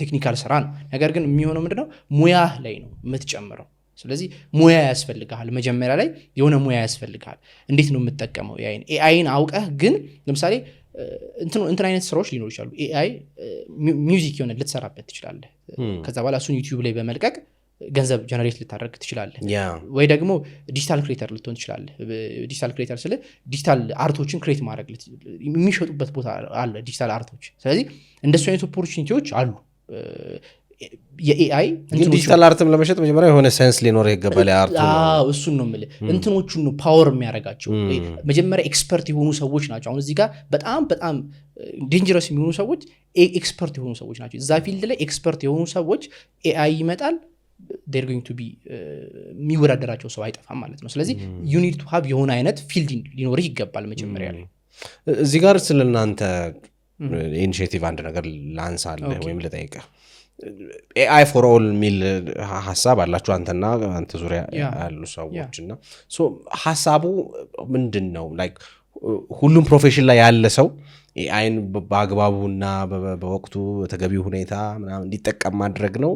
Technical ስራ ነው። ነገር ግን የሚሆነው ምንድነው? ሙያህ ላይ ነው የምትጨምረው። ስለዚህ ሙያ ያስፈልግሃል። መጀመሪያ ላይ የሆነ ሙያ ያስፈልግሃል። እንዴት ነው የምጠቀመው AI ን? AI ን አውቀህ ግን ለምሳሌ እንትን አይነት ስራዎች ሊኖሩ ይችላሉ። AI music የሆነ ልትሰራበት ትችላለህ። ከዛ በኋላ እሱን YouTube ላይ በመልቀቅ ገንዘብ generate ልታደርግ ትችላለህ። ወይ ደግሞ digital creator ልትሆን ትችላለህ። Digital creator ስል digital art ኦችን create ማድረግ የሚሸጡበት ቦታ አለ፣ digital art ኦች። ስለዚህ እንደሱ አይነት opportunity ዎች አሉ። የ AI ግን digital art ም ለመሸጥ መጀመሪያ የሆነ sense ሊኖርህ ይገባል። የ art ኡ አዎ፣ እሱን ነው የምልህ። እንትኖቹን ነው power የሚያደርጋቸው። መጀመሪያ expert የሆኑ ሰዎች ናቸው። አሁን እዚህ ጋር በጣም በጣም dangerous የሚሆኑ ሰዎች expert የሆኑ ሰዎች ናቸው። እዛ field ላይ expert የሆኑ ሰዎች AI ይመጣል፣ they're going to be የሚወዳደራቸው ሰው አይጠፋም ማለት ነው። ስለዚህ you need to have የሆነ አይነት field ሊኖርህ ይገባል መጀመሪያ ላይ። እዚህ ጋር ስለ እናንተ initiative አንድ ነገር ላንሳልህ ወይም ልጠይቅህ። AI for all የሚል ሀሳብ አላችሁ አንተና አንተ ዙሪያ ያሉ ሰዎች። እና so ሀሳቡ ምንድን ነው? Like ሁሉም profession ላይ ያለ ሰው AI ን በአግባቡና በወቅቱ በተገቢው ሁኔታ ምናምን እንዲጠቀም ማድረግ ነው?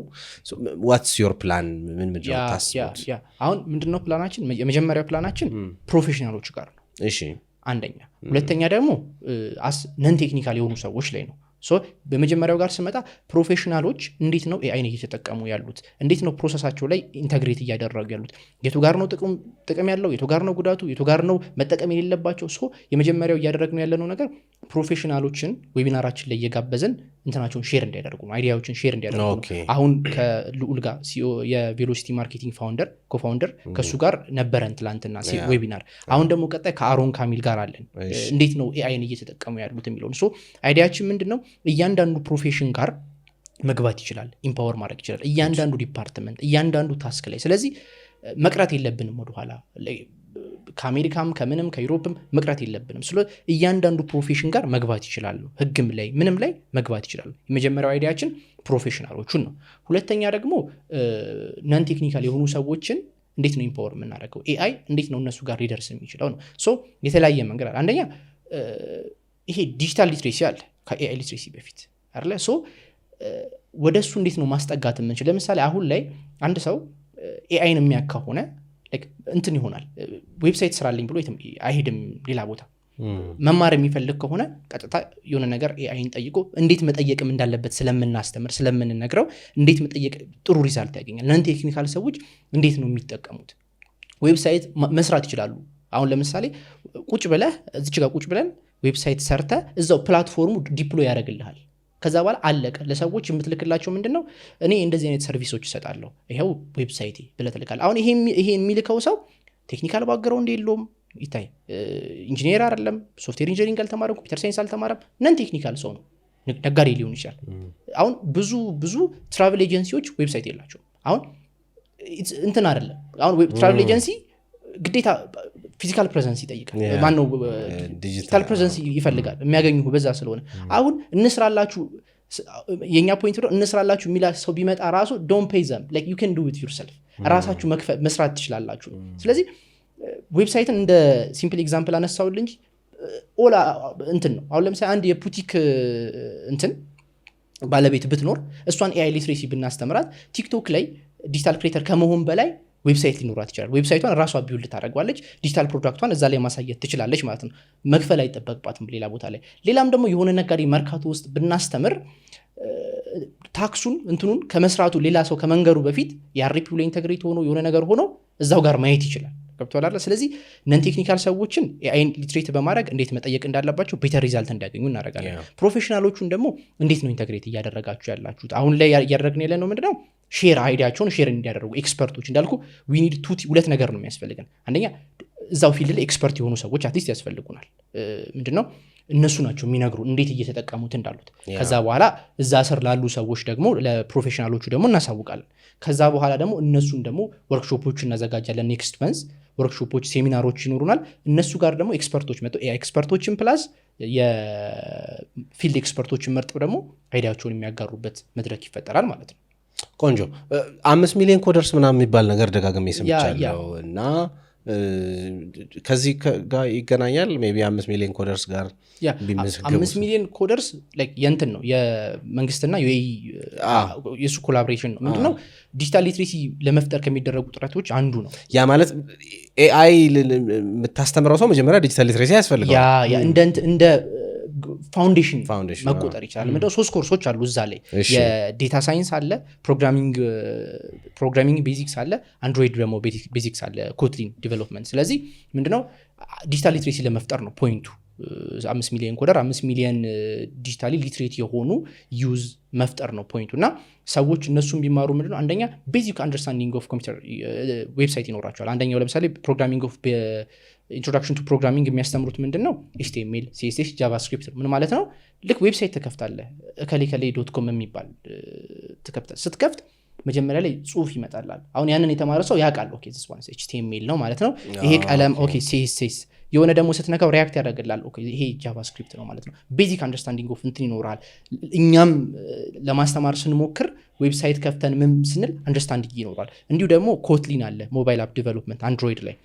What's your plan? ምን ምንድን ነው ታስቡት? Yeah፣ አሁን ምንድነው ፕላናችን? የመጀመሪያው plan ኣችን professional ኦች ጋር ነው አንደኛ። ሁለተኛ ደግሞ non technical የሆኑ ሰዎች ላይ ነው። So በመጀመሪያው ጋር ስመጣ professional ኦች እንዴት ነው AI ን እየተጠቀሙ ያሉት? እንዴት ነው process ኣቸው ላይ integrate እያደረጉ ያሉት? የቱ ጋር ነው ጥቅም ያለው? የቱ ጋር ነው ጉዳቱ? የቱ ጋር ነው መጠቀም የሌለባቸው? So የመጀመሪያው እያደረግነው ያለነው ነገር professional ኦችን webinar ኣችን ላይ እየጋበዝን እንትናቸውን share እንዲያደርጉ ነው፣ idea ዎችን share እንዲያደርጉ ነው። አሁን ከልዑል ጋር፣ CEO የ Velocity Marketing founder፣ co-founder፣ ከእሱ ጋር ነበረን ትላንትና webinar። አሁን ደግሞ ቀጣይ ከአሮን ካሚል ጋር አለን፣ እንዴት ነው AI ን እየተጠቀሙ ያሉት የሚለውን። So idea ኣችን ምንድን ነው? እያንዳንዱ profession ጋር መግባት ይችላል፣ empower ማድረግ ይችላል፣ እያንዳንዱ department፣ እያንዳንዱ task ላይ። ስለዚህ መቅረት የለብንም ወደኋላ፣ ከአሜሪካም ከምንም ከ Europe ም መቅረት የለብንም። ስለ እያንዳንዱ profession ጋር መግባት ይችላሉ። ህግም ላይ ምንም ላይ መግባት ይችላሉ። የመጀመሪያው idea ኣችን professional ኦቹን ነው። ሁለተኛ ደግሞ non technical የሆኑ ሰዎችን እንዴት ነው empower የምናደርገው? AI እንዴት ነው እነሱ ጋር ሊደርስ የሚችለው ነው። So የተለያየ መንገድ አለ። አንደኛ ይሄ digital literacy አለ ከ AI literacy በፊት አይደለ? So ወደ እሱ እንዴት ነው ማስጠጋት የምንችል? ለምሳሌ አሁን ላይ አንድ ሰው AI ን የሚያውቅ ከሆነ like እንትን ይሆናል፣ website ስራልኝ ብሎ የትም አይሄድም ሌላ ቦታ። መማር የሚፈልግ ከሆነ ቀጥታ የሆነ ነገር AI ን ጠይቆ እንዴት መጠየቅም እንዳለበት ስለምናስተምር፣ ስለምንነግረው እንዴት መጠየቅ ጥሩ result ያገኛል። Non technical ሰዎች እንዴት ነው የሚጠቀሙት? Website መስራት ይችላሉ። አሁን ለምሳሌ ቁጭ ብለህ፣ እዚች ጋር ቁጭ ብለን website ሰርተህ እዛው platform ኡ deploy ያደርግልሃል። ከዛ በኋላ አለቀ። ለሰዎች የምትልክላቸው ምንድን ነው? እኔ እንደዚህ አይነት service ኦች እሰጣለሁ፣ ይኸው website ኤ ብለህ ትልካለህ። አሁን ይሄ የሚልከው ሰው technical background የለውም፣ ይታይ ኢንጂኒየር አይደለም፣ software engineering አልተማረም፣ computer science አልተማረም፣ non technical ሰው ነው። ነጋዴ ሊሆን ይችላል። አሁን ብዙ ብዙ travel agency ዎች website የላቸውም። አሁን እንትን አይደለም፣ አሁን travel agency ግዴታ physical presence ይጠይቃል። ማነው digital presence ይፈልጋል፣ የሚያገኙ በዛ ስለሆነ። አሁን እንስራላችሁ፣ የእኛ point ነው፣ እንስራላችሁ የሚላ ሰው ቢመጣ ራሱ don't pay them, you can do it yourself፣ ራሳችሁ መስራት ትችላላችሁ። ስለዚህ website ን እንደ simple example አነሳውል እንጂ ኦላ እንትን ነው። አሁን ለምሳሌ አንድ የቡቲክ እንትን ባለቤት ብትኖር እሷን AI literacy ብናስተምራት TikTok ላይ digital creator ከመሆን በላይ website ሊኖራት ይችላል። Website ቷን ራሷ build ታደርገዋለች። Digital product ቷን እዛ ላይ ማሳየት ትችላለች ማለት ነው። መክፈል አይጠበቅባትም ሌላ ቦታ ላይ። ሌላም ደግሞ የሆነ ነጋዴ መርካቶ ውስጥ ብናስተምር tax ኡን እንትኑን ከመስራቱ፣ ሌላ ሰው ከመንገሩ በፊት የ ERP ላይ integrate ሆኖ የሆነ ነገር ሆኖ እዛው ጋር ማየት ይችላል። ገብቶሃል አይደል? ስለዚህ non technical ሰዎችን AI ን literate በማድረግ እንዴት መጠየቅ እንዳለባቸው better result እንዲያገኙ እናደርጋለን። Professional ኦቹን ደግሞ እንዴት ነው integrate እያደረጋችሁ ያላችሁት? አሁን ላይ እያደረግን ያለ ነው ምንድነው? Share idea ኣቸውን share እንዲያደርጉ expert ኦች፣ እንዳልኩ we need two፣ ሁለት ነገር ነው የሚያስፈልገን። አንደኛ እዛው field ላይ expert የሆኑ ሰዎች at least ያስፈልጉናል። ምንድነው እነሱ ናቸው የሚነግሩ እንዴት እየተጠቀሙት እንዳሉት። ከዛ በኋላ እዛ ስር ላሉ ሰዎች ደግሞ ለ professional ኦቹ ደግሞ እናሳውቃለን። ከዛ በኋላ ደግሞ እነሱን ደግሞ ወርክሾፖች እናዘጋጃለን። Next month workshop ኦች፣ ሴሚናሮች ይኖሩናል። እነሱ ጋር ደግሞ expert ኦች መጥተው AI expert ኦችን plus የ field expert ኦችን መርጠው ደግሞ idea ኣቸውን የሚያጋሩበት መድረክ ይፈጠራል ማለት ነው። ቆንጆ። 5 ሚሊዮን coders ምናምን የሚባል ነገር ደጋግሜ ሰምቻለሁ እና ከዚህ ጋር ይገናኛል maybe 5 ሚሊዮን coders ጋር ቢመዘገቡ? 5 ሚሊዮን coders like የእንትን ነው፣ የመንግስትና UAE የእሱ collaboration ነው። ምንድነው digital literacy ለመፍጠር ከሚደረጉ ጥረቶች አንዱ ነው። ያ ማለት AI የምታስተምረው ሰው መጀመሪያ digital literacy ያስፈልገዋል። Yeah፣ እንደ foundation foundation፣ መቆጠር ይችላል። ምንድነው ሶስት ኮርሶች አሉ እዛ ላይ። የ data science አለ፣ programming basics አለ፣ Android ደግሞ basics አለ፣ Kotlin development። ስለዚህ ምንድነው digital literacy ለመፍጠር ነው point ኡ። 5 ሚሊዮን coder፣ 5 ሚሊዮን digitally literate የሆኑ youth መፍጠር ነው point ኡ። እና ሰዎች እነሱን ቢማሩ ምንድነው አንደኛ basic understanding of computer website ይኖራቸዋል። አንደኛው ለምሳሌ programming of introduction to programming የሚያስተምሩት ምንድን ነው? HTML፣ CSS፣ JavaScript ነው። ምን ማለት ነው? ልክ website ትከፍታለህ፣ እከሌ ከሌ .com የሚባል ትከፍታለህ። ስትከፍት መጀመሪያ ላይ ጽሁፍ ይመጣላል። አሁን ያንን የተማረ ሰው ያውቃል፣ okay this one HTML ነው ማለት ነው፣ ይሄ ቀለም okay CSS፣ የሆነ ደግሞ ስትነካው react ያደርግላል፣ okay ይሄ JavaScript ነው ማለት ነው። Basic understanding of እንትን ይኖራል። እኛም ለማስተማር ስንሞክር website ከፍተን ምን ስንል understanding ይኖራል። እንዲሁ ደግሞ Kotlin አለ፣ mobile app development Android ላይ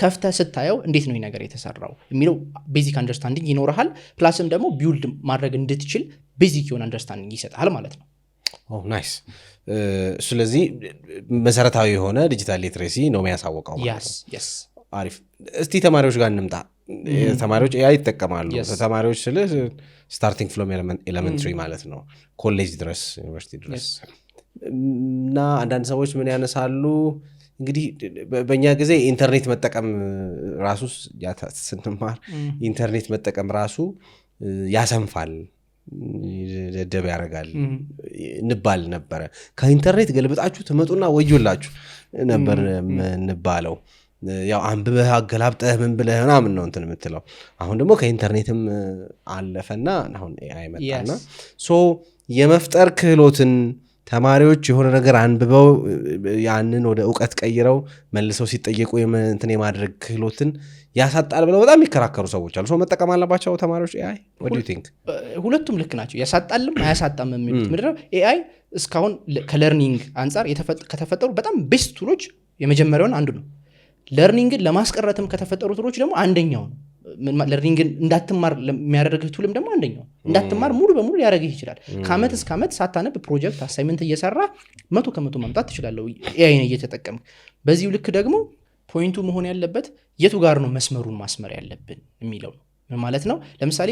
ከፍተህ ስታየው እንዴት ነው ይህ ነገር የተሰራው የሚለው basic understanding ይኖርሃል። Plus ም ደግሞ build ማድረግ እንድትችል basic የሆነ understanding ይሰጥሃል ማለት ነው። Nice። ስለዚህ መሰረታዊ የሆነ digital literacy ነው የሚያሳውቀው ማለት ነው። Yes. አሪፍ። እስቲ ተማሪዎች ጋር እንምጣ። ተማሪዎች AI ይጠቀማሉ። ተማሪዎች ስልህ starting from elementary ማለት ነው፣ ኮሌጅ ድረስ፣ ዩኒቨርሲቲ ድረስ። እና አንዳንድ ሰዎች ምን ያነሳሉ እንግዲህ በእኛ ጊዜ ኢንተርኔት መጠቀም ራሱ ስንማር ኢንተርኔት መጠቀም ራሱ ያሰንፋል፣ ደደብ ያደርጋል እንባል ነበረ። ከኢንተርኔት ገልብጣችሁ ትመጡና ወዮላችሁ ነበር እንባለው። ያው አንብበህ አገላብጠህ ምን ብለህ ምናምን ነው እንትን የምትለው። አሁን ደግሞ ከኢንተርኔትም አለፈና አሁን AI መጣና so የመፍጠር ክህሎትን ተማሪዎች የሆነ ነገር አንብበው ያንን ወደ እውቀት ቀይረው መልሰው ሲጠየቁ እንትን የማድረግ ክህሎትን ያሳጣል ብለው በጣም የሚከራከሩ ሰዎች አሉ። So መጠቀም አለባቸው ተማሪዎች AI? What do you think? ሁለቱም ልክ ናቸው። ያሳጣልም አያሳጣም የሚሉት ምንድነው AI እስካሁን ከ learning አንጻር ከተፈጠሩ በጣም best tool ኦች የመጀመሪያውን አንዱ ነው። Learning ን ለማስቀረትም ከተፈጠሩ tool ኦች ደግሞ አንደኛው ነው። Learning ን እንዳትማር የሚያደርግህ tool ም ደግሞ አንደኛው ነው። እንዳትማር ሙሉ በሙሉ ሊያደርግህ ይችላል። ከአመት እስከ ዓመት ሳታነብ project assignment እየሰራ 100% ማምጣት ትችላለህ AI ን እየተጠቀምክ። በዚሁ ልክ ደግሞ point ኡ መሆን ያለበት የቱ ጋር ነው መስመሩን ማስመር ያለብን የሚለው ነው። ምን ማለት ነው? ለምሳሌ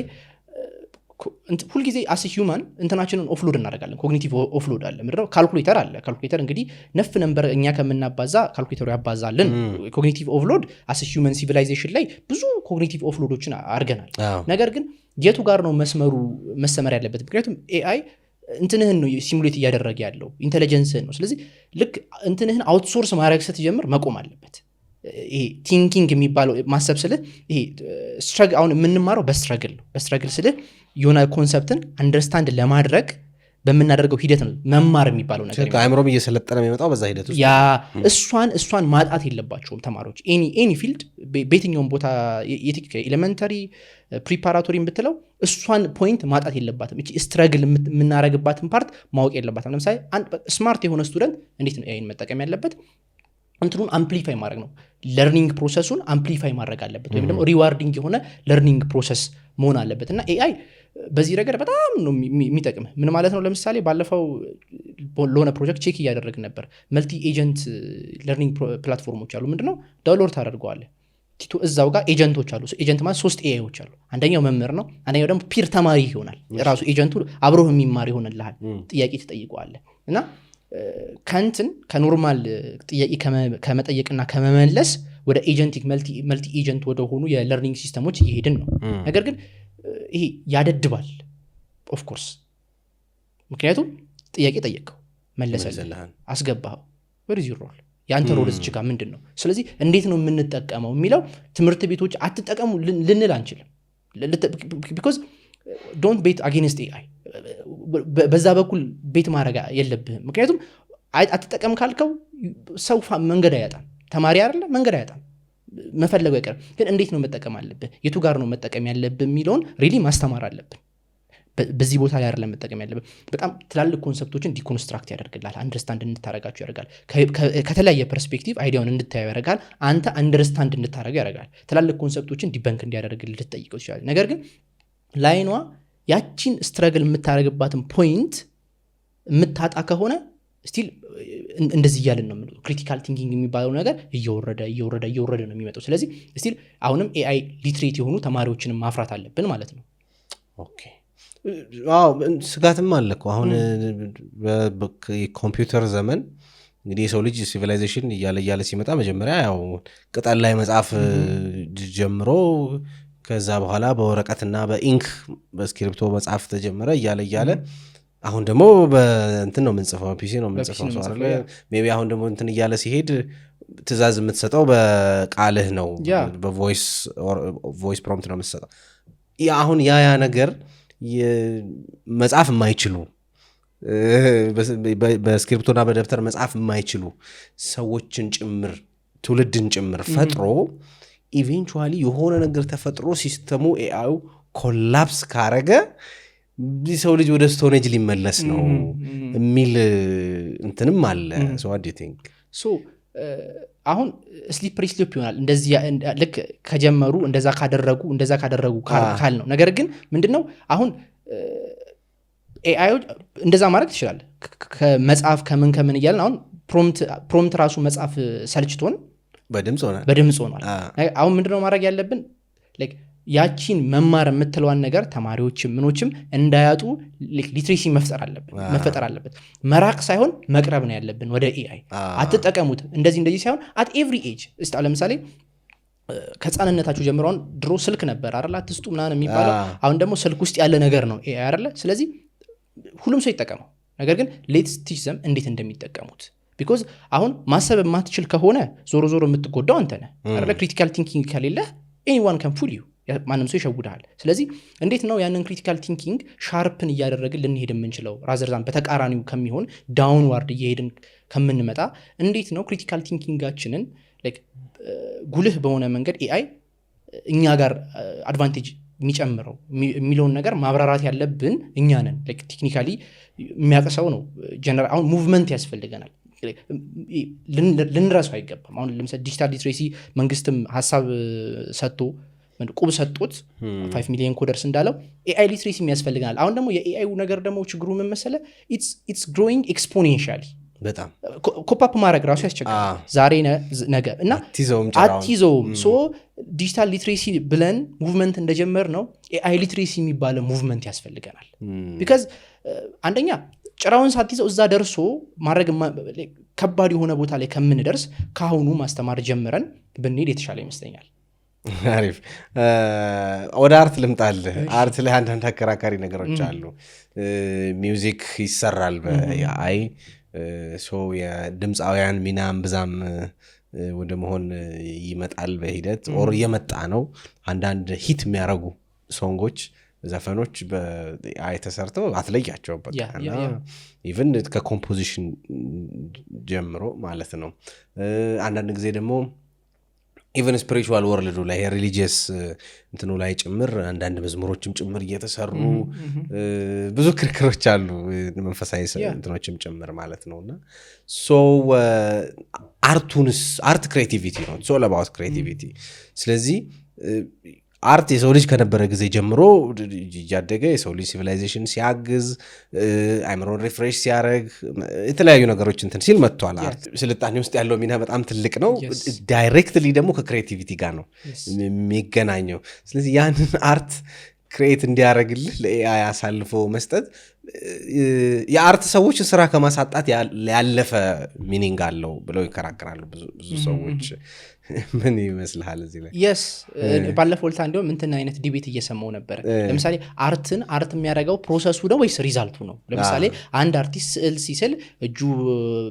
ሁልጊዜ as human እንትናችንን offload እናደርጋለን። Cognitive offload አለ። ምንድነው? ካልኩሌተር አለ። ካልኩሌተር እንግዲህ ነፍ number እኛ ከምናባዛ ካልኩሌተሩ ያባዛልን። Cognitive offload as human civilization ላይ ብዙ cognitive offload ኦችን አድርገናል። ነገር ግን የቱ ጋር ነው መስመሩ መሰመር ያለበት? ምክንያቱም AI እንትንህን ነው simulate እያደረገ ያለው፣ intelligence ህን ነው። ስለዚህ ልክ እንትንህን outsource ማድረግ ስትጀምር መቆም አለበት። ይሄ thinking የሚባለው ማሰብ ስልህ ይሄ አሁን የምንማረው በ struggle ነው። በ struggle ስልህ የሆነ concept ን understand ለማድረግ በምናደርገው ሂደት ነው መማር የሚባለው ነገር። አእምሮም እየሰለጠነ የሚመጣው በዛ ሂደት ውስጥ። ያ እሷን ማጣት የለባቸውም ተማሪዎች any field፣ በየትኛውም ቦታ፣ elementary preparatory ብትለው እሷን point ማጣት የለባትም። እቺ struggle የምናደርግባትን part ማወቅ የለባትም። ለምሳሌ smart የሆነ student እንዴት ነው AI ን መጠቀም ያለበት? እንትኑን amplify ማድረግ ነው። Learning process ኡን amplify ማድረግ አለበት ወይም ደግሞ rewarding የሆነ learning process መሆን አለበት። እና AI በዚህ ረገድ በጣም ነው የሚጠቅምህ። ምን ማለት ነው? ለምሳሌ ባለፈው ለሆነ project check እያደረግን ነበር። Multi agent learning platform ኦች አሉ። ምንድነው? Download ታደርገዋለህ ቲቶ እዛው ጋር agent ኦች አሉ። Agent ማለት ሶስት AI ዎች አሉ። አንደኛው መምህር ነው፣ አንደኛው ደግሞ peer ተማሪ ይሆናል። ራሱ agent ኡ አብሮህ የሚማር ይሆንልሃል። ጥያቄ ትጠይቀዋለህ እና ከንትን ከ normal ጥያቄ ከመጠየቅና ከመመለስ ወደ agentic multi agent ወደሆኑ የ learning system ኦች እየሄድን ነው። ነገር ግን ይሄ ያደድባል of course፣ ምክንያቱም ጥያቄ ጠየቅከው መለሰልህ፣ አስገባኸው፣ where is your role? የአንተ role እዚች ጋር ምንድን ነው? ስለዚህ እንዴት ነው የምንጠቀመው የሚለው ትምህርት ቤቶች አትጠቀሙ ልንል አንችልም፣ because don't bet against AI። በዛ በኩል bet ማድረግ የለብህም፣ ምክንያቱም አትጠቀም ካልከው ሰው መንገድ አያጣም። ተማሪ አይደለ፣ መንገድ አያጣም፣ መፈለጉ አይቀርም። ግን እንዴት ነው መጠቀም አለብህ፣ የቱ ጋር ነው መጠቀም ያለብህ የሚለውን really ማስተማር አለብን። በዚህ ቦታ ላይ አይደለም መጠቀም ያለብን። በጣም ትላልቅ concept ኦችን deconstruct ያደርግልሃል፣ understand እንድታረጋቸው ያደርጋል። ከተለያየ perspective idea ውን እንድታየው ያደርጋል። አንተ understand እንድታደረገው ያደርጋል። ትላልቅ concept ኦችን debunk እንዲያደርግልህ ልትጠይቀው ትችላለህ። ነገር ግን line ኗ ያቺን struggle የምታደርግባትን point የምታጣ ከሆነ still እንደዚህ እያልን ነው የምንለው። Critical thinking የሚባለው ነገር እየወረደ እየወረደ እየወረደ ነው የሚመጣው። ስለዚህ still አሁንም AI literate የሆኑ ተማሪዎችንም ማፍራት አለብን ማለት ነው። Okay፣ አዎ፣ ስጋትም አለ እኮ። አሁን የኮምፒውተር ዘመን እንግዲህ የሰው ልጅ civilization እያለ እያለ ሲመጣ መጀመሪያ ያው ቅጠል ላይ መጻፍ ጀምሮ ከዛ በኋላ በወረቀትና በ ink በእስክሪብቶ መጻፍ ተጀመረ። እያለ እያለ አሁን ደግሞ በእንትን ነው የምንጽፈው፣ PC ነው የምንጽፈው። በ PC ነው ሰው አይደለ? የምንጽፈው። Maybe አሁን ደግሞ እንትን እያለ ሲሄድ ትእዛዝ የምትሰጠው በቃልህ ነው። በ voice prompt ነው የምትሰጠው። አሁን ያ ነገር መጻፍ የማይችሉ፣ በእስክሪብቶና በደብተር መጻፍ የማይችሉ ሰዎችን ጭምር፣ ትውልድን ጭምር ፈጥሮ eventually የሆነ ነገር ተፈጥሮ system ኡ AI ዩ collapse ካረገ ሰው ልጅ ወደ stone age ሊመለስ ነው የሚል እንትንም አለ። So what do you think? So አሁን slippery slope ይሆናል። እንደዚህ ልክ ከጀመሩ፣ እንደዛ ካደረጉ ካል ነው። ነገር ግን ምንድነው፣ አሁን AI እንደዛ ማድረግ ትችላለህ። ከመጽሐፍ ከምን ከምን እያለን አሁን prompt ራሱ መጻፍ ሰልችቶን በድምፅ ሆናል። በድምፅ ሆኗል። አሁን ምንድነው ማድረግ ያለብን? Like ያቺን መማር የምትለዋን ነገር ተማሪዎችም ምኖችም እንዳያጡ literacy መፍጠር አለብን፣ መፈጠር አለበት። መራቅ ሳይሆን መቅረብ ነው ያለብን ወደ AI። አትጠቀሙት እንደዚህ እንደዚህ ሳይሆን at every age እስቲ ለምሳሌ ከህፃንነታችሁ ጀምሮ፣ አሁን ድሮ ስልክ ነበር አይደል አትስጡ ምናምን የሚባለው? አሁን ደግሞ ስልክ ውስጥ ያለ ነገር ነው AI አይደለ? ስለዚህ ሁሉም ሰው ይጠቀመው፣ ነገር ግን let's teach them እንዴት እንደሚጠቀሙት፣ because አሁን ማሰብ የማትችል ከሆነ ዞሮ ዞሮ የምትጎዳው አንተ ነህ አይደለ? Critical thinking ከሌለህ anyone can fool you፣ ማንም ሰው ይሸውድሃል። ስለዚህ እንዴት ነው ያንን critical thinking sharpen እያደረግን ልንሄድ የምንችለው፣ rather than በተቃራኒው ከሚሆን downward እየሄድን ከምንመጣ፣ እንዴት ነው critical thinking ኣችንን like ጉልህ በሆነ መንገድ AI እኛ ጋር advantage የሚጨምረው የሚለውን ነገር ማብራራት ያለብን እኛ ነን። Technically የሚያውቅ ሰው ነው። አሁን movement ያስፈልገናል፣ ልንረሳው አይገባም። አሁን ለምሳሌ digital literacy መንግስትም ሀሳብ ሰጥቶ ቁብ ሰጦት 5 million coders እንዳለው AI literacy ያስፈልገናል። አሁን ደግሞ የ AI ነገር ደግሞ ችግሩ ምን መሰለህ? It's growing exponentially። በጣም። Cope up ማድረግ ራሱ ያስቸግራል። ዛሬ ነገ እና አትይዘውም ጭራውን። አትይዘውም። So digital literacy ብለን movement እንደጀመርነው AI literacy የሚባለ movement ያስፈልገናል። Because አንደኛ ጭራውን ሳትይዘው እዛ ደርሶ ማድረግ ከባድ የሆነ ቦታ ላይ ከምንደርስ ከአሁኑ ማስተማር ጀምረን ብንሄድ የተሻለ ይመስለኛል። አሪፍ፣ ወደ art ልምጣልህ። Art ላይ አንዳንድ አከራካሪ ነገሮች አሉ። Music ይሰራል በ AI፣ so የድምፃውያን ሚናም ብዛም ወደ መሆን ይመጣል በሂደት or እየመጣ ነው። አንዳንድ hit የሚያደርጉ song ኦች፣ ዘፈኖች በ AI ተሰርተው አትለያቸው በቃ። እና even ከ composition ጀምሮ ማለት ነው። አንዳንድ ጊዜ ደግሞ even spiritual world ኡ ላይ፣ religious እንትኑ ላይ ጭምር አንዳንድ መዝሙሮችም ጭምር እየተሰሩ ብዙ ክርክሮች አሉ። መንፈሳዊ እንትኖችም ጭምር ማለት ነው። እና so art ኡንስ? Art creativity ነው፣ all about creativity። ስለዚህ art የሰው ልጅ ከነበረ ጊዜ ጀምሮ እያደገ የሰው ልጅ civilization ሲያግዝ፣ አይምሮን refresh ሲያደርግ፣ የተለያዩ ነገሮች እንትን ሲል መጥቷል። Art ስልጣኔ ውስጥ ያለው ሚና በጣም ትልቅ ነው። Directly ደግሞ ከ creativity ጋር ነው የሚገናኘው። ስለዚህ ያንን art Create እንዲያደርግልህ ለ AI አሳልፎ መስጠት የ art ሰዎችን ስራ ከማሳጣት ያለፈ meaning አለው ብለው ይከራከራሉ ብዙ ብዙ ሰዎች። ምን ይመስልሃል እዚህ ላይ? Yes፣ ባለፈው ልታ እንዲሁም እንትን አይነት debate እየሰማው ነበረ። ለምሳሌ art ን art የሚያደርገው process ኡ ነው ወይስ result ኡ ነው? ለምሳሌ አንድ አርቲስት ስዕል ሲስል እጁ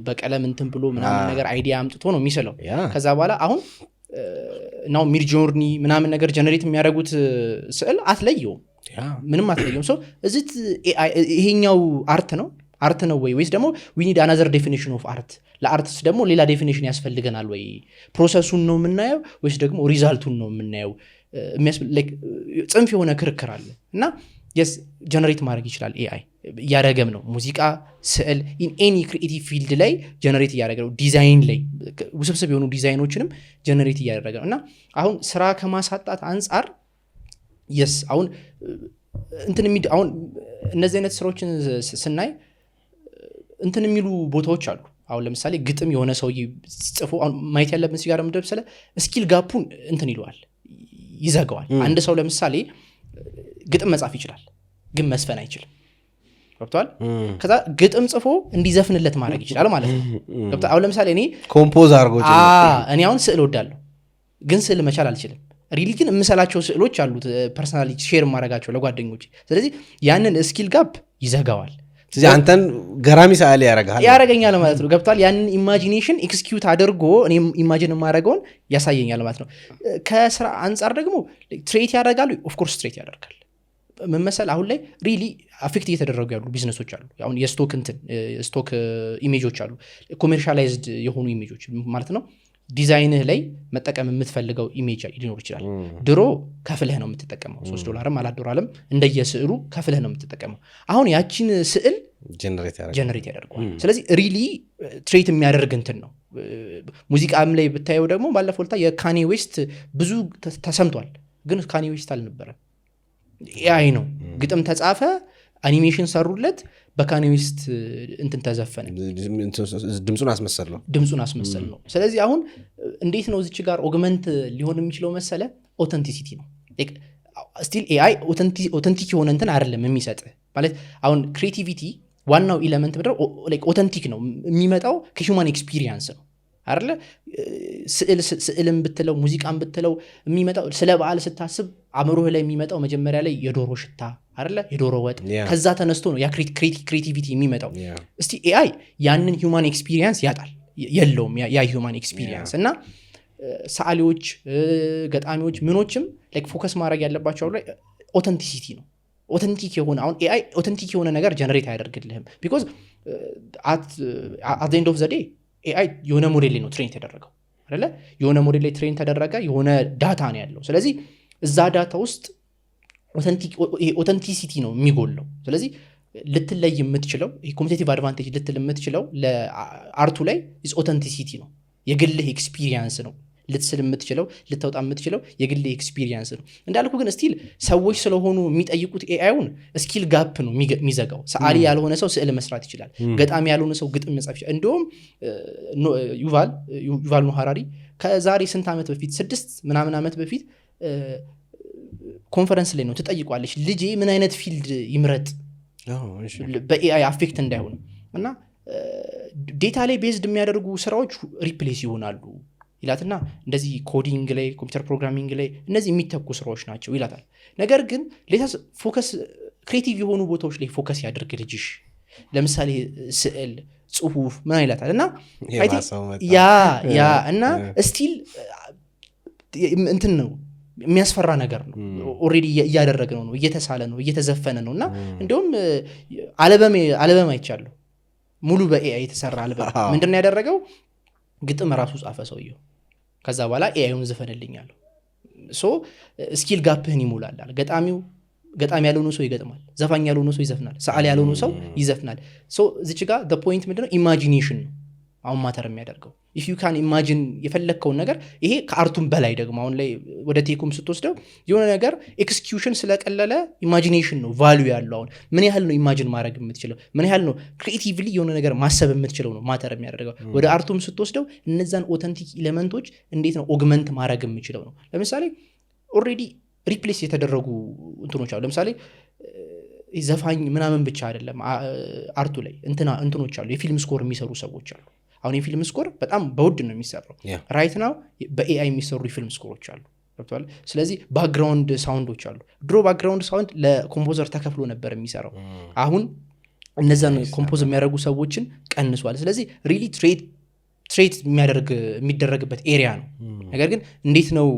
በቀለም እንትን ብሎ ምናምን ነገር idea አምጥቶ ነው የሚስለው። ከዛ በኋላ አሁን now Midjourney ምናምን ነገር generate የሚያደርጉት ስዕል አትለየውም፣ ምንም አትለየውም። So is it ይሄኛው art ነው art ነው ወይ፣ ወይስ ደግሞ we need another definition of art? ለ arts ደግሞ ሌላ definition ያስፈልገናል ወይ? Process ኡን ነው የምናየው ወይስ ደግሞ result ኡን ነው የምናየው? Like ጽንፍ የሆነ ክርክር አለ። እና yes፣ generate ማድረግ ይችላል AI፣ እያደረገም ነው። ሙዚቃ፣ ስዕል፣ in any creative field ላይ generate እያደረገ ነው። ዲዛይን ላይ ውስብስብ የሆኑ design ኦችንም generate እያደረገ ነው። እና አሁን ስራ ከማሳጣት አንጻር yes፣ አሁን እንትን አሁን እነዚህ አይነት ስራዎችን ስናይ እንትን የሚሉ ቦታዎች አሉ። አሁን ለምሳሌ ግጥም የሆነ ሰውዬ ጽፎ፣ አሁን ማየት ያለብን ሲጋር ምንድን መሰለህ፣ skill gap ኡን እንትን ይለዋል፣ ይዘጋዋል። አንድ ሰው ለምሳሌ ግጥም መጻፍ ይችላል፣ ግን መዝፈን አይችልም። ገብቶሃል? ከዛ ግጥም ጽፎ እንዲዘፍንለት ማድረግ ይችላል ማለት ነው። ገብቶሃል? አሁን ለምሳሌ እኔ Compose አድርጎ። እኔ አሁን ስዕል ወዳለሁ፣ ግን ስዕል መቻል አልችልም። Really ግን የምሰላቸው ስዕሎች አሉት፣ personally share የማደርጋቸው ለጓደኞች። ስለዚህ ያንን skill gap ይዘጋዋል። ስለዚህ አንተን ገራሚ ሰዓሊ ያደርግሃል። ያደረገኛል ማለት ነው። ገብቶሃል? ያንን imagination execute አድርጎ እኔም imagine የማደርገውን ያሳየኛል ማለት ነው። ከስራ አንጻር ደግሞ threat ያደርጋሉ። Of course threat ያደርጋል። ምን መሰል፣ አሁን ላይ really affect እየተደረጉ ያሉ ቢዝነሶች አሉ። አሁን የ stock እንትን stock image ኦች አሉ፣ commercialized የሆኑ image ኦች ማለት ነው። ዲዛይንህ ላይ መጠቀም የምትፈልገው image ሊኖር ይችላል። ድሮ ከፍለህ ነው የምትጠቀመው፣ $3ም $4ም እንደየስዕሉ ከፍለህ ነው የምትጠቀመው። አሁን ያቺን ስዕል Generate ያደርጋል። Generate ያደርገዋል። ስለዚህ really threat የሚያደርግ እንትን ነው። ሙዚቃም ላይ ብታየው ደግሞ ባለፈው ልታ የካኔ ዌስት ብዙ ተሰምቷል፣ ግን ካኔ ዌስት አልነበረም፣ AI ነው። ግጥም ተጻፈ፣ አኒሜሽን ሰሩለት፣ በካኔ ዌስት እንትን ተዘፈነ። ድምፁን አስመሰል ነው። ድምፁን አስመሰል ነው። ስለዚህ አሁን እንዴት ነው እዚች ጋር augment ሊሆን የሚችለው መሰለ? Authenticity ነው። Still AI authentic የሆነ እንትን አይደለም የሚሰጥ። ማለት አሁን creativity ዋናው element ምንድነው? Authentic ነው የሚመጣው፣ ከ human experience ነው አይደለ? ስዕልም ብትለው ሙዚቃም ብትለው የሚመጣው፣ ስለ በዓል ስታስብ አእምሮህ ላይ የሚመጣው መጀመሪያ ላይ የዶሮ ሽታ አይደለ? የዶሮ ወጥ። ከዛ ተነስቶ ነው ያ creativity የሚመጣው። እስቲ AI ያንን human experience ያጣል፣ የለውም ያ human experience። እና ሰዓሊዎች፣ ገጣሚዎች፣ ምኖችም like focus ማድረግ ያለባቸው አሁን ላይ authenticity ነው። Authentic የሆነ፣ አሁን AI authentic የሆነ ነገር generate አያደርግልህም፣ because at end of the day AI የሆነ ሞዴል ላይ ነው train የተደረገው አይደለ? የሆነ ሞዴል ላይ train ተደረገ፣ የሆነ data ነው ያለው። ስለዚህ እዛ data ውስጥ authenticity ነው የሚጎለው። ስለዚህ ልትለይ የምትችለው፣ competitive advantage ልትል የምትችለው ለ art ኡ ላይ authenticity ነው፣ የግልህ experience ነው። ልትስል የምትችለው፣ ልታወጣ የምትችለው የግል experience ነው። እንዳልኩ ግን still ሰዎች ስለሆኑ የሚጠይቁት AI ውን skill gap ነው የሚዘጋው። ሰዓሊ ያልሆነ ሰው ስዕል መስራት ይችላል። ገጣሚ ያልሆነ ሰው ግጥም መጻፍ ይችላል። እንዲሁም ዩቫል ኖህ ሀራሪ ከዛሬ ስንት ዓመት በፊት፣ 6 ምናምን ዓመት በፊት ኮንፈረንስ ላይ ነው ትጠይቋለች፣ ልጄ ምን አይነት field ይምረጥ በ AI affect እንዳይሆን፣ እና data ላይ based የሚያደርጉ ስራዎች replace ይሆናሉ ይላትና እንደዚህ coding ላይ፣ computer programming ላይ እነዚህ የሚተኩ ስራዎች ናቸው ይላታል። ነገር ግን let us focus creative የሆኑ ቦታዎች ላይ focus ያድርግ ልጅሽ፣ ለምሳሌ ስዕል፣ ጽሁፍ ምናምን ይላታል። እና I think የባሰው መጣ። Yeah፣ እና still እንትን ነው፣ የሚያስፈራ ነገር ነው። Already እያደረግነው ነው፣ እየተሳለ ነው፣ እየተዘፈነ ነው። እና እንዲሁም አልበም አይቻለሁ፣ ሙሉ በ AI የተሰራ አልበም። ምንድን ነው ያደረገው? ግጥም ራሱ ጻፈ ሰውየው። ከዛ በኋላ AI ውን ዝፈንልኝ አለው። So skill gap ህን ይሞላላል። ገጣሚው፣ ገጣሚ ያልሆነ ሰው ይገጥማል፣ ዘፋኝ ያልሆነ ሰው ይዘፍናል፣ ሰዓሊ ያልሆነ ሰው ይዘፍናል። So እዚች ጋር point ምንድነው? Imagination ነው አሁን matter የሚያደርገው። If you can imagine የፈለግከውን ነገር፣ ይሄ ከ art ኡም በላይ ደግሞ አሁን ላይ ወደ tech ኩም ስትወስደው የሆነ ነገር execution ስለቀለለ imagination ነው value ያለው። አሁን ምን ያህል ነው imagine ማድረግ የምትችለው፣ ምን ያህል ነው creatively የሆነ ነገር ማሰብ የምትችለው ነው matter የሚያደርገው። ወደ art ኡም ስትወስደው እነዛን authentic element ኦች እንዴት ነው augment ማድረግ የምችለው ነው። ለምሳሌ already Replace የተደረጉ እንትኖች አሉ። ለምሳሌ ዘፋኝ ምናምን ብቻ አይደለም፣ art ኡ ላይ እንትኖች አሉ፣ የፊልም score የሚሰሩ ሰዎች አሉ። አሁን የፊልም score በጣም በውድ ነው የሚሰራው። Right now በ AI የሚሰሩ የፊልም score ኦች አሉ፣ ገብቶሃል? ስለዚህ background sound ኦች አሉ። ድሮ background sound ለ composer ተከፍሎ ነበር የሚሰራው። አሁን እነዛን compose የሚያደርጉ ሰዎችን ቀንሷል። ስለዚህ really threat የሚደረግበት area ነው። ነገር ግን እንዴት ነው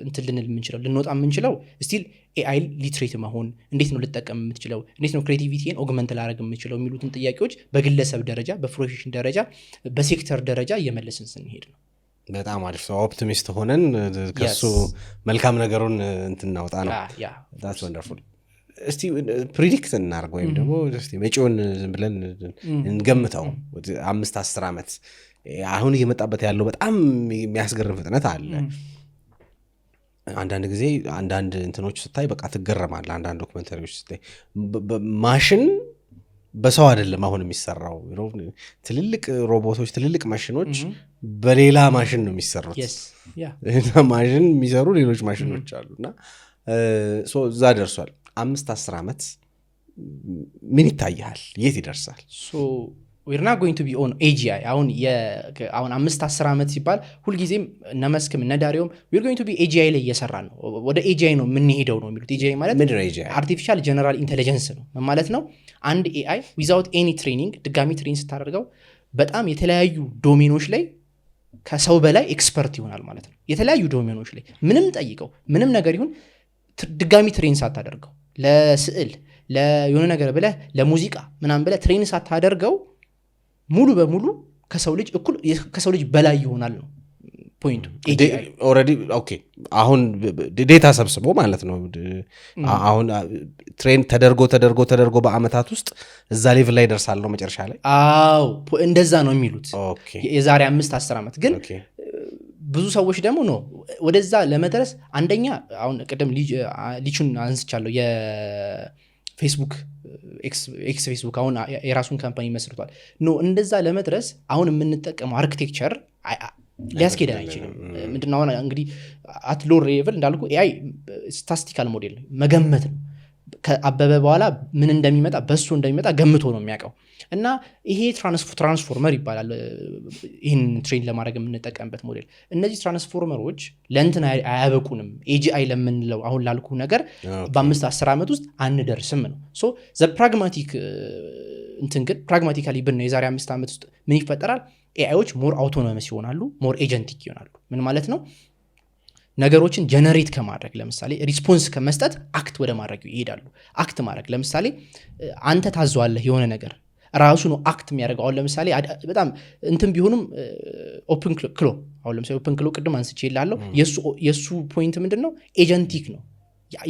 እንትን ልንል የምንችለው፣ ልንወጣ የምንችለው? Still AI literate መሆን፣ እንዴት ነው ልጠቀም የምትችለው፣ እንዴት ነው creativity ን augment ላደርግ የምችለው የሚሉትን ጥያቄዎች በግለሰብ ደረጃ፣ በ profession ደረጃ፣ በሴክተር ደረጃ እየመለስን ስንሄድ ነው። በጣም አሪፍ ሰው። Optimist ሆነን ከሱ መልካም ነገሩን እንትን እናውጣ ነው። That's wonderful። እስቲ predict እናርግ ወይም ደግሞ እስቲ መጪውን ዝም ብለን እንገምተው። 5-10 ዓመት አሁን እየመጣበት ያለው በጣም የሚያስገርም ፍጥነት አለ። አንዳንድ ጊዜ አንዳንድ እንትኖች ስታይ በቃ ትገረማለህ። አንዳንድ documentary ዎች ስታይ ማሽን በሰው አይደለም አሁን የሚሰራው። ትልልቅ ሮቦቶች፣ ትልልቅ ማሽኖች በሌላ ማሽን ነው የሚሰሩት። ማሽን የሚሰሩ ሌሎች ማሽኖች አሉ እና እዛ ደርሷል። 5-10 ዓመት ምን ይታይሃል? የት ይደርሳል? We're not going to be on AGI። አሁን 5-10 ዓመት ሲባል ሁልጊዜም እነ መስክም እነ ዳሪዮም we're going to be AGI ላይ እየሰራን ነው፣ ወደ AGI ነው የምንሄደው ነው የሚሉት። AGI ማለት ምንድን ነው AGI? Artificial general intelligence ነው። ምን ማለት ነው? አንድ AI without any training፣ ድጋሚ train ሳታደርገው በጣም የተለያዩ domain ኦች ላይ ከሰው በላይ expert ይሆናል ማለት ነው። የተለያዩ domain ኦች ላይ ምንም ጠይቀው፣ ምንም ነገር ይሁን፣ ድጋሚ train ሳታደርገው፣ ለስዕል፣ ለየሆነ ነገር ብለህ፣ ለሙዚቃ ምናምን ብለህ train ሳታደርገው ሙሉ በሙሉ ከሰው ልጅ እኩል፣ ከሰው ልጅ በላይ ይሆናል ነው point ኡ። Already okay፣ አሁን data ሰብስቦ ማለት ነው። አሁን train ተደርጎ ተደርጎ ተደርጎ በአመታት ውስጥ እዛ level ላይ ይደርሳል ነው መጨረሻ ላይ? አዎ፣ እንደዛ ነው የሚሉት። የዛሬ 5-10 ዓመት ግን ብዙ ሰዎች ደግሞ no፣ ወደዛ ለመድረስ አንደኛ አሁን ቅድም ሊቹን አንስቻለሁ፣ የፌስቡክ፣ ex ፌስቡክ፣ አሁን የራሱን company መስርቷል። No፣ እንደዛ ለመድረስ አሁን የምንጠቀመው architecture ሊያስኬደን አይችልም። ምንድነው፣ አሁን እንግዲህ at low level እንዳልኩ AI statistical model ነው፣ መገመት ነው። ከአበበ በኋላ ምን እንደሚመጣ፣ በሱ እንደሚመጣ ገምቶ ነው የሚያውቀው። እና ይሄ ትራንስፎርመር ይባላል ይህን train ለማድረግ የምንጠቀምበት ሞዴል። እነዚህ ትራንስፎርመሮች ለእንትን አያበቁንም፣ AGI ለምንለው አሁን ላልኩ ነገር በ5-10 ዓመት ውስጥ አንደርስም ነው። So the pragmatic እንትን ግን pragmatically ብናይ የዛሬ 5 ዓመት ውስጥ ምን ይፈጠራል? AI ዎች more autonomous ይሆናሉ፣ more agentic ይሆናሉ። ምን ማለት ነው? ነገሮችን generate ከማድረግ፣ ለምሳሌ response ከመስጠት act ወደ ማድረግ ይሄዳሉ። Act ማድረግ ለምሳሌ አንተ ታዘዋለህ የሆነ ነገር፣ ራሱ ነው act የሚያደርገው። አሁን ለምሳሌ በጣም እንትን ቢሆኑም OpenClaw፣ አሁን ለምሳሌ OpenClaw ቅድም አንስቼ ይላለሁ፣ የእሱ point ምንድን ነው? Agentic ነው፣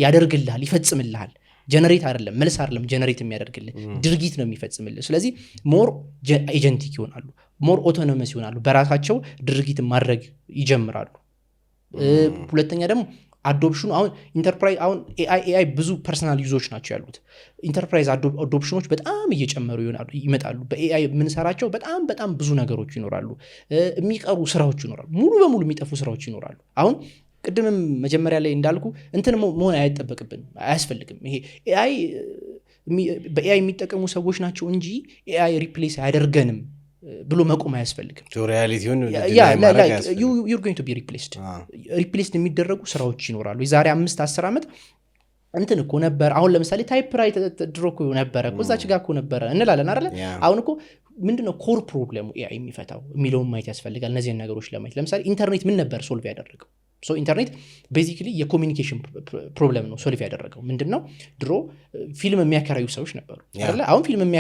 ያደርግልሃል፣ ይፈጽምልሃል። Generate አይደለም፣ መልስ አይደለም generate የሚያደርግልህ፣ ድርጊት ነው የሚፈጽምልህ። ስለዚህ more agentic ይሆናሉ፣ more autonomous ይሆናሉ፣ በራሳቸው ድርጊት ማድረግ ይጀምራሉ። ሁለተኛ ደግሞ adoption ኑ አሁን ኢንተርፕራይዝ፣ አሁን AI ብዙ personal use ኦች ናቸው ያሉት። Enterprise adoption ኖች በጣም እየጨመሩ ይሆናሉ ይመጣሉ። በ AI የምንሰራቸው በጣም በጣም ብዙ ነገሮች ይኖራሉ። የሚቀሩ ስራዎች ይኖራሉ፣ ሙሉ በሙሉ የሚጠፉ ስራዎች ይኖራሉ። አሁን ቅድምም መጀመሪያ ላይ እንዳልኩ እንትን መሆን አይጠበቅብንም፣ አያስፈልግም። ይሄ AI በ AI የሚጠቀሙ ሰዎች ናቸው እንጂ AI replace አያደርገንም ብሎ መቆም አያስፈልግም። Reality ውን You're going to be replaced። Replaced የሚደረጉ ስራዎች ይኖራሉ። የዛሬ 5-10 ዓመት እንትን እኮ ነበር፣ አሁን ለምሳሌ typewriter ድሮ እኮ ነበረ እኮ፣ እዛች ጋር እኮ ነበረ እንላለን አይደለ? አሁን እኮ ምንድነው core problem ኡ AI የሚፈታው የሚለውን ማየት ያስፈልጋል። እነዚህን ነገሮች ለማየት ለምሳሌ ኢንተርኔት ምን ነበር solve ያደረገው? ኢንተርኔት basically የ communication problem ነው solve ያደረገው። ምንድን ነው፣ ድሮ ፊልም የሚያከራዩ ሰዎች ነበሩ አይደለ? አሁን ፊልም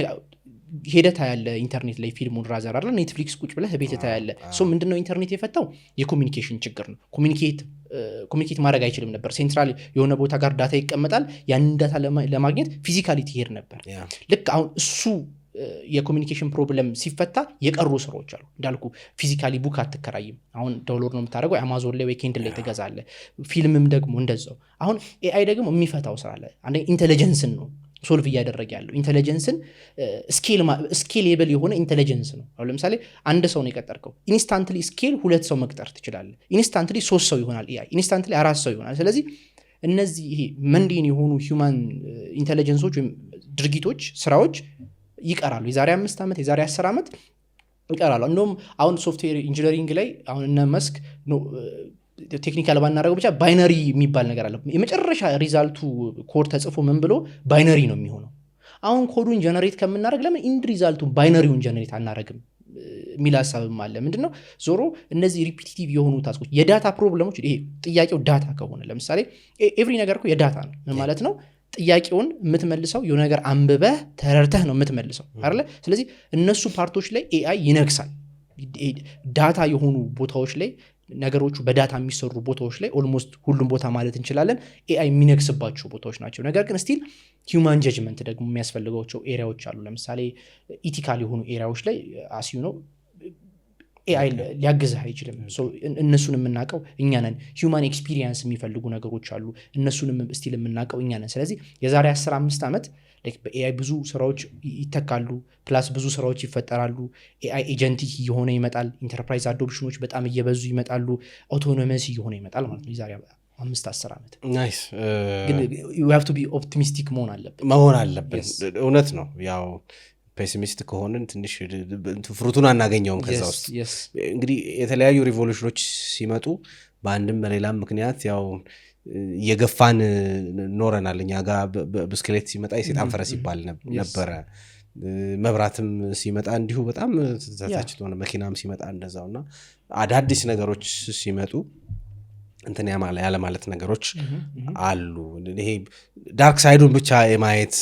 ሄደህ ታያለህ ኢንተርኔት ላይ ፊልሙን rather አለ ኔትፍሊክስ ቁጭ ብለህ ቤት ታያለህ። So ምንድነው ኢንተርኔት የፈታው? የ communication ችግር ነው። Communicate ማድረግ አይችልም ነበር። Central የሆነ ቦታ ጋር data ይቀመጣል። ያንን data ለማግኘት physically ትሄድ ነበር። ልክ አሁን እሱ የ communication problem ሲፈታ የቀሩ ስራዎች አሉ። እንዳልኩ physically book አትከራይም። አሁን download ነው የምታደርገው፣ አማዞን ላይ ወይ Kindle ላይ ትገዛለህ። ፊልምም ደግሞ እንደዛው። አሁን AI ደግሞ የሚፈታው ስራ አለ። አንደኛ intelligence ን ነው solve እያደረገ ያለው። Intelligence ን scalable የሆነ intelligence ነው። አሁን ለምሳሌ አንድ ሰው ነው የቀጠርከው፣ instantly scale ሁለት ሰው መቅጠር ትችላለህ። Instantly ሶስት ሰው ይሆናል AI፣ instantly አራት ሰው ይሆናል። ስለዚህ እነዚህ ይሄ mundane የሆኑ human intelligence ኦች ወይም ድርጊቶች፣ ስራዎች ይቀራሉ። የዛሬ 5 ዓመት፣ የዛሬ 10 ዓመት ይቀራሉ። እንደውም አሁን software engineering ላይ አሁን እነ መስክ technical ባናደረገው ብቻ binary የሚባል ነገር አለ። የመጨረሻ result ኡ code ተጽፎ ምን ብሎ binary ነው የሚሆነው። አሁን code ኡን generate ከምናደረግ ለምን end result ኡን binary ውን generate አናረግም የሚል ሀሳብም አለ። ምንድነው ዞሮ እነዚህ repetitive የሆኑ task ኦች፣ የ data problem ኦች፣ ይሄ ጥያቄው data ከሆነ፣ ለምሳሌ every ነገር እኮ የ data ነው። ምን ማለት ነው? ጥያቄውን የምትመልሰው የሆነ ነገር አንብበህ ተረድተህ ነው የምትመልሰው አይደለ? ስለዚህ እነሱ part ኦች ላይ AI ይነግሳል። Data የሆኑ ቦታዎች ላይ፣ ነገሮቹ በ data የሚሰሩ ቦታዎች ላይ፣ almost ሁሉም ቦታ ማለት እንችላለን AI የሚነግስባቸው ቦታዎች ናቸው። ነገር ግን still human judgment ደግሞ የሚያስፈልጋቸው area ዎች አሉ። ለምሳሌ ethical የሆኑ area ዎች ላይ as you know AI ሊያግዝህ አይችልም። እነሱን የምናውቀው እኛ ነን። Human experience የሚፈልጉ ነገሮች አሉ። እነሱንም still የምናውቀው እኛ ነን። ስለዚህ የዛሬ 15 ዓመት በ AI ብዙ ስራዎች ይተካሉ፣ plus ብዙ ስራዎች ይፈጠራሉ። AI agentic እየሆነ ይመጣል። Enterprise adoption ኦች በጣም እየበዙ ይመጣሉ። Autonomous እየሆነ ይመጣል ማለት ነው የዛሬ 5-10 ዓመት። Nice። ግን have to be optimistic መሆን አለብን። መሆን አለብን። እውነት ነው። ያው pessimist ከሆንን ትንሽ fruit ኡን አናገኘውም። ከዛ ውስጥ እንግዲህ የተለያዩ revolution ኦች ሲመጡ በአንድም በሌላም ምክንያት ያው እየገፋን ኖረናል። እኛ ጋር ብስክሌት ሲመጣ የሴጣን ፈረስ ይባል ነበረ። መብራትም ሲመጣ እንዲሁ በጣም ተተችቶ፣ መኪናም ሲመጣ እንደዛው። እና አዳዲስ ነገሮች ሲመጡ እንትን ያለማለት ነገሮች አሉ። ይሄ dark side ኡን ብቻ የማየት፣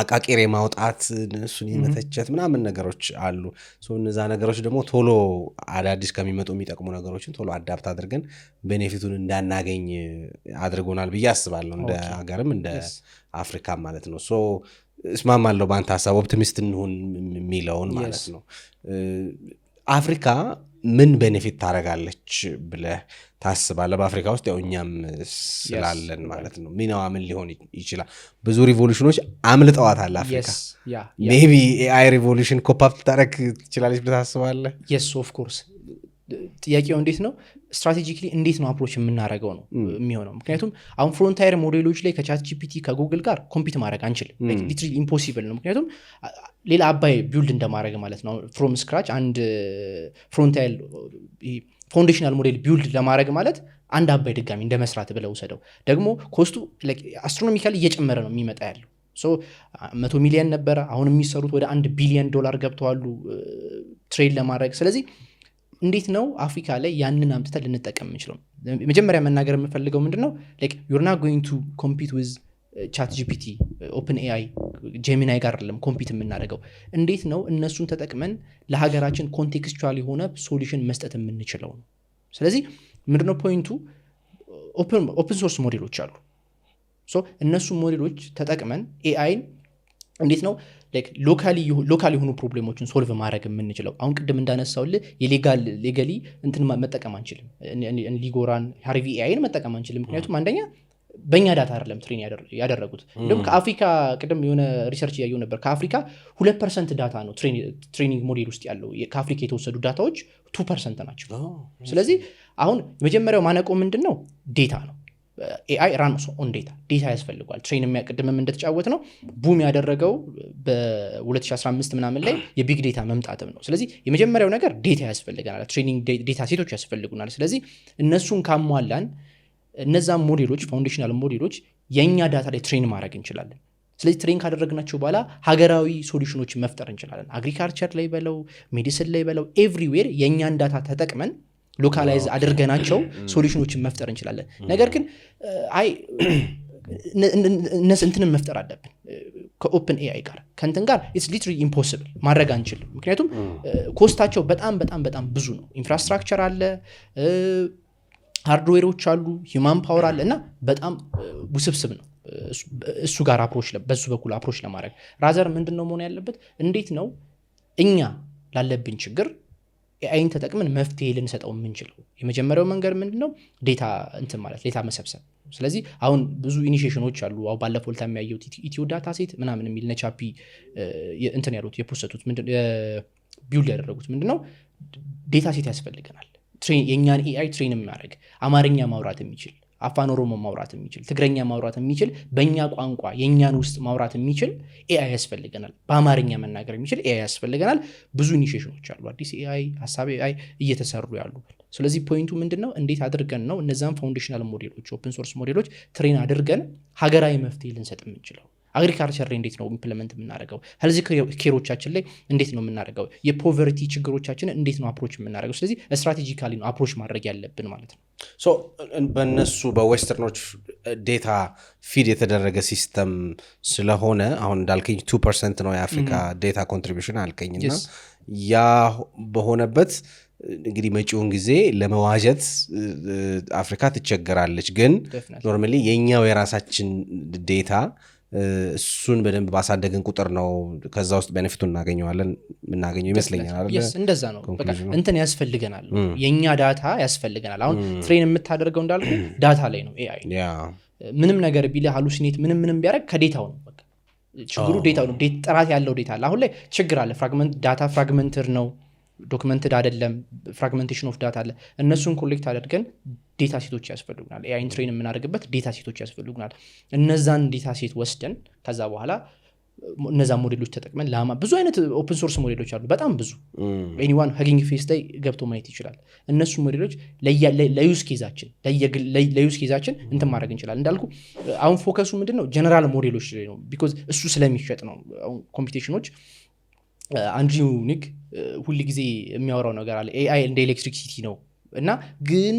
አቃቂር የማውጣት፣ እሱን የመተቸት ምናምን ነገሮች አሉ። እነዛ ነገሮች ደግሞ ቶሎ አዳዲስ ከሚመጡ የሚጠቅሙ ነገሮችን ቶሎ adapt አድርገን benefit ኡን እንዳናገኝ አድርጎናል ብዬ አስባለሁ። እንደ ሀገርም እንደ አፍሪካም ማለት ነው። So እስማማለሁ በአንተ ሀሳብ፣ optimist እንሁን የሚለውን ማለት ነው። አፍሪካ ምን benefit ታደርጋለች ብለህ ታስባለህ? በአፍሪካ ውስጥ ያው እኛም ስላለን ማለት ነው። ሚናዋ ምን ሊሆን ይችላል? ብዙ revolution ኦች አምልጠዋታል አፍሪካ። Maybe AI revolution cope up ልታደርግ ትችላለች ብለህ ታስባለህ? Yes, of course። ጥያቄው እንዴት ነው strategically እንዴት ነው approach የምናደርገው ነው የሚሆነው። ምክንያቱም አሁን frontier model ኦች ላይ ከ ChatGPT፣ ከ Google ጋር compete ማድረግ አንችልም። Literally impossible ነው። ምክንያቱም ሌላ አባይ build እንደማድረግ ማለት ነው። From scratch አንድ frontier foundational model build ለማድረግ ማለት አንድ አባይ ድጋሚ እንደ መስራት ብለው ውሰደው። ደግሞ cost ኡ astronomically እየጨመረ ነው የሚመጣ ያለው። 100 ሚሊየን ነበረ፣ አሁን የሚሰሩት ወደ 1 ቢሊየን ዶላር ገብተዋሉ train ለማድረግ። ስለዚህ እንዴት ነው አፍሪካ ላይ ያንን አምጥተን ልንጠቀም የምንችለው? መጀመሪያ መናገር የምፈልገው ምንድን ነው፣ you're not going to compete with ChatGPT፣ OpenAI፣ Gemini ጋር አይደለም compete የምናደርገው። እንዴት ነው እነሱን ተጠቅመን ለሀገራችን contextual የሆነ solution መስጠት የምንችለው ነው። ስለዚህ ምንድነው point ኡ? Open source model ኦች አሉ። እነሱ ሞዴሎች ተጠቅመን AI ን እንዴት ነው local የሆኑ problem ኦችን solve ማድረግ የምንችለው? አሁን ቅድም እንዳነሳውልህ የ legally እንትን መጠቀም አንችልም። Legora ን፣ Harvey AI ን መጠቀም አንችልም። ምክንያቱም አንደኛ በእኛ data አይደለም train ያደረጉት። እንዲሁም ከአፍሪካ ቅድም የሆነ research እያየሁ ነበር፣ ከአፍሪካ 2% data ነው training model ውስጥ ያለው። ከአፍሪካ የተወሰዱ data ዎች 2% ናቸው። ስለዚህ አሁን የመጀመሪያው ማነቆ ምንድን ነው? Data ነው። AI run on data፣ data ያስፈልገዋል። Train ቅድምም እንደተጫወት ነው boom ያደረገው በ2015 ምናምን ላይ የ big data መምጣትም ነው። ስለዚህ የመጀመሪያው ነገር data ያስፈልገናል፣ training data set ኦች ያስፈልጉናል። ስለዚህ እነሱን ካሟላን እነዛን model ኦች፣ foundational model ኦች የእኛ data ላይ train ማድረግ እንችላለን። ስለዚህ train ካደረግናቸው በኋላ ሀገራዊ solution ኦችን መፍጠር እንችላለን። Agriculture ላይ በለው፣ medicine ላይ በለው፣ everywhere የእኛን data ተጠቅመን localize አድርገናቸው solution ኦችን መፍጠር እንችላለን። ነገር ግን አይ እንትንን መፍጠር አለብን ከ OpenAI ጋር ከእንትን ጋር it's literally impossible፣ ማድረግ አንችልም። ምክንያቱም cost ኣቸው በጣም በጣም በጣም ብዙ ነው። Infrastructure አለ፣ hardware ኦች አሉ፣ human power አለ እና በጣም ውስብስብ ነው እሱ ጋር approach በሱ በኩል approach ለማድረግ። Rather ምንድን ነው መሆን ያለበት? እንዴት ነው እኛ ላለብን ችግር AI ን ተጠቅመን መፍትሄ ልንሰጠው የምንችለው? የመጀመሪያው መንገድ ምንድን ነው? Data እንትን ማለት data መሰብሰብ። ስለዚህ አሁን ብዙ initiation ኦች አሉ። አሁን ባለፈው ልታ የሚያየሁት ኢትዮ data set ምናምን የሚል ነቻፒ እንትን ያሉት የ post ኡት፣ build ያደረጉት ምንድነው? Data set ያስፈልገናል፣ የእኛን AI train የሚያደርግ፣ አማርኛ ማውራት የሚችል። አፋን ኦሮሞ ማውራት የሚችል፣ ትግረኛ ማውራት የሚችል፣ በእኛ ቋንቋ የእኛን ውስጥ ማውራት የሚችል AI ያስፈልገናል። በአማርኛ መናገር የሚችል AI ያስፈልገናል። ብዙ initiation ኦች አሉ፣ አዲስ AI፣ ሀሳብ AI እየተሰሩ ያሉ። ስለዚህ point ኡ ምንድን ነው? እንዴት አድርገን ነው እነዛን foundational ሞዴሎች፣ open source ሞዴሎች train አድርገን ሀገራዊ መፍትሄ ልንሰጥ የምንችለው? Agriculture ላይ እንዴት ነው implement የምናደርገው? Health care ኦቻችን ላይ እንዴት ነው የምናደርገው? የ poverty ችግሮቻችንን እንዴት ነው approach የምናደርገው? ስለዚህ strategically ነው approach ማድረግ ያለብን ማለት ነው። So በእነሱ በ western ኦች data feed የተደረገ system ስለሆነ፣ አሁን እንዳልከኝ 2% ነው የአፍሪካ data contribution አልከኝ እና ያ በሆነበት እንግዲህ መጪውን ጊዜ ለመዋጀት አፍሪካ ትቸገራለች። ግን normally የኛው የራሳችን data እሱን በደንብ ባሳደግን ቁጥር ነው ከዛ ውስጥ benefit ኡን እናገኘዋለን የምናገኘው ይመስለኛል አይደለ? Yes፣ እንደዛ ነው በቃ። እንትን ያስፈልገናል፣ የእኛ data ያስፈልገናል። አሁን train የምታደርገው እንዳልኩ data ላይ ነው AI። ምንም ነገር ቢልህ፣ hallucinate ምንም ምንም ቢያደርግ ከ data ው ነው በቃ። ችግሩ data ው ነው። ጥራት ያለው data አለ። አሁን ላይ ችግር አለ። Fragment data fragmented ነው፣ documented አይደለም። Fragmentation of data አለ። እነሱን collect አድርገን data set ኦች ያስፈልጉናል። AI ን train የምናደርግበት data set ኦች ያስፈልጉናል። እነዛን data set ወስደን ከዛ በኋላ እነዛ ሞዴሎች ተጠቅመን ላማ ብዙ አይነት open source ሞዴሎች አሉ፣ በጣም ብዙ። Anyone Hugging Face ላይ ገብቶ ማየት ይችላል። እነሱ ሞዴሎች ለ use case ኣችን እንትን ማድረግ እንችላለን። እንዳልኩ አሁን focus ኡ ምንድን ነው? ጀነራል ሞዴሎች ላይ ነው፣ because እሱ ስለሚሸጥ ነው። አሁን competition ኦች፣ አንድሪው ንግ ሁል ጊዜ የሚያወራው ነገር አለ፣ AI እንደ electricity ነው። እና ግን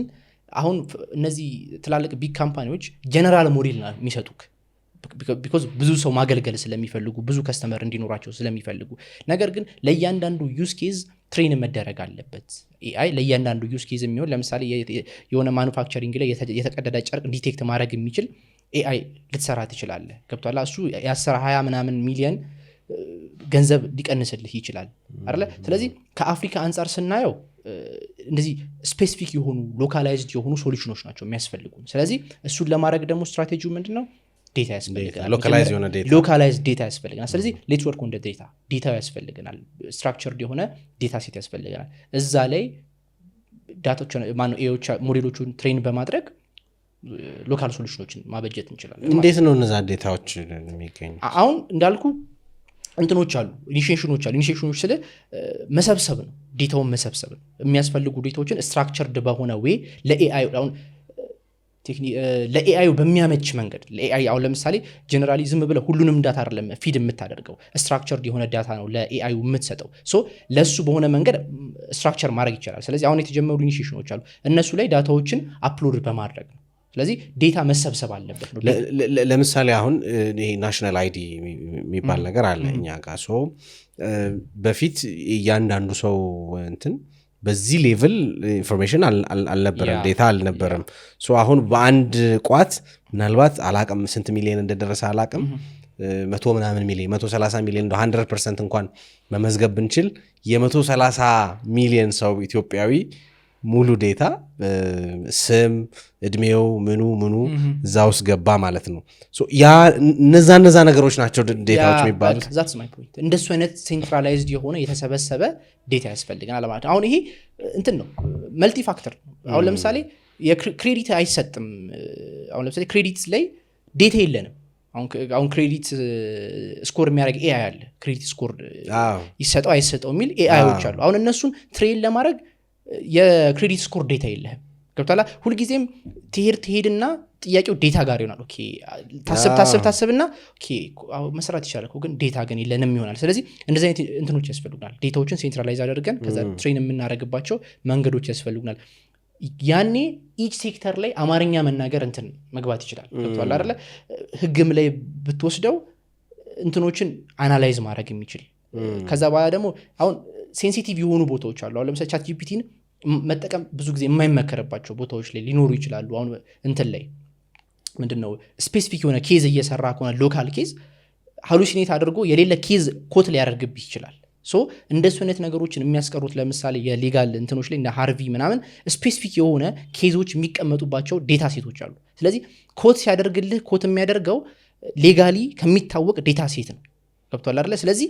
አሁን እነዚህ ትላልቅ big company ዎች general model ነው የሚሰጡክ፣ because ብዙ ሰው ማገልገል ስለሚፈልጉ፣ ብዙ customer እንዲኖራቸው ስለሚፈልጉ። ነገር ግን ለእያንዳንዱ use case train መደረግ አለበት AI። ለእያንዳንዱ use case የሚሆን፣ ለምሳሌ የሆነ manufacturing ላይ የተቀደደ ጨርቅ detect ማድረግ የሚችል AI ልትሰራ ትችላለህ። ገብቶሃል? እሱ የ10 20 ምናምን ሚሊየን ገንዘብ ሊቀንስልህ ይችላል አይደለ? ስለዚህ ከአፍሪካ አንጻር ስናየው እንደዚህ specific የሆኑ localized የሆኑ solution ኦች ናቸው የሚያስፈልጉን። ስለዚህ እሱን ለማድረግ ደግሞ ስትራቴጂው ምንድን ነው? Data ያስፈልገናል። Localized የሆነ data። Localized data ያስፈልገናል። ስለዚህ let's work on data። Data ው ያስፈልገናል፣ structured የሆነ data set ያስፈልገናል። እዛ ላይ data ዎች ማነው ሞዴሎቹን train በማድረግ local solution ኦችን ማበጀት እንችላለን ማለት። እንዴት ነው እነዛ data ዎች የሚገኙ? አሁን እንዳልኩ እንትኖች አሉ፣ initiation ኦች አሉ። Initiation ኦች ስለ መሰብሰብ ነው፣ data ውን መሰብሰብ ነው። የሚያስፈልጉ data ዎችን structured በሆነ way ለ AI አሁን ለ AI በሚያመች መንገድ፣ ለ AI አሁን ለምሳሌ generally ዝም ብለህ ሁሉንም data አይደለም feed የምታደርገው፣ structured የሆነ data ነው ለ AI የምትሰጠው። So ለእሱ በሆነ መንገድ structure ማድረግ ይቻላል። ስለዚህ አሁን የተጀመሩ initiation ኦች አሉ፣ እነሱ ላይ data ዎችን upload በማድረግ ነው። ስለዚህ data መሰብሰብ አለበት ነው። ለምሳሌ አሁን ይሄ national ID የሚባል ነገር አለ እኛ ጋር። So በፊት እያንዳንዱ ሰው እንትን በዚህ level information አልነበረም፣ data አልነበረም። So አሁን በአንድ ቋት ምናልባት አላቅም፣ ስንት ሚሊዮን እንደደረሰ አላቅም፣ መቶ ምናምን ሚሊዮን፣ 130 ሚሊዮን፣ እንደ 100% እንኳን መመዝገብ ብንችል የ130 ሚሊዮን ሰው ኢትዮጵያዊ ሙሉ data፣ ስም፣ እድሜው፣ ምኑ ምኑ እዛ ውስጥ ገባ ማለት ነው። So ያ እነዛ ነገሮች ናቸው data ዎች የሚባሉት። That's my point። እንደሱ አይነት centralized የሆነ የተሰበሰበ data ያስፈልገናል ማለት ነው። አሁን ይሄ እንትን ነው፣ multi factor ነው። አሁን ለምሳሌ የ credit አይሰጥም። አሁን ለምሳሌ credit ላይ data የለንም። አሁን credit score የሚያደርግ AI አለ። Credit score ይሰጠው አይሰጠው የሚል AI ዎች አሉ። አሁን እነሱን train ለማድረግ የ credit score data የለህም። ገብቶሃል? ሁልጊዜም ትሄድ ትሄድና ጥያቄው data ጋር ይሆናል። Okay፣ ታስብ ታስብ ታስብና okay አሁን መስራት ይቻላል እኮ፣ ግን data ግን የለንም ይሆናል። ስለዚህ እንደዚህ አይነት እንትኖች ያስፈልጉናል። Data ዎችን centralize አድርገን ከዛ train የምናደርግባቸው መንገዶች ያስፈልጉናል። ያኔ each sector ላይ አማርኛ መናገር እንትን መግባት ይችላል። ገብቶሃል አይደለ? ህግም ላይ ብትወስደው እንትኖችን analyze ማድረግ የሚችል፣ ከዛ በኋላ ደግሞ አሁን sensitive የሆኑ ቦታዎች አሉ። አሁን ለምሳሌ ChatGPT ን መጠቀም ብዙ ጊዜ የማይመከርባቸው ቦታዎች ላይ ሊኖሩ ይችላሉ። አሁን እንትን ላይ ምንድን ነው፣ specific የሆነ case እየሰራ ከሆነ local case hallucinate አድርጎ የሌለ case quote ሊያደርግብህ ይችላል። So እንደሱ አይነት ነገሮችን የሚያስቀሩት ለምሳሌ የ legal እንትኖች ላይ እንደ Harvey ምናምን specific የሆነ case ኦች የሚቀመጡባቸው data set ኦች አሉ። ስለዚህ quote ሲያደርግልህ quote የሚያደርገው legally ከሚታወቅ data set ነው። ገብቶሃል አይደለ? ስለዚህ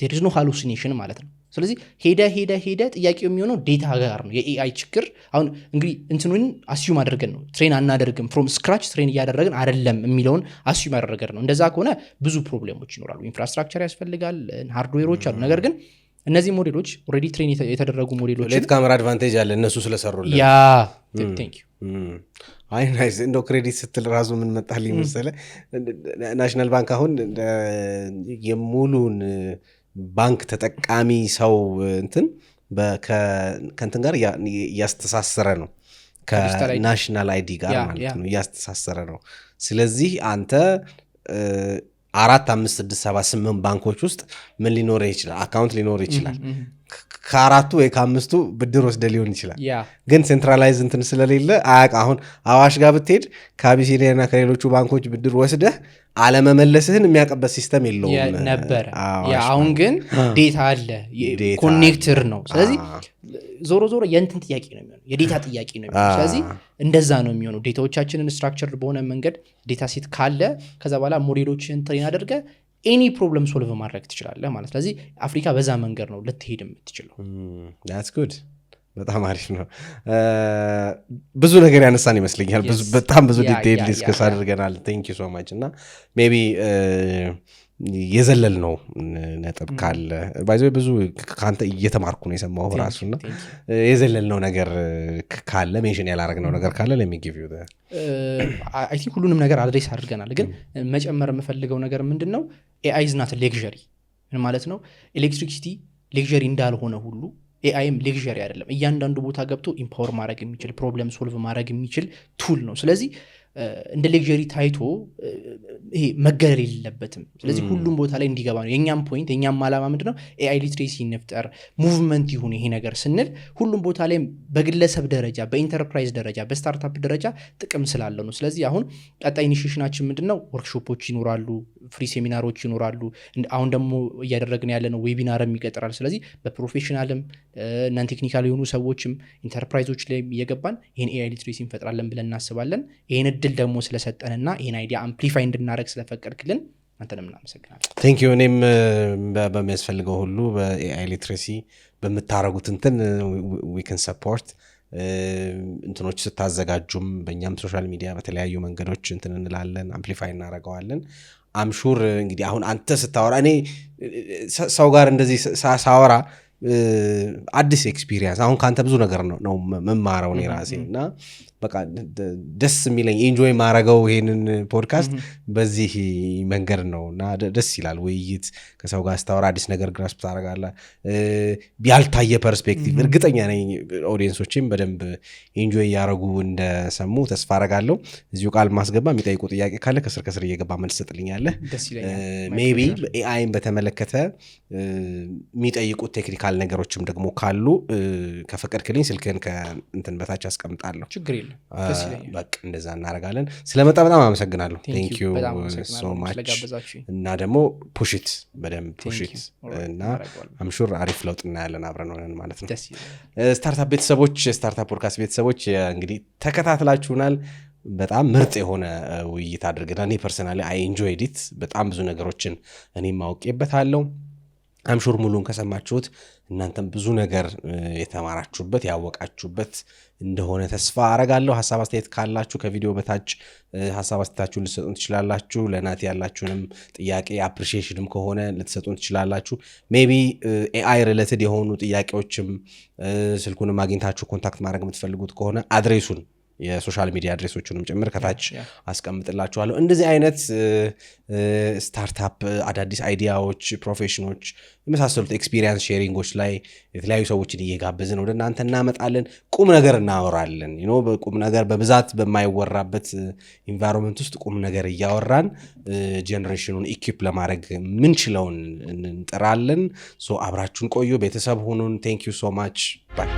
There is no hallucination ማለት ነው። ስለዚህ ሄደ ሄደ ሄደ ጥያቄው የሚሆነው data ጋር ነው። የ AI ችግር አሁን እንግዲህ እንትኑን assume አድርገን ነው፣ train አናደርግም፣ from scratch train እያደረግን አይደለም የሚለውን assume አደረገን ነው። እንደዛ ከሆነ ብዙ problem ኦች ይኖራሉ። Infrastructure ያስፈልጋል፣ hardware ኦች አሉ። ነገር ግን እነዚህ ሞዴሎች already train የተደረጉ ሞዴሎች Late comer advantage አለ እነሱ ስለሰሩልን። Yeah, thank you. አይ nice። እንደው credit ስትል ራሱ ምን መጣልኝ መሰለህ? National Bank አሁን የሙሉን ባንክ ተጠቃሚ ሰው እንትን ከእንትን ጋር እያስተሳሰረ ነው፣ ከ national ID ጋር ማለት ነው እያስተሳሰረ ነው። ስለዚህ አንተ አራት፣ አምስት፣ ስድስት፣ ሰባት፣ ስምንት ባንኮች ውስጥ ምን ሊኖር ይችላል? Account ሊኖር ይችላል። ከአራቱ ወይ ከአምስቱ ብድር ወስደ ሊሆን ይችላል። ግን centralize እንትን ስለሌለ አያውቅ። አሁን አዋሽ ጋር ብትሄድ ከአቢሲኒያ እና ከሌሎቹ ባንኮች ብድር ወስደህ አለመመለስህን የሚያውቅበት system የለውም። ነበረ። አሁን ግን data አለ፣ connected ነው። ስለዚህ ዞሮ ዞሮ የእንትን ጥያቄ ነው የሚሆነው፣ የ data ጥያቄ ነው የሚሆነው። ስለዚህ እንደዛ ነው የሚሆነው። Data ዎቻችንን structure በሆነ መንገድ data set ካለ ከዛ በኋላ ሞዴሎችን train አድርገህ any problem solve ማድረግ ትችላለህ ማለት። ስለዚህ አፍሪካ በዛ መንገድ ነው ልትሄድ የምትችለው። That's good፣ በጣም አሪፍ ነው። ብዙ ነገር ያነሳን ይመስለኛል። በጣም ብዙ detail discuss አድርገናል። Thank you so much። እና maybe የዘለልነው ነጥብ ካለ፣ by the way ብዙ ከአንተ እየተማርኩ ነው የሰማሁ ራሱና የዘለልነው ነገር ካለ፣ mention ያላረግነው ነገር ካለ let me give you I think ሁሉንም ነገር address አድርገናል። ግን መጨመር የምፈልገው ነገር ምንድን ነው? AI is not luxury። ምን ማለት ነው? Electricity luxury እንዳልሆነ ሁሉ AI ም luxury አይደለም። እያንዳንዱ ቦታ ገብቶ empower ማድረግ የሚችል፣ problem solve ማድረግ የሚችል tool ነው። ስለዚህ እንደ luxury ታይቶ ይሄ መገለል የለበትም። ስለዚህ ሁሉም ቦታ ላይ እንዲገባ ነው የእኛም point። የእኛም ዓላማ ምንድነው? AI literacy እንፍጠር፣ movement ይሁን ይሄ ነገር ስንል ሁሉም ቦታ ላይ በግለሰብ ደረጃ፣ በኢንተርፕራይዝ ደረጃ፣ በ startup ደረጃ ጥቅም ስላለው ነው። ስለዚህ አሁን ቀጣይ initiation ኣችን ምንድነው? ወርክሾፖች ይኖራሉ፣ free ሴሚናሮች ይኖራሉ። አሁን ደግሞ እያደረግን ያለነው webinar ም ይቀጥራል። ስለዚህ በ professional ም non technical የሆኑ ሰዎችም ኢንተርፕራይዞች ላይ እየገባን ይህን AI literacy እንፈጥራለን ብለን እናስባለን። ይህን እድል ደግሞ ስለሰጠንና ይህን idea amplify እንድናደረግ ስለፈቀድክልን አንተንም እናመሰግናለን። Thank you። እኔም በሚያስፈልገው ሁሉ በ AI literacy በምታረጉት እንትን we can support። እንትኖች ስታዘጋጁም በእኛም social media በተለያዩ መንገዶች እንትን እንላለን፣ amplify እናደርገዋለን። I'm sure እንግዲህ አሁን አንተ ስታወራ እኔ ሰው ጋር እንደዚህ ሳወራ አዲስ experience፣ አሁን ከአንተ ብዙ ነገር ነው መማረው እኔ ራሴ። እና በቃ ደስ የሚለኝ enjoy ማረገው ይሄንን ፖድካስት በዚህ መንገድ ነው። እና ደስ ይላል ውይይት፣ ከሰው ጋር ስታወራ አዲስ ነገር grasp ታደርጋለህ፣ ያልታየ perspective። እርግጠኛ ነኝ audience ኦችም በደንብ enjoy እያደረጉ እንደሰሙ ተስፋ አረጋለሁ። እዚሁ ቃል ማስገባ የሚጠይቁ ጥያቄ ካለ ከስር ከስር እየገባ መልስ ትሰጥልኛለህ። Maybe AI ን በተመለከተ የሚጠይቁት technical ነገሮችም ደግሞ ካሉ ከፈቀድክልኝ ስልክህን ከእንትን በታች አስቀምጣለሁ። ችግር የለም፣ ደስ ይለኛል። በቃ እንደዛ እናደርጋለን። ስለመጣ በጣም አመሰግናለሁ። Thank you so much። እና ደግሞ push it፣ በደንብ push it። እና I'm sure አሪፍ ለውጥ እናያለን አብረን ሆነን ማለት ነው። Startup ቤተሰቦች፣ Startup Podcast ቤተሰቦች እንግዲህ ተከታትላችሁናል። በጣም ምርጥ የሆነ ውይይት አድርገናል። እኔ personally I enjoyed it። በጣም ብዙ ነገሮችን እኔም አውቄበታለሁ። I'm sure ሙሉን ከሰማችሁት እናንተም ብዙ ነገር የተማራችሁበት፣ ያወቃችሁበት እንደሆነ ተስፋ አረጋለሁ። ሀሳብ አስተያየት ካላችሁ ከቪዲዮ በታች ሀሳብ አስተያየታችሁን ልትሰጡን ትችላላችሁ። ለናቲ ያላችሁንም ጥያቄ appreciation ም ከሆነ ልትሰጡን ትችላላችሁ። Maybe AI related የሆኑ ጥያቄዎችም ስልኩንም አግኝታችሁ contact ማድረግ የምትፈልጉት ከሆነ address ኡን፣ የ social media address ኦቹንም ጭምር ከታች አስቀምጥላችኋለሁ። እንደዚህ አይነት startup፣ አዳዲስ idea ዎች፣ profession ኦች የመሳሰሉት experience sharing ኦች ላይ የተለያዩ ሰዎችን እየጋበዝን ወደ እናንተ እናመጣለን። ቁም ነገር እናወራለን። በቁም ነገር በብዛት በማይወራበት environment ውስጥ ቁም ነገር እያወራን generation ኑን equip ለማድረግ ምንችለውን እንጥራለን። So አብራችሁን ቆዩ፣ ቤተሰብ ሁኑን። Thank you so much, bye.